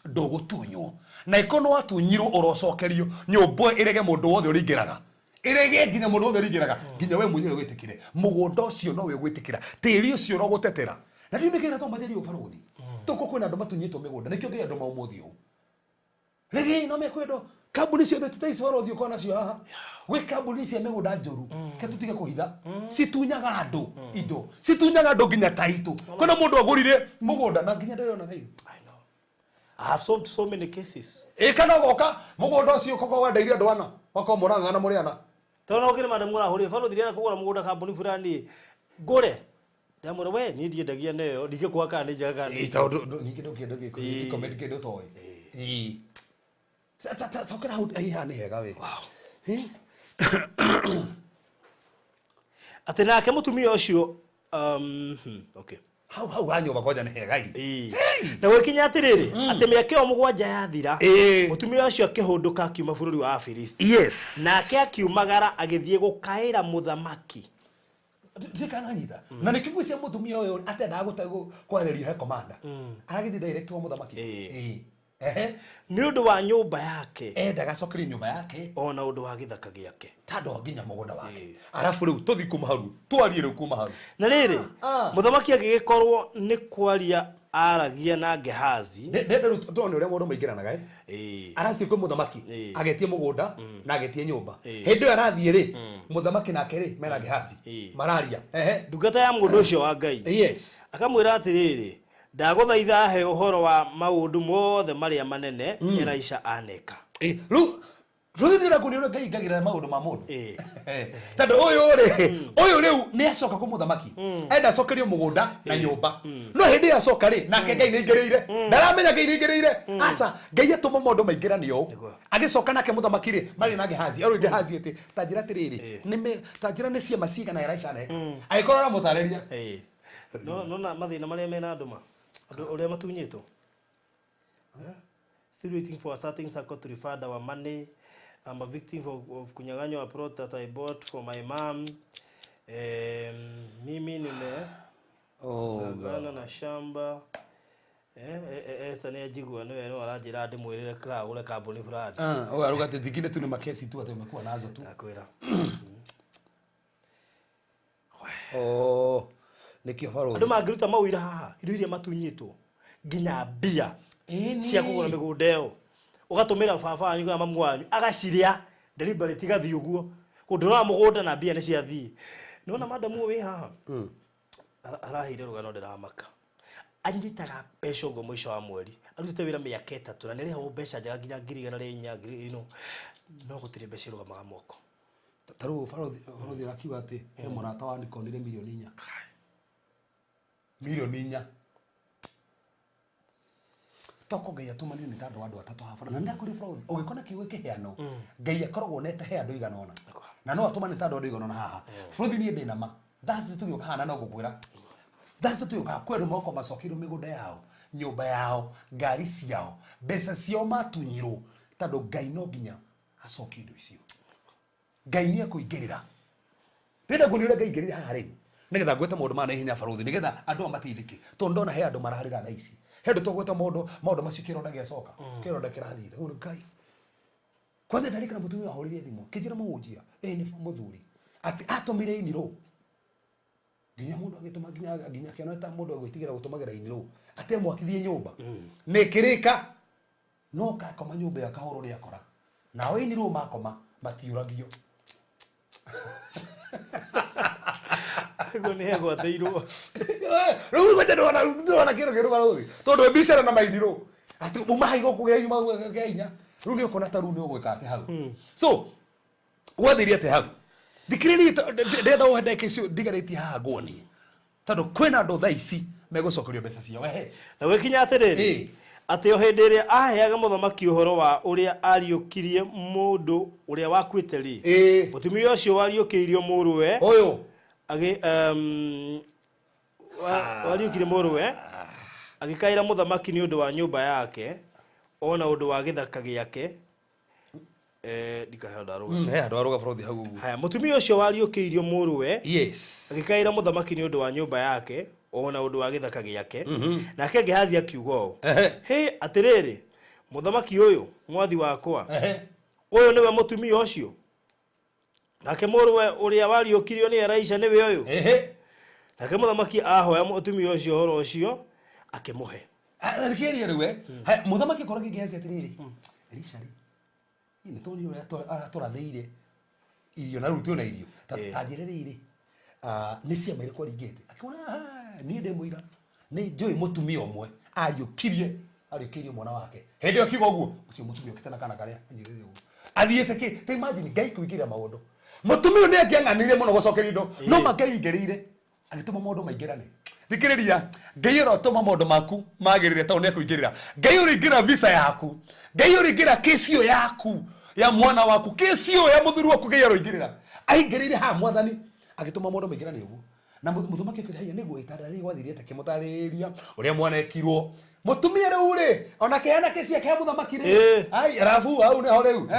ndũgũtunywo na ĩkorwo nĩ watunyirwo ũrocokerio nyũmba ĩrege mũndũ wothe ũrĩingĩraga ĩrege nginya mũndũ wothe ũrĩingĩraga nginya we mwenyewe wĩtĩkĩre mũgũnda ũcio nowe ũgwĩtĩkĩra tĩri ũcio ũrogũtetera na rĩu nĩkĩra tũmanjĩrie ũbarũthi tũkũ kwĩna andũ matunyĩtwo mĩgũnda nĩkĩo ngĩ andũ ma ũmũthĩ ũũ rĩngĩ no mekwendwo kambuni ciothe ti ta ici barũthi ũkorwo nacio haha gwĩ kambuni cia mĩgũnda njũru ke tũtige kũhitha citunyaga andũ indo citunyaga andũ nginya taitũ kwĩna mũndũ agũrire mũgũnda na nginya ndĩrona thaitũ I have solved so many cases. Kana goka mũgũnda ũcio koko wendeirie andũ ana wakorwo mũrang'ana mũrĩ ana tondũ no kĩrĩ madam mũrahũrire barũthi rĩera kũgũra mũgũnda kambuni fulani ngũre ndamwĩra we niĩ ndiendagia nayo ndingĩkũa kana nĩ njega kana nĩ tondũ ningĩ ndũngĩenda comment kĩndũ ũtoĩ cokera hau haha nĩ hega we atĩ nake mũtumia ũcio okay hau hau ha nyũmba kwanja nĩ hega i na gwĩkinya atĩrĩrĩ atĩ mĩaka ĩyo mũgwanja yathira mũtumia ũcio akĩhũndũka akiuma bũrũri wa Afilisti yes nake akiumagara agĩthiĩ gũkaĩra mũthamaki ndikananyita na nĩkĩo ngwĩciria mũtumia ũyũ atendaga kwarĩrio he komanda aragĩthiĩ direct wa mũthamaki Ehe. Nĩ ũndũ wa nyũmba yake. Endaga acokerio nyũmba yake. Ona ũndũ wa gĩthaka gĩake. Tondũ nginya mũgũnda wake. Arabu rĩu tũthi kuma hau. Twarie rĩu kuma hau. Na rĩrĩ, mũthamaki agĩgĩkorwo nĩ kwaria aragia na Gehazi. Ndenda rĩu tuone ũrĩa maũndũ maingĩranaga. Arathiĩ kwĩ mũthamaki agetie mũgũnda na agetie nyũmba. Hĩndĩ ĩyo arathiĩ rĩ, mũthamaki nake rĩ mena Gehazi mararia. Ndungata ya mũndũ ũcio wa Ngai. Yes. Akamwĩra atĩrĩrĩ, ndagũthaitha he ũhoro wa maũndũ mothe marĩa manene Elisha aneka. Rĩu rĩu ndĩrakuonia ũrĩa Ngai aingagĩrĩra maũndũ ma mũndũ. Tondũ ũyũ rĩ, ũyũ rĩu nĩ acoka kwĩ mũthamaki. Enda acokerio mũgũnda na nyũmba. No hĩndĩ ĩyo acoka rĩ, nake Ngai nĩ aingĩrĩire. Ndaramenya Ngai nĩ aingĩrĩire. Aca, Ngai atũma maũndũ maingĩrane ũũ. Agĩcoka nake mũthamaki rĩ, marĩ na Gehazi. Arĩ Gehazi atĩ, ta njĩra atĩrĩrĩ, ta njĩra nĩ ciama cigana Elisha aneka. Agĩkorwo aramũtarĩria. No na mathĩna marĩa mena andũ ma. Andũ ũrĩa matunyĩtwo. Still waiting for a certain circle to refund our money. I'm a victim of kunyang'anywa plot that I bought for my mom. Mimi nime gana na shamba. Esther nĩ anjigua nĩwe no aranjĩra ndĩmwĩrĩre kagũre kambuni fulani. Ũyũ aruga atĩ zingine tu ni makesi tu atĩ umekuwa nazo tu. Nakwĩra. Nĩkĩo barũthi. Andũ mangĩruta mawĩra haha, indo iria matunyĩtwo nginya mbia cia kũgũra mĩgũnda ĩyo. Ũgatũmĩra baba wanyu kana mamu wanyu agacirĩa deliberate igathiĩ ũguo. Kũndũra mũgũnda na mbia nĩ ciathiĩ. Nĩwona madam ũyũ wĩ haha? Araheire rũgano ndĩramaka. Anyitaga mbeca ũguo mũico wa mweri. Arutĩte wĩra mĩaka 3 na nĩarĩhagwo mbeca njega nginya 1,400, ngiri ĩno. No gũtirĩ mbeca irũgamaga moko. Ta rĩu barũthi arakiuga atĩ he mũrata wa Nikonire mirioni 4. Mirioni 4. Toko Ngai atũmanire nĩ ta andũ atatũ haha. Na nĩndakũria barũthi, ũngĩkona kiugo kĩheano, Ngai akoragwo onete he andũ igana ũna. Na no atũmane ta andũ igana ũna haha. Barũthi niĩ ndĩna ma. Thursday tũgĩũka haha na no ngũkwĩra. Thursday tũgĩũka haha, kwĩ andũ moka macokeirwo mĩgũnda yao, nyũmba yao, ngari ciao, mbeca ciao matunyirwo, tondũ Ngai no nginya acokie indo icio. Ngai nĩ ekũingĩrĩra. Ndĩrenda kuonia ũrĩa Ngai aingĩrĩire haha rĩu. Nĩgetha ngwete maũndũ maya na ihenya barũthi, nĩgetha andũ aya mateithĩke. Tondũ ndona he andũ mararĩra thaa ici. He andũ tũgwete maũndũ macio kĩronda gĩacoka. Kĩronda kĩrathiĩte. Ũguo nĩ Ngai. Kwanza ndarikana mũtumia wahũrĩire thimũ, kĩnjĩra mũhunjia, nĩ mũthuri. Atĩ atũmire inirũ. Nginya mũndũ agĩtũma nginya akĩona ta mũndũ agwĩtigĩra gũtũmagĩra inirũ. Atĩ amwakithie nyũmba. Nĩ kĩrĩka. No kakoma nyũmba ĩyo akahũrwo nĩ akora. Nao inirũ makoma matiũragio. Guo nĩ hegwatĩirwo. Rĩu gwete ndĩrona kĩndũ kĩrũ barũthi. Tondũ biacara na mainirũ. Atĩ uma hau gũkũ yuma gĩa inya. Rĩu nĩ ũkuona ta rĩu nĩ ũgwĩka atĩ hau. So, gwathiire atĩ hau. Thikĩrĩria ndĩrenda ũhe ndagĩka icio ndigarĩtie haha nguonie. Tondũ kwĩna andũ thaa ici megũcokerio mbeca ciao. Ehe. Na gwĩkinya atĩrĩrĩ, atĩ o hĩndĩ ĩrĩa aheaga mũthamaki ũhoro wa ũrĩa ariũkirie mũndũ ũrĩa wakuĩte rĩ, mũtumia ũcio wariũkĩirio mũrũwe, ũyũ wariũkirie mũrũwe, agĩkaĩra mũthamaki nĩ ũndũ wa nyũmba yake ona ũndũ wa gĩthaka gĩake. Ndikahe handũ arũga. He handũ arũga barũthi hau ũguo. Haya, mũtumia ũcio wariũkĩirio mũrũwe, Yes. agĩkaĩra mũthamaki nĩ ũndũ wa nyũmba yake ona ũndũ wa gĩthaka gĩake. Nake Gehazi akiuga ũũ, hĩ, atĩrĩrĩ, mũthamaki ũyũ mwathi wakwa, ũyũ nĩwe mũtumia ũcio, nake mũrũwe ũrĩa wariũkirio nĩ Elisha nĩwe ũyũ. Nake mũthamaki ahoya mũtumia ũcio ũhoro ũcio akĩmũhe. Thikĩrĩria rĩu, Haya, mũthamaki akorwo Gehazi atĩrĩrĩ, Elisha rĩ, nĩ tuonire ũrĩa aratũrathĩire irio na rĩu twĩna irio. Ta njĩre rĩrĩ, nĩ ciama irĩkũ aringĩte? Akiona, niĩ ndĩ mũira, nĩ njũĩ mũtumia ũmwe ariũkirie mwana wake. Hĩndĩ ĩyo akiuga ũguo, ũcio mũtumia ũkĩte na kana karĩa anyitĩte ũguo. Athiĩte kĩ? Ta imagine Ngai kũingĩrĩra maũndũ. Mũtumia ũyũ nĩ angĩang'anire mũno gũcokeria indo, no ma Ngai aingĩrĩire, agĩtũma maũndũ maingĩrane. Thikĩrĩria, Ngai ũrotũma maũndũ maku magĩrĩre tondũ nĩ ekũingĩrĩra. Ngai ũrĩingĩra visa yaku, Ngai ũrĩingĩra kesi ĩyo yaku ya mwana waku, kesi ĩyo ya mũthuri waku, Ngai aroingĩrĩra. Aingĩrĩire haha mwathani, agĩtũma maũndũ maingĩrane ũguo. Na mũthamaki akĩũria, haiya, nĩguo ĩtarĩria gwathiire atĩa? Akĩmũtarĩria ũrĩa mwana ekirwo. Mũtumia rĩu rĩ, ona kĩheana kesi yake ya mũthamaki rĩ. Ai, arabu hau nĩho rĩu.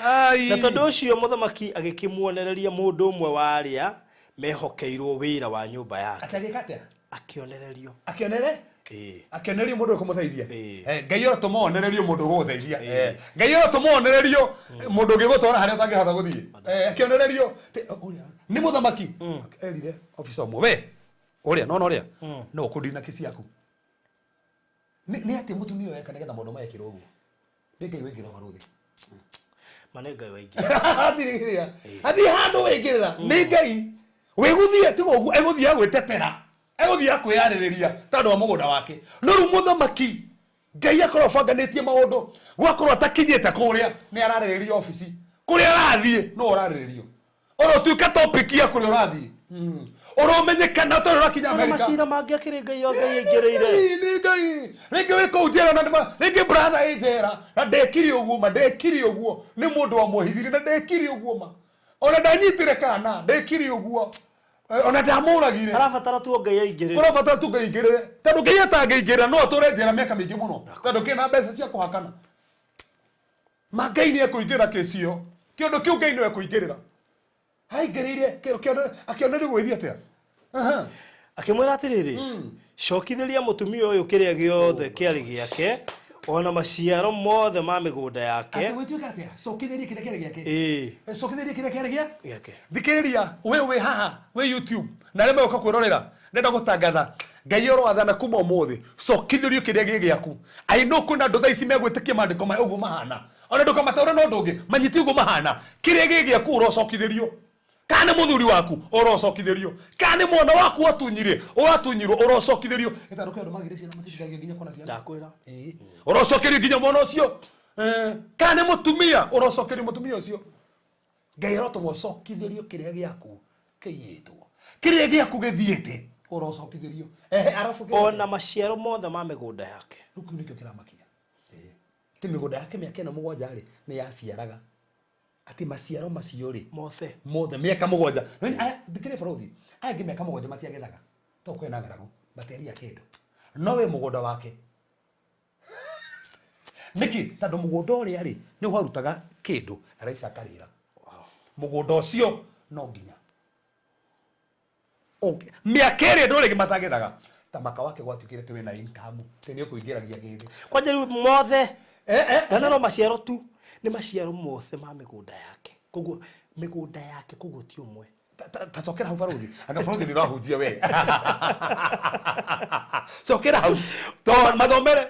Ai. Na tondũ ũcio mũthamaki agĩkĩmuonereria mũndũ ũmwe wa arĩa mehokeirwo wĩra wa nyũmba yake. Atĩ agĩka atĩa? Akĩonererio. Akĩonere? Akĩonererio mũndũ ũkũmũteithia. Ngai ũratũma onererio mũndũ ũgũgũteithia. Ngai ũratũma onererio mũndũ ũngĩgũtwara harĩa ũtangĩhota gũthiĩ. Akĩonererio nĩ mũthamaki. Erire officer ũmwe, we ũrĩa no ũrĩa no ũkũndina kĩ ciaku. Nĩ atĩ mũtumia ũyũ eka nĩgetha maũndũ maya ekĩrwo ũguo. Nĩ Ngai waingĩra barũthi. Ma nĩ Ngai waingĩra. Hatirĩ hatirĩ handũ waingĩrĩra. Nĩ Ngai wĩgũthiĩ tiga ũguo egũthiĩ agwĩtetera. Egũthiĩ akwĩyarĩrĩria tondũ wa mũgũnda wake. No rĩu mũthamaki Ngai akorwo abanganĩtie maũndũ gwakorwo atakinyĩte kũrĩa nĩ ararĩrĩria obici. Kũrĩa arathiĩ no ũrarĩrĩrio. Oro ũtuĩke topic ya kũrĩa ũrathiĩ. Ũromenyekana tondũ ũrakinya Ona Amerika. macira mangĩ akĩrĩ Ngai o Ngai aingĩrĩire. Nĩ Ngai. Rĩngĩ wĩ kũu njera na rĩngĩ brother ĩ njera na ndekire ũguo ma ndekire ũguo nĩ mũndũ wamũhithire na ndekire ũguo ma. Ona ndanyitire kana ndekire ũguo. Ona ndamũragire. Arabatara tu Ngai aingĩrĩre. Ũrabatara tu Ngai aingĩrĩre. Tondũ Ngai atangĩingĩrĩra no atũre njera mĩaka mĩingĩ mũno. Tondũ kĩna mbeca cia kũhakana. Ma Ngai nĩ ekũingĩra kĩci ĩyo. Kĩũndũ kĩu Ngai nĩwe ekũingĩrĩra. Aingĩrĩire akĩonererio gwĩthiĩ atĩa? Akĩmwĩra atĩrĩrĩ, cokithĩria mũtumia ũyũ kĩrĩa gĩothe kĩarĩ gĩake ona maciaro mothe ma mĩgũnda yake. Atĩ gwĩtuĩka atĩa? Cokithĩria kĩrĩa kĩarĩ gĩake. Cokithĩria kĩrĩa kĩarĩ gĩake. Thikĩrĩria we wĩ haha wĩ YouTube na arĩa megũka kwĩrorera ndenda gũtangatha Ngai ũroathana kuma ũmũthĩ cokithĩrio kĩrĩa gĩ gĩaku. I know kwĩna andũ thaa ici megwĩtĩkia maandĩko maya ũguo mahana. Ona ndũkamataũre na ũndũ ũngĩ manyite ũguo mahana. Kĩrĩa gĩ gĩaku ũrocokithĩrio. Kana nĩ mũthuri waku ũrocokithĩrio. Kana nĩ mwana waku watunyire ũratunyirwo ũrocokithĩrio. Ĩtandũ kwĩ andũ magire ciana maticiragia nginya kuona ciana. Ndakwĩra. Ũrocokerio nginya mwana ũcio. Kana nĩ mũtumia ũrocokerio mũtumia ũcio. Ngai arotũma ũcokithĩrio kĩrĩa gĩaku kĩiyĩtwo. Kĩrĩa gĩaku gĩthiĩte ũrocokithĩrio. Arabu ona maciaro mothe ma mĩgũnda yake. Rĩu kĩu nĩkĩo kĩramakia. Ti mĩgũnda yake mĩaka ĩno mũgwanja rĩ nĩ yaciaraga. Atĩ maciaro macio rĩ mothe mothe mĩaka mũgwanja. Thikĩrĩria bũrũthi. Aya angĩ mĩaka mũgwanja matiagethaga. Tondũ kwĩna ng'aragu matiaria kĩndũ. No we mũgũnda wake. Nĩkĩ? Tondũ mũgũnda ũrĩa rĩ nĩ warutaga kĩndũ Elisha akarĩra. Mũgũnda ũcio no nginya. Mĩaka ĩrĩa andũ arĩa matagethaga ta maka wake gwatuĩkire atĩ wĩna income atĩ nĩ ũkũingĩragia gĩthĩ. Kwanja rĩu mothe na no maciaro tu nĩ maciaro mothe ma mĩgũnda yake. Koguo mĩgũnda yake koguo ti ũmwe. Ta cokera hau barũthi. Anga barũthi nĩ ũrahunjia we. Cokera hau. To mathomere.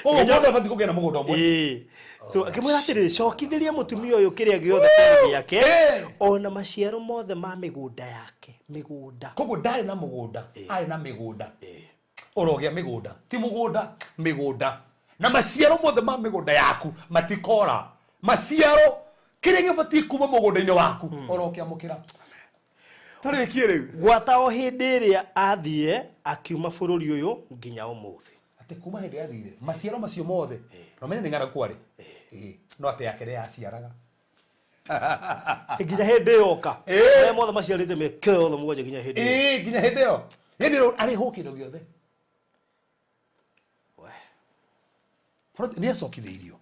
Koguo mũndũ abatiĩ kũgĩa na mũgũnda ũmwe. So akĩmwĩra atĩrĩrĩ, cokithĩria mũtumia ũyũ kĩrĩa gĩothe kĩarĩ gĩake ona maciaro mothe ma mĩgũnda yake. Mĩgũnda. Koguo ndarĩ na mũgũnda, arĩ na mĩgũnda. Ũrogĩa mĩgũnda, ti mũgũnda, mĩgũnda. Na maciaro mothe ma mĩgũnda yaku matikora. Maciaro kĩrĩa gĩbatiĩ kuma mũgũnda-inĩ waku ũrokĩamũkĩra. Tarĩkie rĩu. Gwata o hĩndĩ ĩrĩa athire akiuma bũrũri ũyũ nginya ũmũthĩ. Atĩ kuma hĩndĩ athire maciaro macio mothe no menye nĩ ng'aragu kwarĩ. No atĩ yake nĩ yaciaraga. Nginya hĩndĩ yoka. Marĩa mothe maciarĩte mĩaka yothe mũgwanja nginya hĩndĩ ĩyo. Nginya hĩndĩ ĩyo. Hĩndĩ ĩyo arĩhwo kĩndũ gĩothe. Bũrũthi nĩ acokithĩirio.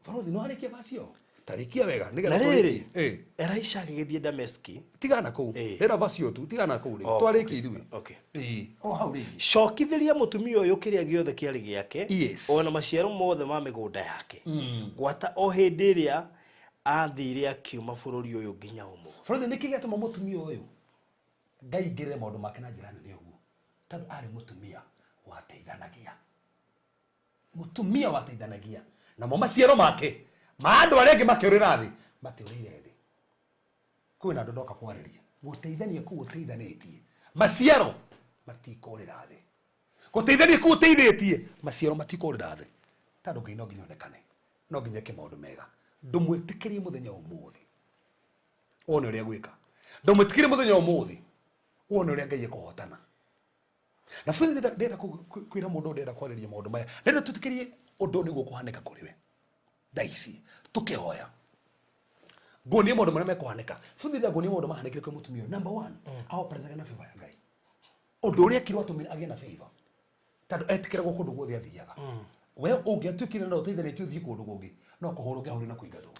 Bũrũthi no arĩkie vacio. Tarĩkia wega nĩgetha Na rĩrĩ Elisha agĩgĩthiĩ Dameski. Tigana kũu. Rĩra vacio tu tigana kũu rĩ. Twarĩkia ithuĩ. O hau rĩngĩ. Cokithĩria mũtumia ũyũ kĩrĩa gĩothe kĩarĩ gĩake ona maciaro mothe ma mĩgũnda yake. Gwata o hĩndĩ ĩrĩa athire akiuma bũrũri ũyũ nginya ũmũthĩ. Bũrũthi nĩkĩ gĩatũma mũtumia ũyũ Ngai aingĩrĩre maũndũ make na njĩra nene ũguo? Tondũ arĩ mũtumia wateithanagia. Mũtumia wateithanagia. Namo maciaro make ma andũ arĩa angĩ makĩũrĩra thĩ matiũrĩire thĩ. Kwĩna andũ ndoka kwarĩria. Gũteithania kũu ũteithanĩtie maciaro matikũrĩra thĩ. Gũteithania kũu ũteithĩtie maciaro matikũrĩra thĩ. Tondũ Ngai no nginya onekane, no nginya eke maũndũ mega. Ndũmwĩtĩkĩrie mũthenya ũmũthĩ wone ũrĩa gwĩka. Ndũmwĩtĩkĩrie mũthenya ũmũthĩ wone ũrĩa Ngai ekũhotana. Na bũrũri ndĩrenda kwĩra mũndũ ndĩrenda kwarĩria maũndũ maya. Ndĩrenda tũtĩkĩrie ũndũ nĩguo kũhanĩka kũrĩ we. Thaa ici tũkĩhoya. Nguonie maũndũ marĩa mekũhanĩka. Bũrũri ndĩrenda nguonie maũndũ mahanĩkire kwĩ mũtumia ũyũ. Number one, aoperanaga na favor ya Ngai. Ũndũ ũrĩa ekirwo atũmire agĩe na favor. Tondũ etĩkĩragwo kũndũ guothe athiaga. We ũngĩatuĩkire na ũteithanĩtie ũthiĩ kũndũ kũngĩ, no kũhũrwo ũngĩahũrirwo na kũingatwo.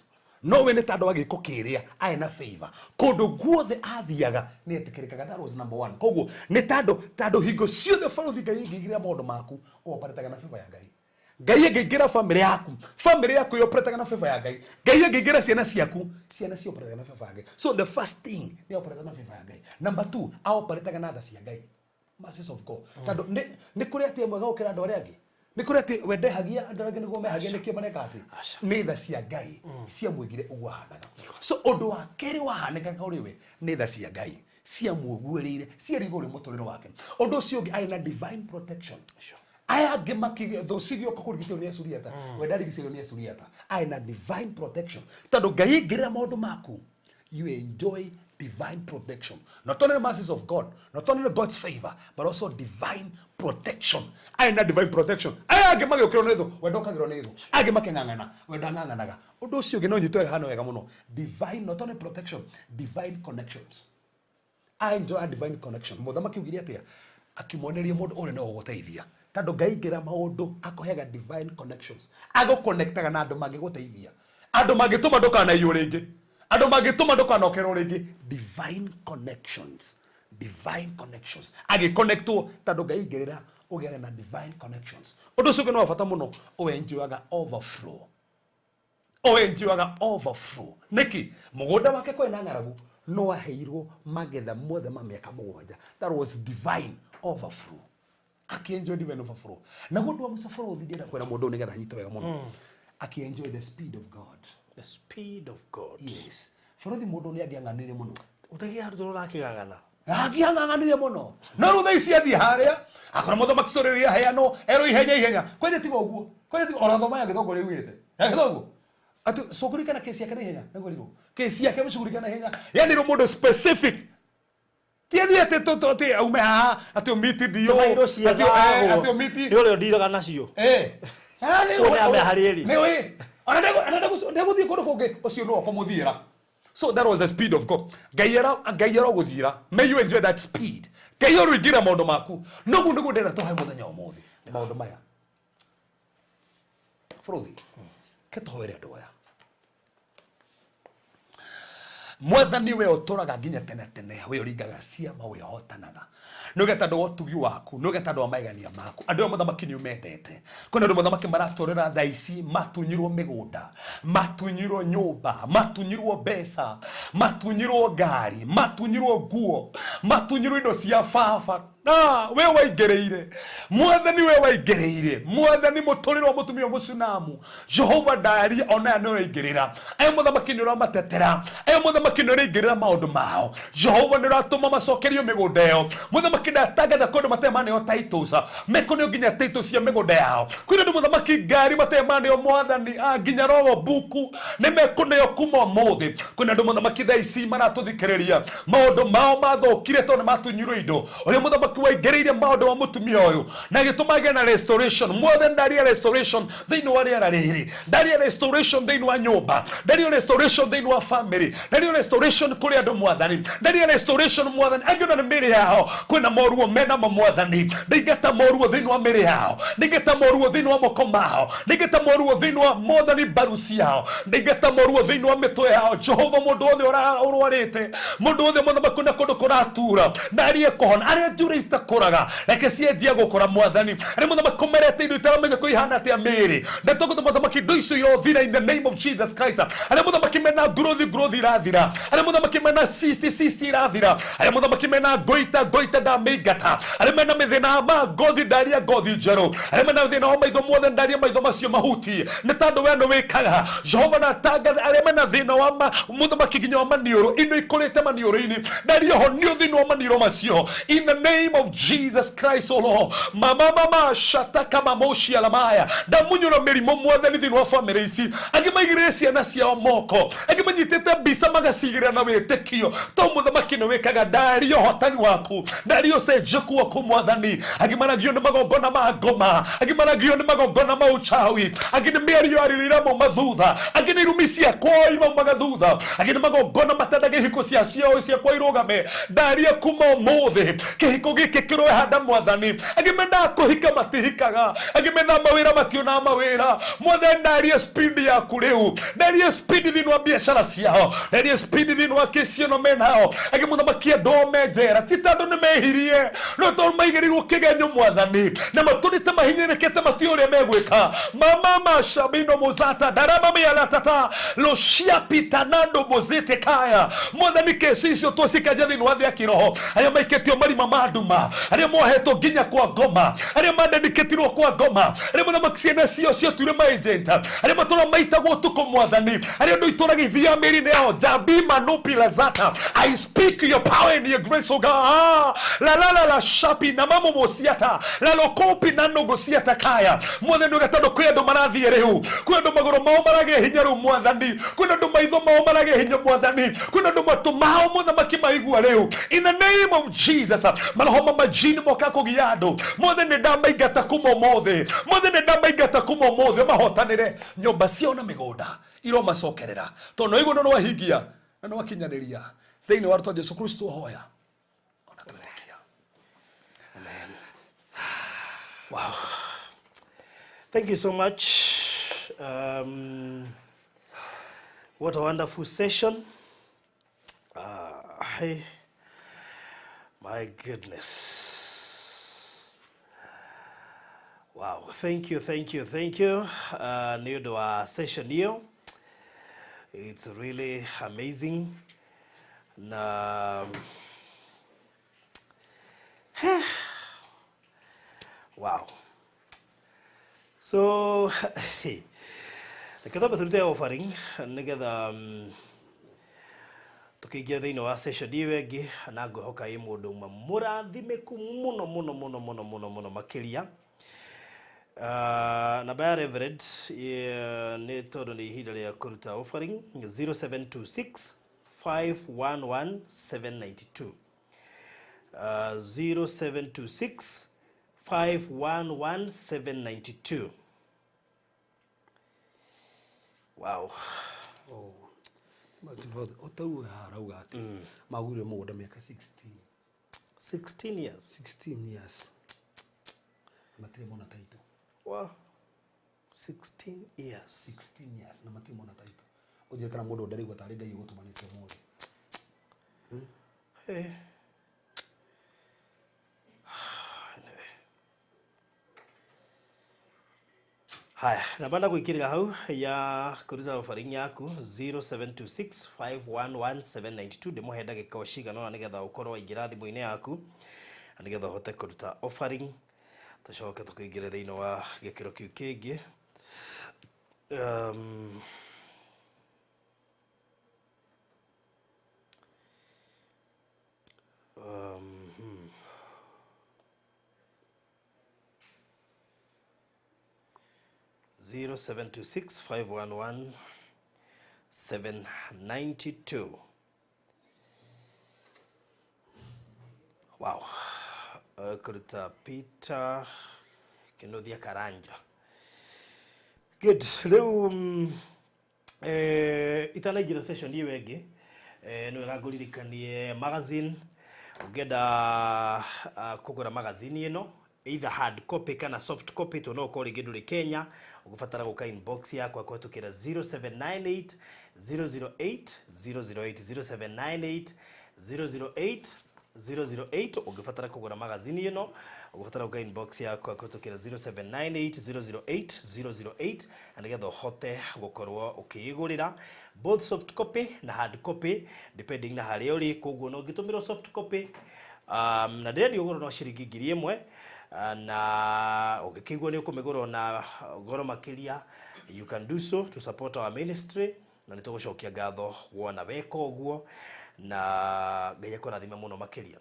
No we nĩ tandũ wa gĩko kĩrĩa arĩ na favor kũndũ guothe athiaga nĩ etĩkĩrĩkaga. That was number one. Koguo nĩ tandũ hingo ciothe barothi Ngai ĩngĩingĩra maũndũ maku ũoparĩtaga na favor ya Ngai. Ngai ĩngĩingĩra famĩlĩ yaku, famĩlĩ yaku yoparĩtaga na favor ya Ngai. Ngai ĩngĩingĩra ciana ciaku, ciana cioparĩtaga na favor ya Ngai. So the first thing nĩ oparĩtaga na favor ya Ngai. Number two, aoparĩtaga na tha cia Ngai, mercies of God. Tondũ nĩ kũrĩ atĩ mwega gũkĩra andũ arĩa angĩ, nĩ kũrĩ atĩ we ndehagia andũ arĩa angĩ nĩguo mehagia nĩkĩo mareka atĩ Aca. Nĩ tha cia Ngai ciamwĩgire ũguo ahanaga. So ũndũ wa kerĩ wahanĩkaga kũrĩ we nĩ tha cia Ngai ciamuoguĩrĩire ciarĩ igũrũ mũtũrĩre wake. Ũndũ ũcio ũngĩ, arĩ na divine protection. Aya angĩ thũ cigĩũka kũrigicĩrio nĩ Asuriata, we ndarigicĩrio nĩ Asuriata. Arĩ na divine protection tondũ Ngai aingĩrĩra maũndũ maku, you enjoy divine protection. Not only the mercies of God, not only God's favor, but also divine protection. Arĩ na divine protection. Aya angĩ magĩũkĩrwo nĩ thũ, we ndokagĩrwo nĩ thũ. Aya angĩ makĩng'ang'ana, we ndang'ang'anaga. Ũndũ ũcio ũngĩ no nyitwo wega hano wega mũno. Divine, not only protection, divine connections. I enjoy a divine connection. Mũthamaki augire atĩa? Akĩmuoneria mũndũ ũrĩa no ũgũteithia. Tondũ Ngai aingĩra maũndũ akũheaga divine connections. Agũconnectaga na andũ mangĩgũteithia. Andũ mangĩtũma ndũkanaiywo rĩngĩ. Andũ mangĩtũma ndũkanokerwo rĩngĩ. Divine connections. Divine connections. Agĩconnectwo tondũ Ngai aingĩrĩra ũgĩaga na divine connections. Ũndũ ũcio ũngĩ nĩ wa bata mũno, ũenjoyaga overflow. Oenjoyaga overflow nĩkĩ? Mũgũnda wake kwarĩ na ng'aragu, no aheirwo magetha mothe ma mĩaka 7. That was divine overflow. Akĩenjoy divine overflow. Naguo ũndũ wa mũico, bũrũthi, ndĩrenda kwĩra mũndũ ũyũ nĩgetha anyite wega mũno, akĩenjoy the speed of God. The speed of God. Yes, bũrũthi, mũndũ nĩ angĩang'anire mũno. Ũtagia handũ tũrakĩgagana. Angĩang'ang'anire mũno, no rĩu thaa ici athiĩ harĩa akora mũthamaki cũrĩrĩ aheanwo erwo ihenya ihenya. Kwanja tiga ũguo, kwanja tiga ona thoma ya gĩthũngũ rĩu ugĩte ya gĩthũngũ atĩ cũgũrika na kesi yake na ihenya. Nĩgwerirwo kesi yake mũcugurika na ihenya, yani rĩ mũndũ specific ti athiĩ atĩ atĩ aume haha atĩ ũmiti dio. Tũmairwo atĩ atĩ ũmiti nĩ ũrĩa ũndiraga nacio. Kuona ame harĩ ĩrĩ. Nĩ ũĩ ona ndegũthiĩ kũndũ kũngĩ, ũcio nĩwe ũkũmũthiĩra. So that was the speed of God. Ngai ara Ngai arogũthiĩra. May you enjoy that speed. Ngai ũrũingĩra maũndũ maku. Noguo nĩguo ndĩrenda tũhe mũthenya wa ũmũthĩ maũndũ maya. Bũrũthi, ke tũhoere andũ aya. Mwathani, we ũtũraga nginya tene tene, we ũringaga ciama, we ũhotanaga, nĩ tondũ wa ũtugi waku, nĩ tondũ wa maigania maku. Andũ aya, mũthamaki, nĩ ũmendete. Kwĩna andũ, mũthamaki, maratũrĩra thaa ici matunyirwo mĩgũnda, matunyirwo nyũmba, matunyirwo mbeca, matunyirwo ngari, matunyirwo nguo, matunyirwo indo cia baba. Ah, we waingĩrĩire, Mwathani, we waingĩrĩire, Mwathani, mũtũrĩre wa mũtumia mũcunamu. Jehova, ndaria ona aya nĩ ũraingĩrĩra. Aya, mũthamaki, nĩ ũramatetera. Aya, mũthamaki, nĩ ũraingĩrĩra maũndũ mao. Jehova, nĩ ũratũma macokerio mĩgũnda ĩyo. Mũthamaki, ndatangatha kũndũ matarĩ maneo titles, mekũneo nginya titles cia mĩgũnda yao. Kwĩna andũ, mũthamaki, ngari matarĩ maneo, Mwathani, nginya rogo buku nĩ mekũneo kuma ũmũthĩ. Kwĩna andũ, mũthamaki, thaa ici maratũthikĩrĩria, maũndũ mao mathũkire tondũ nĩ matunyirwo indo. Ũrĩa mũthamaki waingĩrĩire maũndũ ma mũtumia ũyũ na gĩtũma agĩe na restoration, Mwathani, ndaria restoration thĩinĩ wa rĩera rĩrĩ, ndaria restoration thĩinĩ wa nyũmba, ndaria restoration thĩinĩ wa family, ndaria restoration kũrĩ andũ, Mwathani, ndaria restoration, Mwathani. Angĩ ona nĩ mĩrĩ yao kwĩna moruo menamo, Mwathani, ndaingata moruo thĩinĩ wa mĩrĩ yao, ndaingata moruo thĩinĩ wa moko mao, ndaingata moruo thĩinĩ wa, Mwathani, mbaru ciao, ndaingata moruo thĩinĩ wa mĩtwe yao. Jehova, mũndũ wothe ũrwarĩte, mũndũ wothe, mũthamaki, na kũndũ kũratura, ndarie kũhona. Arĩa njũrĩ itakũraga, reke cienjia gũkũra, Mwathani. Arĩa, mũthamaki, kũmerete indo itaramenya kũ ihana atĩa mĩĩrĩ, ndatũgũta, mũthamaki, indo icio irothira in the name of Jesus Christ. Arĩa, mũthamaki, mena nguruthi, nguruthi irathira. Arĩa, mũthamaki, mena cyst, cyst irathira. Arĩa, mũthamaki, mena ngoita, ngoita ndamĩingata. Arĩa mena mĩthĩna ma ngothi, ndaria ngothi njerũ. Arĩa mena thĩna wa maitho, mothe, ndaria maitho macio mahutie, nĩ tondũ we nĩ wĩkaga. Jehova, natangatha arĩa mena thĩna wa mũthamaki nginya wa maniũrũ, indo ikũrĩte maniũrũ-inĩ, ndaria honio thĩinĩ wa maniũrũ macio in the name of Jesus Christ, O Lord. Mama mama shataka mamoshi alamaya, ndamunyũra mĩrimũ, Mwathani, thĩinĩ wa famĩlĩ ici. Angĩ maigĩrĩre ciana ciao moko, angĩ manyitĩte mbica magacigĩrĩra na wĩtĩkio to mũthamaki nĩ wĩkaga. Ndaria ũhotani waku, ndaria ũcenjeku waku, Mwathani. Angĩ maragio nĩ magongona ma ngoma, angĩ maragio nĩ magongona ma ũchawi, angĩ nĩ mĩario yarĩrĩra mauma thutha, angĩ nĩ irumi ciakwa imaumaga thutha, angĩ nĩ magongona matendaga ihiko cia ciao ciakwa irũgame. Ndaria kuma ũmũthĩ kĩhiko. Gĩkĩ kĩroehanda mwathani. Angĩ mendaga kũhika matihikaga, angĩ mendaga mawĩra mationaga mawĩra. Mwathani, ndarie speed yaku rĩu, ndarie speed thĩinĩ wa biacara ciao, ndarie speed thĩinĩ wa kĩci ĩno menao. Angĩ mũthamaki, andũ me njera ti tondũ nĩ mehirie, no tondũ maigĩrĩirwo kĩgenyo mwathani, na matũrĩte mahinyĩrĩkĩte, matiũĩ ũrĩa megwĩka. Mama mashabino muzata darama mialatata loshiapitanando muzite kaya. Mwathani, kesi icio tũcikanja thĩinĩ wa thĩ ya kĩroho. Arĩa maikĩtio marima ma nduma, arĩa mohetwo nginya kwa ngoma, arĩa mandandĩkĩtirwo kwa ngoma, arĩa mũthamaki ciana cio ciotuire maagent, arĩa matũra maitagwo ũtukũ mwathani, arĩa andũ itũraga ithiaga mĩĩrĩ-inĩ yao jambi manupilazata. I speak your power and your grace, O God. La la la la shapi na mamo mosiata la lokopi na nogosiata kaya. Mwathani, uga tondũ kwĩ andũ marathiĩ rĩu, kwĩ andũ magũrũ mao maragĩa hinya rĩu mwathani, kwĩ andũ maitho mao maragĩa hinya mwathani, kwĩ andũ matũ mao mũthamaki maigua rĩu. In the name of Jesus, maroho ma majini moka kũgia andũ, mwathani, ndamaingata kuma ũmũthĩ. Mwathani, ndamaingata kuma ũmũthĩ. Mahotanĩre nyũmba ciao na mĩgũnda iromacokerera, tondũ no igũrũ nĩwahingia na nĩwakinyanĩria thĩinĩ wa rĩtwa Jesu Kristo hoya ona twĩtĩkia. Wow. Thank you so much. What a wonderful session. Hey, my goodness. Wow. Thank you, thank you, thank you. Nĩ ũndũ wa session ĩyo. It's really amazing. Na wow. So reke twambe tũrute offering nĩgetha tũkĩingĩra thĩinĩ wa session ĩyo ĩngĩ, na ngwĩhoka ĩ mũndũ ũmwe mũrathimĩku mũno mũno mũno mũno mũno mũno makĩria. Namba ya Reverend nĩ tondũ nĩ ihinda rĩa kũruta offering, 0726 511 792, 0726 511 792. Wow. Ũtau harauga atĩ magũrire mũgũnda mĩaka 16. 16 years. 16 years na matirĩ mona title. Wow. 16 years. 16 years na matirĩ mona title. Ũnjĩre kana mũndũ ndaraigua tarĩ Ngai ũgũtũmanĩte ũmũthĩ. Hey. Anyway. Haya, namba ndagwĩkĩrĩra hau ya kũruta offering yaku, 0726 511 792. Ndĩmũhe ndagĩka o cigana ũna nĩgetha ũkorwo waingĩra thimũ-inĩ yaku na nĩgetha ũhote kũruta offering, tũcoke tũkĩingĩre thĩinĩ wa gĩkĩro kĩu kĩngĩ. 0726 511 792. Wow. Kũruta Peter Kĩnuthia Karanja. Good. Rĩu itanaingĩra session ĩyo ĩngĩ, nĩ wega ngũririkanie magazine. Ũngĩenda kũgũra magazine ĩno, either hard copy kana soft copy, tondũ no ũkorwo rĩngĩ ndũrĩ Kenya, ũgũbatara gũka inbox yakwa kũhetũkĩra 0798 008 008, 0798 008 008. Ũngĩbatara kũgũra magazini ĩno, ũgũbatara gũka inbox yakwa kũhetũkĩra 0798 008 008 na nĩgetha ũhote gũkorwo ũkĩĩgũrĩra both soft copy na hard copy, depending na harĩa ũrĩ. Koguo no ũngĩtũmĩrwo soft copy, na ndĩrendio goro no ciringi 1,000, na ũngĩkĩigua nĩ ũkũmĩgũra na goro makĩria, you can do so to support our ministry, na nĩ tũgũcokia ngatho wona weka ũguo, na Ngai akũrathime mũno makĩria.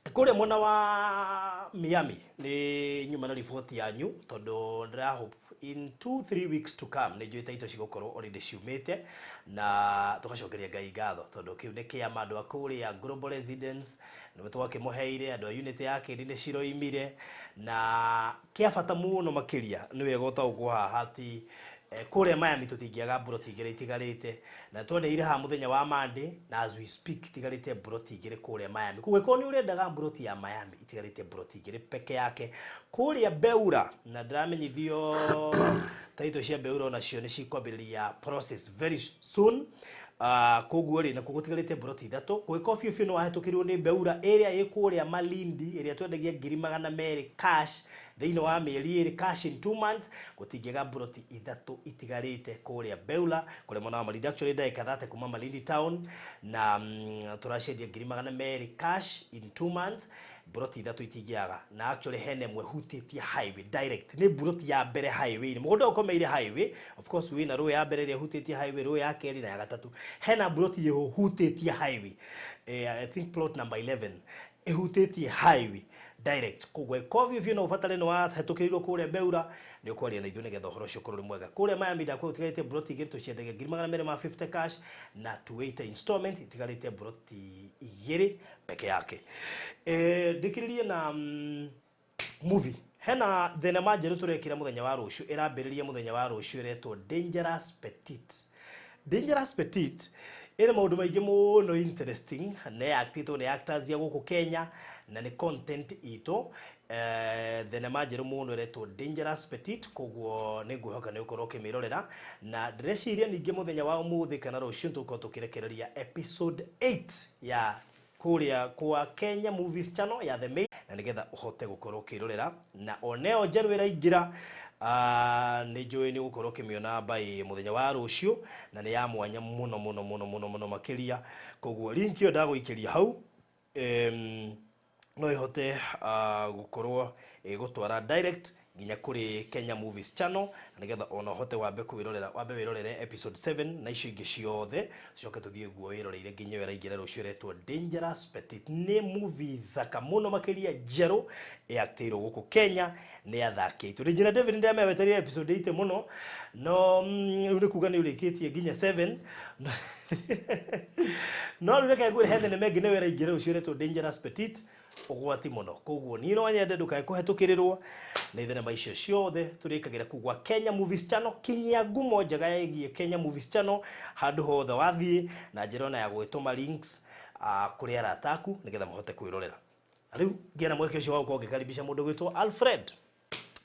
Kũrĩa mwena wa Miami nĩ nyuma na riboti yanyu, tondũ ndĩra hope in 2 3 weeks to come nĩ njũĩ taito cigũkorwo already ciumĩte, na tũgacokeria Ngai ngatho tondũ kĩu nĩ kĩama andũ a kũrĩa Global Residence nĩwe twakĩmũheire, andũ a unit ya kĩndĩ nĩ ciroimire, na kĩa bata mũno makĩria nĩ wega ũtaũkwo haha atĩ Kũrĩa Miami tũtingĩaga mburoti igĩrĩ itigarĩte, na twendeire haha mũthenya wa Monday, na as we speak itigarĩte mburoti igĩrĩ kũrĩa Miami. Koguo ĩkorwo nĩ ũrendaga mburoti ya Miami, itigarĩte mburoti igĩrĩ peke yake kũrĩa Beura, na ndĩramenyithio taito cia Beura onacio nĩ cikwambĩrĩria process very soon. Koguo rĩ, nakuo gũtigarĩte mburoti ithatũ. Kũngĩkorwo biũ biũ nĩ wahĩtũkĩrwo nĩ Beura ĩrĩa ĩ kũrĩa Malindi, ĩrĩa twendagia 200,000 cash thĩinĩ wa mĩeri ĩrĩ, cash in 2 months, gũtingĩaga mburoti ithatũ itigarĩte kũrĩa Beura kũrĩa mwena wa Malindi, actually ndagĩka 30 kuma Malindi town, na tũracendia 200,000 cash in 2 months, mburoti ithatũ itingĩaga. Na actually hena ĩmwe hutĩtie highway direct, nĩ mburoti ya mbere highway-inĩ, mũgũnda ũkomeire highway, of course wĩna rũĩ ya mbere ĩrĩa ĩhutĩtie highway, rũĩ ya kerĩ na ya gatatũ, hena mburoti ĩhutĩtie highway, I think plot number 11 ĩhutĩtie highway direct. Koguo ĩkorwo biũ biũ no ũbatare nĩ wahĩtũkĩirwo kũrĩa Beura, nĩ ũkwaria na ithuĩ nĩgetha ũhoro ũcio ũkorwo ũrĩ mwega. Kũrĩa Miami ndakwĩra ũtigarĩte mburoti igĩrĩ, tũciendagia 250,000 cash na 280 installment, itigarĩte mburoti igĩrĩ peke yake. Ndĩkĩrĩrie na movie. Hena thenema njerũ tũrekĩra mũthenya wa rũciũ, ĩrambĩrĩria mũthenya wa rũciũ, ĩretwo Dangerous Petite. Dangerous Petite ĩna maũndũ maingĩ mũno interesting, nĩ actĩtwo nĩ actors ya gũkũ Kenya na nĩ content itũ. Thenema njerũ mũno ĩretwo Dangerous Petite, koguo nĩ ngwĩhoka nĩ ũkorwo ũkĩmĩrorera, na ndĩreciria ningĩ mũthenya wa ũmũthĩ kana rũciũ tũgũkorwo tũkĩrekereria episode 8 ya kũrĩa kwa Kenya Movies Channel ya The Main, na nĩgetha ũhote gũkorwo ũkĩrorera. Na oneo njerũ ĩraingĩra, nĩ njũĩ nĩ ũgũkorwo ũkĩmĩona by mũthenya wa rũciũ, na nĩ ya mwanya mũno mũno mũno mũno mũno makĩria. Koguo link ĩyo ndagũikĩria hau, no ĩhote gũkorwo ĩgũtwara direct nginya kũrĩ Kenya Movies Channel, na nĩgetha ona ũhote wambe kwĩrorera, wambe wĩrorere episode 7 na icio ingĩ ciothe, tucoke tũthiĩ guo wĩroreire nginya ĩyo ĩraingĩra rũciũ ĩretwo Dangerous Petite. Nĩ movie thaka mũno makĩria njerũ ĩaktĩirwo gũkũ Kenya nĩ athaki aitũ. Regina David ndĩramewetereire episode 8 mũno, no rĩu nĩ kuga nĩ ũrĩkĩtie nginya 7. No rĩu reke ngwĩre he thenema ĩngĩ nĩyo ĩraingĩra rũciũ ĩretwo Dangerous Petite, ũgwati mũno. Koguo niĩ no nyende ndũkae kũhetũkĩrĩrwo nĩ thenema icio ciothe tũrĩkagĩra kũu gwa Kenya Movies Channel. Kinyia ngumo njega ĩgiĩ Kenya Movies Channel handũ hothe wathiĩ, na njĩra ona ya gwĩtũma links kũrĩ arata aku nĩgetha mahote kwĩrorera. Rĩu ngĩona mweke ũcio wa gũkorwo ngĩkaribisha mũndũ gwĩtwo Alfred.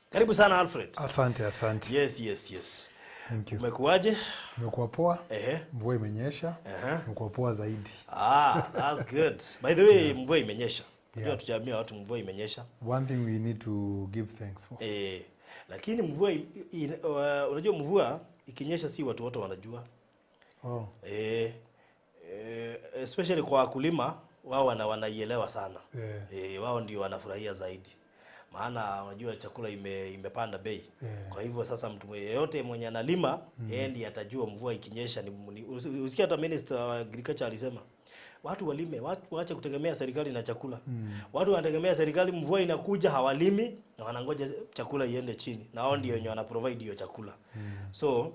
Karibu sana Alfred. Asante, asante. Yes, yes, yes. Thank you. Umekuaje? Imekuwa poa. Ehe. Mvua imenyesha. Imekuwa poa zaidi. Ah, that's good. By the way, mvua imenyesha. Unajua Yeah. tujaambia watu mvua imenyesha. One thing we need to give thanks for. Lakini mvua unajua mvua ikinyesha si watu wote wanajua. Oh. Especially kwa wakulima, wao wanaielewa sana. Yeah. Wao ndio wanafurahia zaidi. Maana unajua chakula imepanda bei. Yeah. Kwa hivyo sasa mtu yeyote mwenye analima yeye ndiye atajua mvua ikinyesha usikia hata Minister wa Agriculture alisema watu walime, watu waache kutegemea serikali na chakula. Watu wanategemea serikali, mvua inakuja hawalimi na wanangoja chakula iende chini, na wao ndio wenye wana provide hiyo chakula. So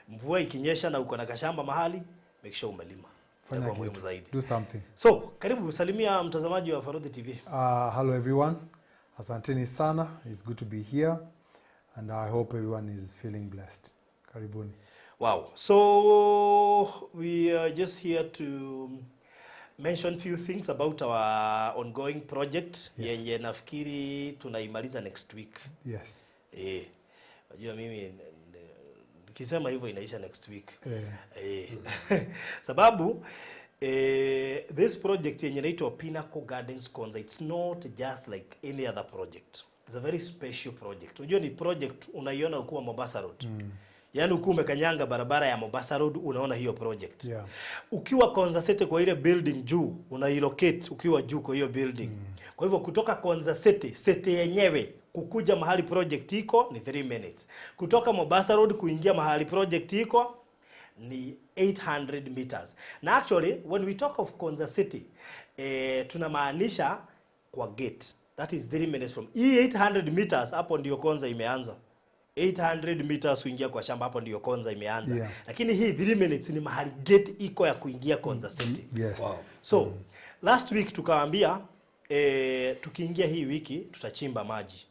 mvua ikinyesha na uko na kashamba mahali, make sure umelima. Fanya Itakuwa muhimu kitu. zaidi. Do something. So, karibu salimia mtazamaji wa Farodhi TV. Hello everyone. Asanteni sana. It's good to be here and I hope everyone is feeling blessed. Karibuni. Wow. So, we are just here to mention few things about our ongoing project. Yes. Yenye nafikiri tunaimaliza next week. Yes. Unajua mimi nikisema hivyo inaisha next week. Sababu this project yenye inaitwa Pinnacle Gardens Konza, it's not just like any other project. It's a very special project. Unajua ni project unaiona ukiwa Mombasa Road. Yaani ukiwa umekanyanga barabara ya Mombasa Road unaona hiyo project. Yeah. Ukiwa Konza City kwa ile building juu, unailocate ukiwa juu kwa hiyo building. Kwa hivyo kutoka Konza City, city yenyewe kukuja mahali project iko ni 3 minutes. Kutoka Mombasa Road kuingia mahali project iko ni 800 meters. Na actually when we talk of Konza City, tunamaanisha kwa gate. That is 3 minutes from 800 meters, hapo ndio Konza imeanza. 800 meters kuingia kwa shamba, hapo ndio Konza imeanza. Yeah. Lakini hii 3 minutes ni mahali gate iko ya kuingia Konza City. Yes. Wow. So last week tukawaambia tukiingia hii wiki tutachimba maji.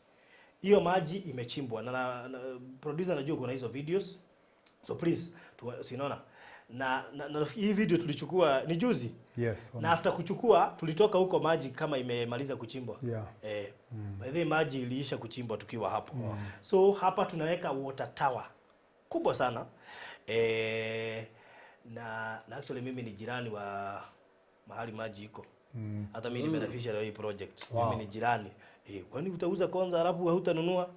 Hiyo maji imechimbwa na producer najua kuna hizo videos. So please sinaona na hii video tulichukua ni juzi. Yes. Na after kuchukua tulitoka huko maji kama imemaliza kuchimbwa. Yeah. By the way, maji iliisha kuchimbwa tukiwa hapo. So hapa tunaweka water tower kubwa sana. Na actually mimi ni jirani wa mahali maji iko. Hata mimi ni beneficiary wa hii project. Wow. Mimi ni jirani. Kwani utauza kwanza alafu hautanunua?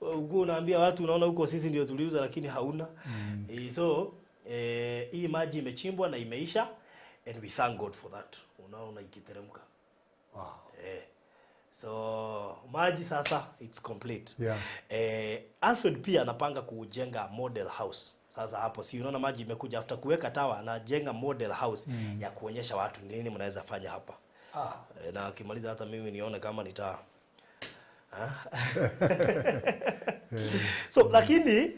Uko unaambia watu unaona huko sisi ndio tuliuza lakini hauna. So hii maji imechimbwa na imeisha and we thank God for that. Unaona ikiteremka. Wow. So maji sasa it's complete. Yeah. Alfred pia anapanga kujenga model house. Sasa hapo si unaona maji imekuja after kuweka tower anajenga model house ya kuonyesha watu ni nini mnaweza fanya hapa. Na akimaliza hata mimi nione kama nita So lakini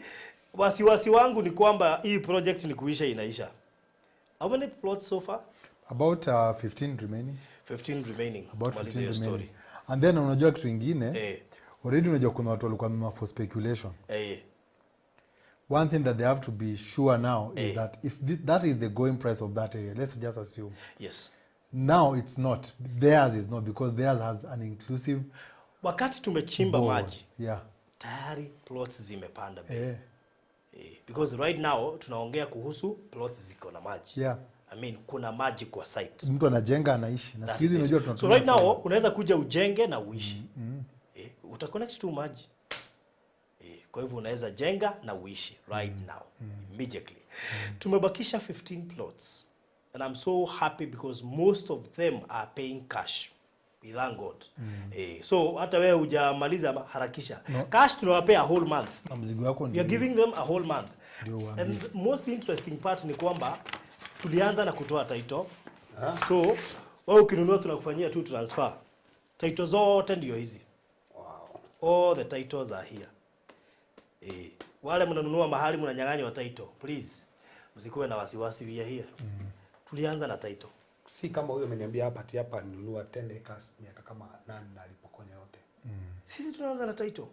wasiwasi wangu ni kwamba hii project ni kuisha inaisha. How many plots so far? About 15 remaining. 15 remaining. About Tumalize 15 hiyo remaining. story. And then unajua kitu ingine? Already unajua kuna watu walikuwa wanunua for speculation. One thing that they have to be sure now is that if that is the going price of that area, let's just assume. Yes. Now it's not. Theirs is not because theirs has an inclusive. Wakati tumechimba maji. Yeah. Tayari plots zimepanda bei. Because right now tunaongea kuhusu plots ziko na maji. Yeah. I mean kuna maji kwa site. Mtu anajenga anaishi. Na siku hizi unajua tunatumia. So right now unaweza kuja ujenge na uishi. Utaconnect tu maji. Kwa hivyo unaweza jenga na uishi right now immediately. Tumebakisha 15 plots and I'm so happy because most of them are paying cash. We thank God. So hata wewe hujamaliza harakisha. No. Cash tunawapea a whole month. Na mzigo wako We are giving them a whole month. And the most interesting part ni kwamba tulianza na kutoa title. So wewe ukinunua tunakufanyia tu transfer. Title zote ndio hizi. Wow. All the titles are here. Wale mnanunua mahali mnanyang'anywa title, please msikuwe na wasiwasi, we are here. Tulianza na title. Si kama huyo ameniambia hapa ati hapa ninunua 10 acres miaka kama 8 na alipokonya yote. Sisi tunaanza na title.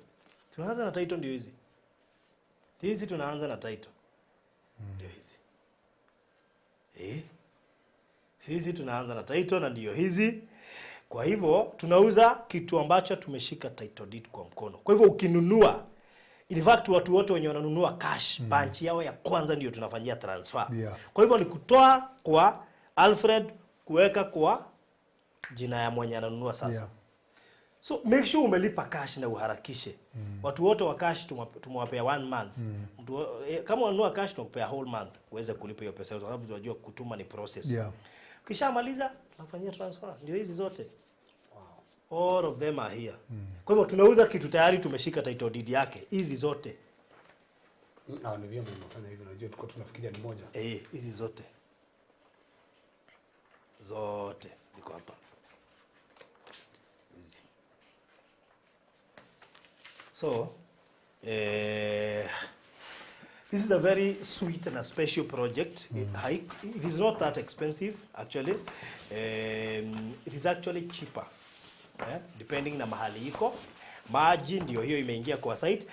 Tunaanza na title ndio hizi. Hizi tunaanza na title. Ndio hizi. Sisi tunaanza na title na ndio hizi. Kwa hivyo tunauza kitu ambacho tumeshika title deed kwa mkono. Kwa hivyo ukinunua, in fact watu wote wenye wananunua cash, bunch yao ya kwanza ndio tunafanyia transfer. Yeah. Kwa hivyo ni kutoa kwa Alfred kuweka kwa jina ya mwenye ananunua sasa. Yeah. So make sure umelipa cash na uharakishe. Watu wote wa cash tumewapea 1 month. Mtu kama unanunua cash tunakupea whole month uweze kulipa hiyo pesa kwa sababu tunajua kutuma ni process. Yeah. Ukishamaliza tunafanyia transfer. Ndio hizi zote. Wow. All of them are here. Kwa hivyo tunauza kitu tayari tumeshika title deed yake. Hizi zote. Ni vyema mnafanya hivyo, unajua tulikuwa tunafikiria ni moja. Hizi zote. Zote ziko hapa. Hizi. So, this is a very sweet and a special project. It is not that expensive actually. It is actually cheaper. Depending na mahali iko. Maji ndio hiyo imeingia kwa site.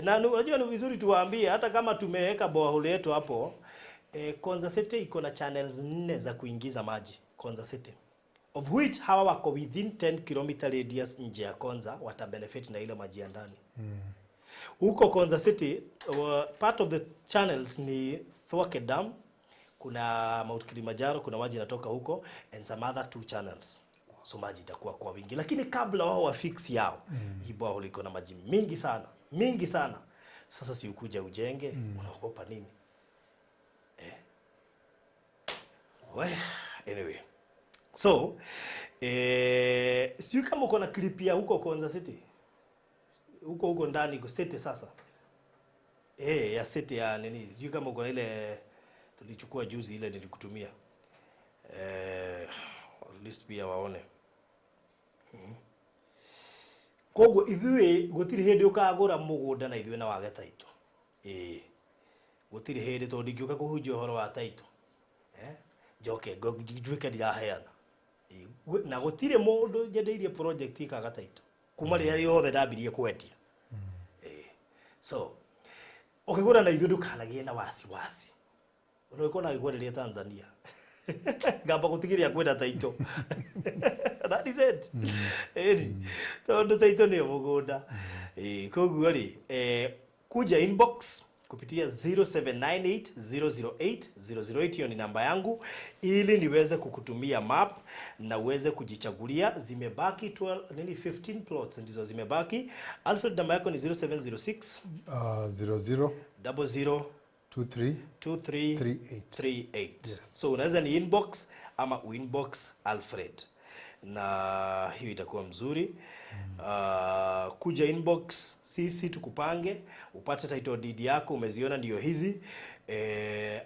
Na unajua ni vizuri tuwaambie hata kama tumeweka borehole yetu hapo, Konza City iko na channels 4 za kuingiza maji Konza City. Of which hawa wako within 10 km radius nje ya Konza watabenefit na ile maji ya ndani. Huko Konza City part of the channels ni Thwake Dam, kuna Mount Kilimanjaro, kuna maji inatoka huko and some other 2 channels. So maji itakuwa kwa wingi. Lakini kabla wao wa fix yao, hii borehole iko na maji mingi sana, mingi sana. Sasa si ukuja ujenge, unaogopa nini? Well, anyway. So, sijui kama uko na clip ya huko Konza City. Huko huko ndani kwa city sasa. Ya city ya nini? Sijui kama uko na ile tulichukua juzi ile nilikutumia. At least pia waone. Koguo ithuĩ gũtirĩ hĩndĩ ũkagũra mũgũnda na ithuĩ na wage title. Gũtirĩ hĩndĩ tondũ ndingĩũka kũhunjia ũhoro wa title. Njoke nduĩke ndiraheana. Na gũtirĩ mũndũ njendeirie project ikaga title. Kuma rĩrĩa rĩothe ndambirie kwendia. So ukigura na ithuĩ ndũkanagie na wasiwasi. Unaikuwa na gĩkwenderia Tanzania. Ngamba gũtigĩrĩra kwenda taito. That is it. Ĩni tondũ taito nĩyo mũgũnda. Ĩĩ koguo rĩ kuja inbox kupitia 0798008008, hiyo ni namba yangu, ili niweze kukutumia map na uweze kujichagulia. Zimebaki 12, nini 15 plots ndizo zimebaki. Alfred, namba yako ni 0706 00 00 23 23 38. 38. Yes. So unaweza ni inbox ama uinbox Alfred na hiyo itakuwa mzuri. Kuja inbox sisi tukupange upate title deed yako, umeziona ndio hizi.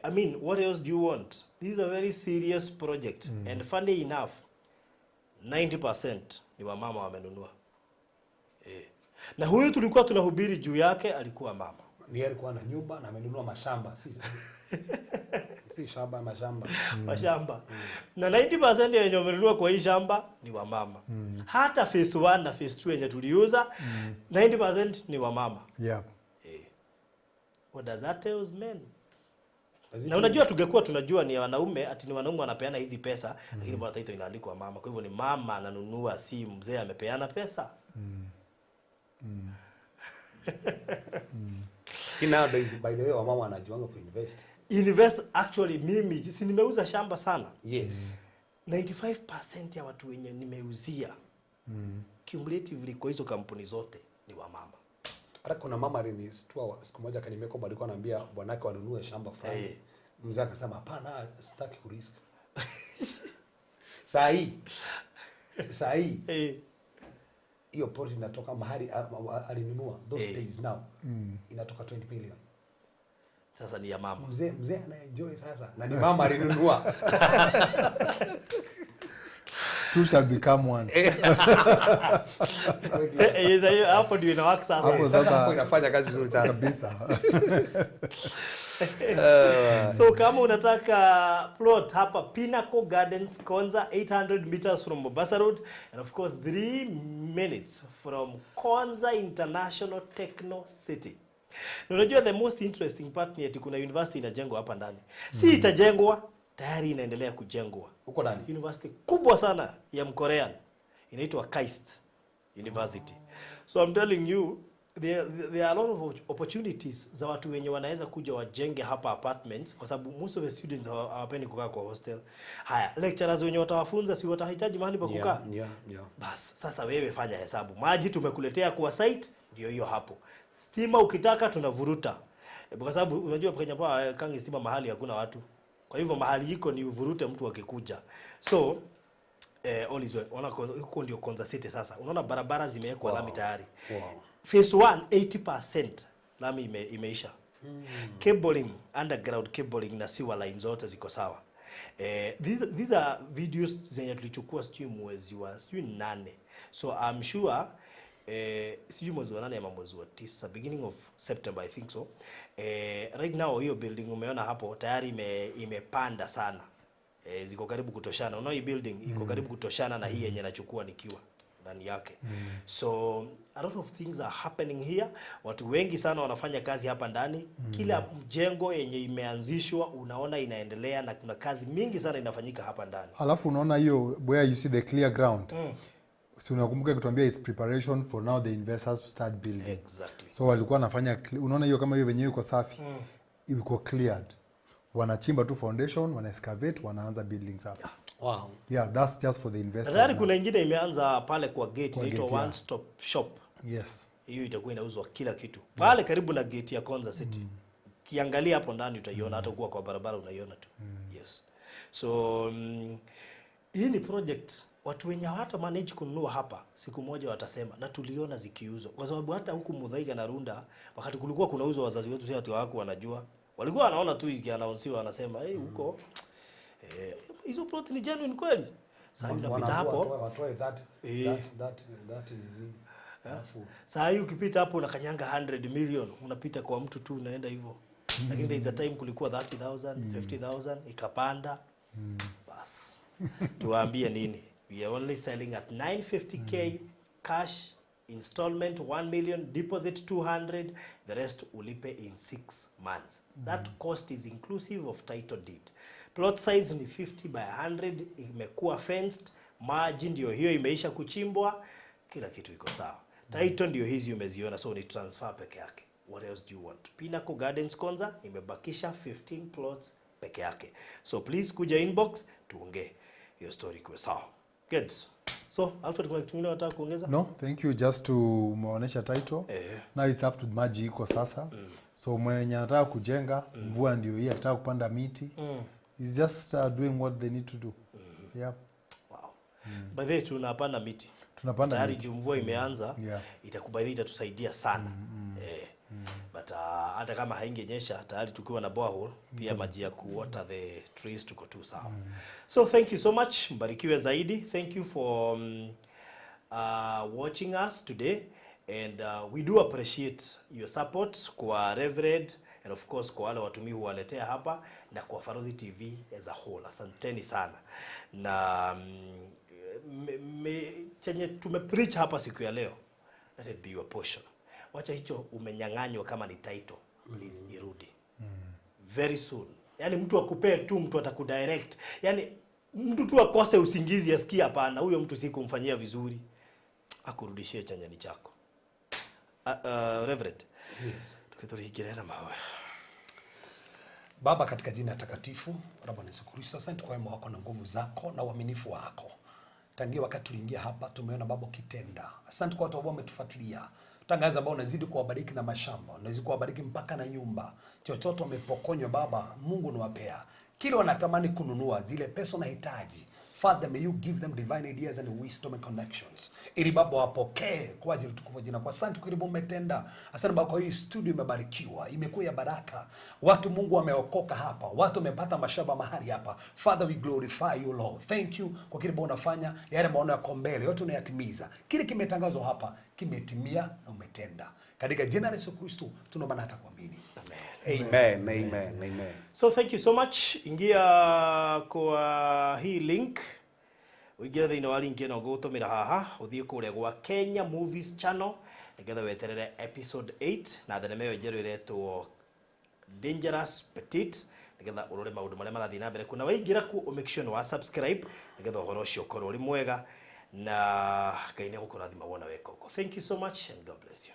I mean, what else do you want? This is a very serious project. And funny enough 90% ni wamama wamenunua. Na huyu tulikuwa tunahubiri juu yake alikuwa mama. Ni yeye alikuwa na nyumba na amenunua mashamba, si si shamba, mashamba. Mashamba. Na 90% ya wenye wamenunua kwa hii shamba ni wamama. Hata phase 1 na phase 2 yenye tuliuza 90% ni wamama. Yeah. What does that tell us men? Na unajua tungekuwa tunajua ni wanaume, ati ni wanaume wanapeana hizi pesa, lakini bwana title inaandikwa mama. Kwa hivyo ni mama ananunua, si mzee amepeana pesa. Nowadays, by the way, wamama wanajuanga kuinvest. Invest actually, mimi si nimeuza shamba sana. Yes. 95% ya watu wenye nimeuzia cumulatively kwa hizo kampuni zote ni wamama. Hata kuna mama alinistua siku moja akaniambia kwamba alikuwa anaambia bwanake wanunue shamba fulani. Mzee akasema hapana, sitaki kurisk. Saa hii. Saa hii hiyo plot inatoka mahali alinunua those days now. Inatoka 20 million. Sasa ni ya mama. Mzee anaenjoy sasa na ni mama alinunua. Two shall become one. Hapo ndio inawaka sasa. Hapo Sasa sasa hapo inafanya kazi vizuri sana. Kabisa. So kama unataka plot hapa Pinnacle Gardens Konza, 800 meters from Mombasa Road and of course 3 minutes from Konza International Techno City. Na unajua the most interesting part ni ati kuna university inajengwa hapa ndani. Si itajengwa, tayari inaendelea kujengwa. Huko ndani. University kubwa sana ya Mkorean inaitwa KAIST University. So I'm telling you there are a lot of opportunities za watu wenye wanaweza kuja wajenge hapa apartments, kwa sababu most of the students hawapendi kukaa kwa hostel. Haya, lecturers wenye watawafunza si watahitaji mahali pa kukaa? Yeah. Bas, sasa wewe fanya hesabu. Maji tumekuletea kwa site, ndio hiyo hapo. Stima ukitaka tunavuruta. Kwa sababu unajua Kenya Power kangi stima mahali hakuna watu. Kwa hivyo mahali iko ni uvurute mtu akikuja. So all is well. Ona huko ndio Konza City sasa. Unaona barabara zimewekwa lami tayari. Wow. Phase 1 80% lami imeisha. Cabling, underground cabling na sewer line zote ziko sawa. These are videos zenye tulichukua sijui mwezi wa sijui 8. So I'm sure sijui mwezi wa 8 ama mwezi wa 9, beginning of September I think so. Right now hiyo building umeona hapo tayari imepanda sana. Ziko karibu kutoshana. Unaona hii building iko karibu kutoshana na hii yenye nachukua nikiwa ndani yake. So a lot of things are happening here. Watu wengi sana wanafanya kazi hapa ndani. Kila mjengo yenye imeanzishwa unaona inaendelea na kuna kazi mingi sana inafanyika hapa ndani. Alafu unaona hiyo where you see the clear ground. Si unakumbuka kutuambia it's preparation for now the investors to start building. Exactly. So walikuwa wanafanya unaona hiyo kama hiyo wenyewe iko safi. Iko cleared. Wanachimba tu foundation, wana excavate, wanaanza buildings hapa. Wow. Yeah, that's just for the investors. Tayari now. kuna ingine imeanza pale kwa gate inaitwa yeah. One Stop Shop. Yes. Hiyo itakuwa inauzwa kila kitu. Pale karibu na gate ya Konza City. Ukiangalia hapo ndani utaiona, hata ukiwa kwa barabara unaiona tu. Yes. So hii ni project watu wenye hawata manage kununua hapa siku moja watasema na tuliona zikiuzwa, kwa sababu hata huku Muthaiga na Runda wakati kulikuwa kunauzwa wazazi wetu si watu hawako wanajua, walikuwa wanaona tu ikiannouncewa wanasema hey, huko hizo plot ni genuine kweli. Sasa unapita hapo watoe that that nini. Alafu saa hii ukipita hapo unakanyanga 100 million, unapita kwa mtu tu unaenda hivyo. Lakini there is a time kulikuwa 30,000, 50,000 ikapanda. Bas. Tuwaambie nini? We are only selling at 950k cash Installment 1 million, deposit 200, the rest ulipe in 6 months. That cost is inclusive of title deed. Plot size ni 50 by 100, imekuwa fenced, maji ndio hiyo imeisha kuchimbwa, kila kitu iko sawa. Title ndio hizi umeziona, so ni transfer peke yake. What else do you want? Pinnacle Gardens Konza imebakisha 15 plots peke yake. So please kuja inbox tuongee hiyo story ikuwe sawa. Good. So Alfred, kuna kitu kingine unataka kuongeza? No, thank you, just to umeonyesha title. Now it's up to maji iko sasa. So mwenye anataka kujenga, mvua ndio hii, anataka kupanda miti. It's just doing what they need to do. Yeah. Wow. By the way, tunapanda miti. Tunapanda tayari miti. Juu mvua imeanza. Itakubali, itatusaidia sana. But hata kama haingenyesha, tayari tukiwa na borehole pia maji ya ku water the trees, tuko tu sawa. So thank you so much, mbarikiwe zaidi. Thank you for watching us today, and we do appreciate your support kwa Reverend and of course kwa wale watumii huwaletea hapa na kwa Farodhi TV as a whole. Asanteni sana. Na chenye tumepreach hapa siku ya leo, let it be your portion. Wacha hicho umenyang'anywa kama ni title, please irudi very soon. Yani mtu akupee tu, mtu atakudirect. Yani mtu tu akose usingizi asikie hapana, huyo mtu si kumfanyia vizuri, akurudishie chenye ni chako. Reverend, Yes. tukithurihingire na mahoya. Baba, katika jina takatifu la Bwana Yesu Kristo, asante kwa wema wako na nguvu zako na uaminifu wako. Tangia wakati tuliingia hapa tumeona Baba ukitenda. Asante kwa watu ambao wametufuatilia. Tangaza ambao unazidi kuwabariki na mashamba, unazidi kuwabariki mpaka na nyumba. Chochote wamepokonywa Baba, Mungu unawapea. Kile wanatamani kununua, zile pesa unahitaji. Father, may you give them divine ideas and wisdom and connections. Ili Baba wapokee kwa ajili tukufu jina. Kwa asante kwa ile umetenda. Asante Baba kwa hii studio imebarikiwa, imekuwa ya baraka. Watu Mungu wameokoka hapa, watu wamepata mashamba mahali hapa. Father, we glorify you Lord. Thank you kwa kile Bwana unafanya, yale maono yako mbele, yote unayatimiza. Kile kimetangazwa hapa kimetimia na umetenda. Katika jina la Yesu Kristo tunaomba na hata kuamini. Amen. Amen, amen, amen. So thank you so much. Ingia kwa hii link, ũingĩre thĩinĩ wa link ĩno ngũgũtũmĩra haha, ũthiĩ kũrĩa gwa Kenya Movies Channel nĩgetha weterere episode 8 na thenema ĩyo njerũ ĩretwo Dangerous Petit, nĩgetha ũrore maũndũ marĩa marathiĩ na mbere kuna. Waingĩra kuo, make sure nĩ wa subscribe nĩgetha ũhoro ũcio ũkorwo ũrĩ mwega, na Ngai nĩ egũkũrathima wona weka ũguo. Thank you so much and God bless you.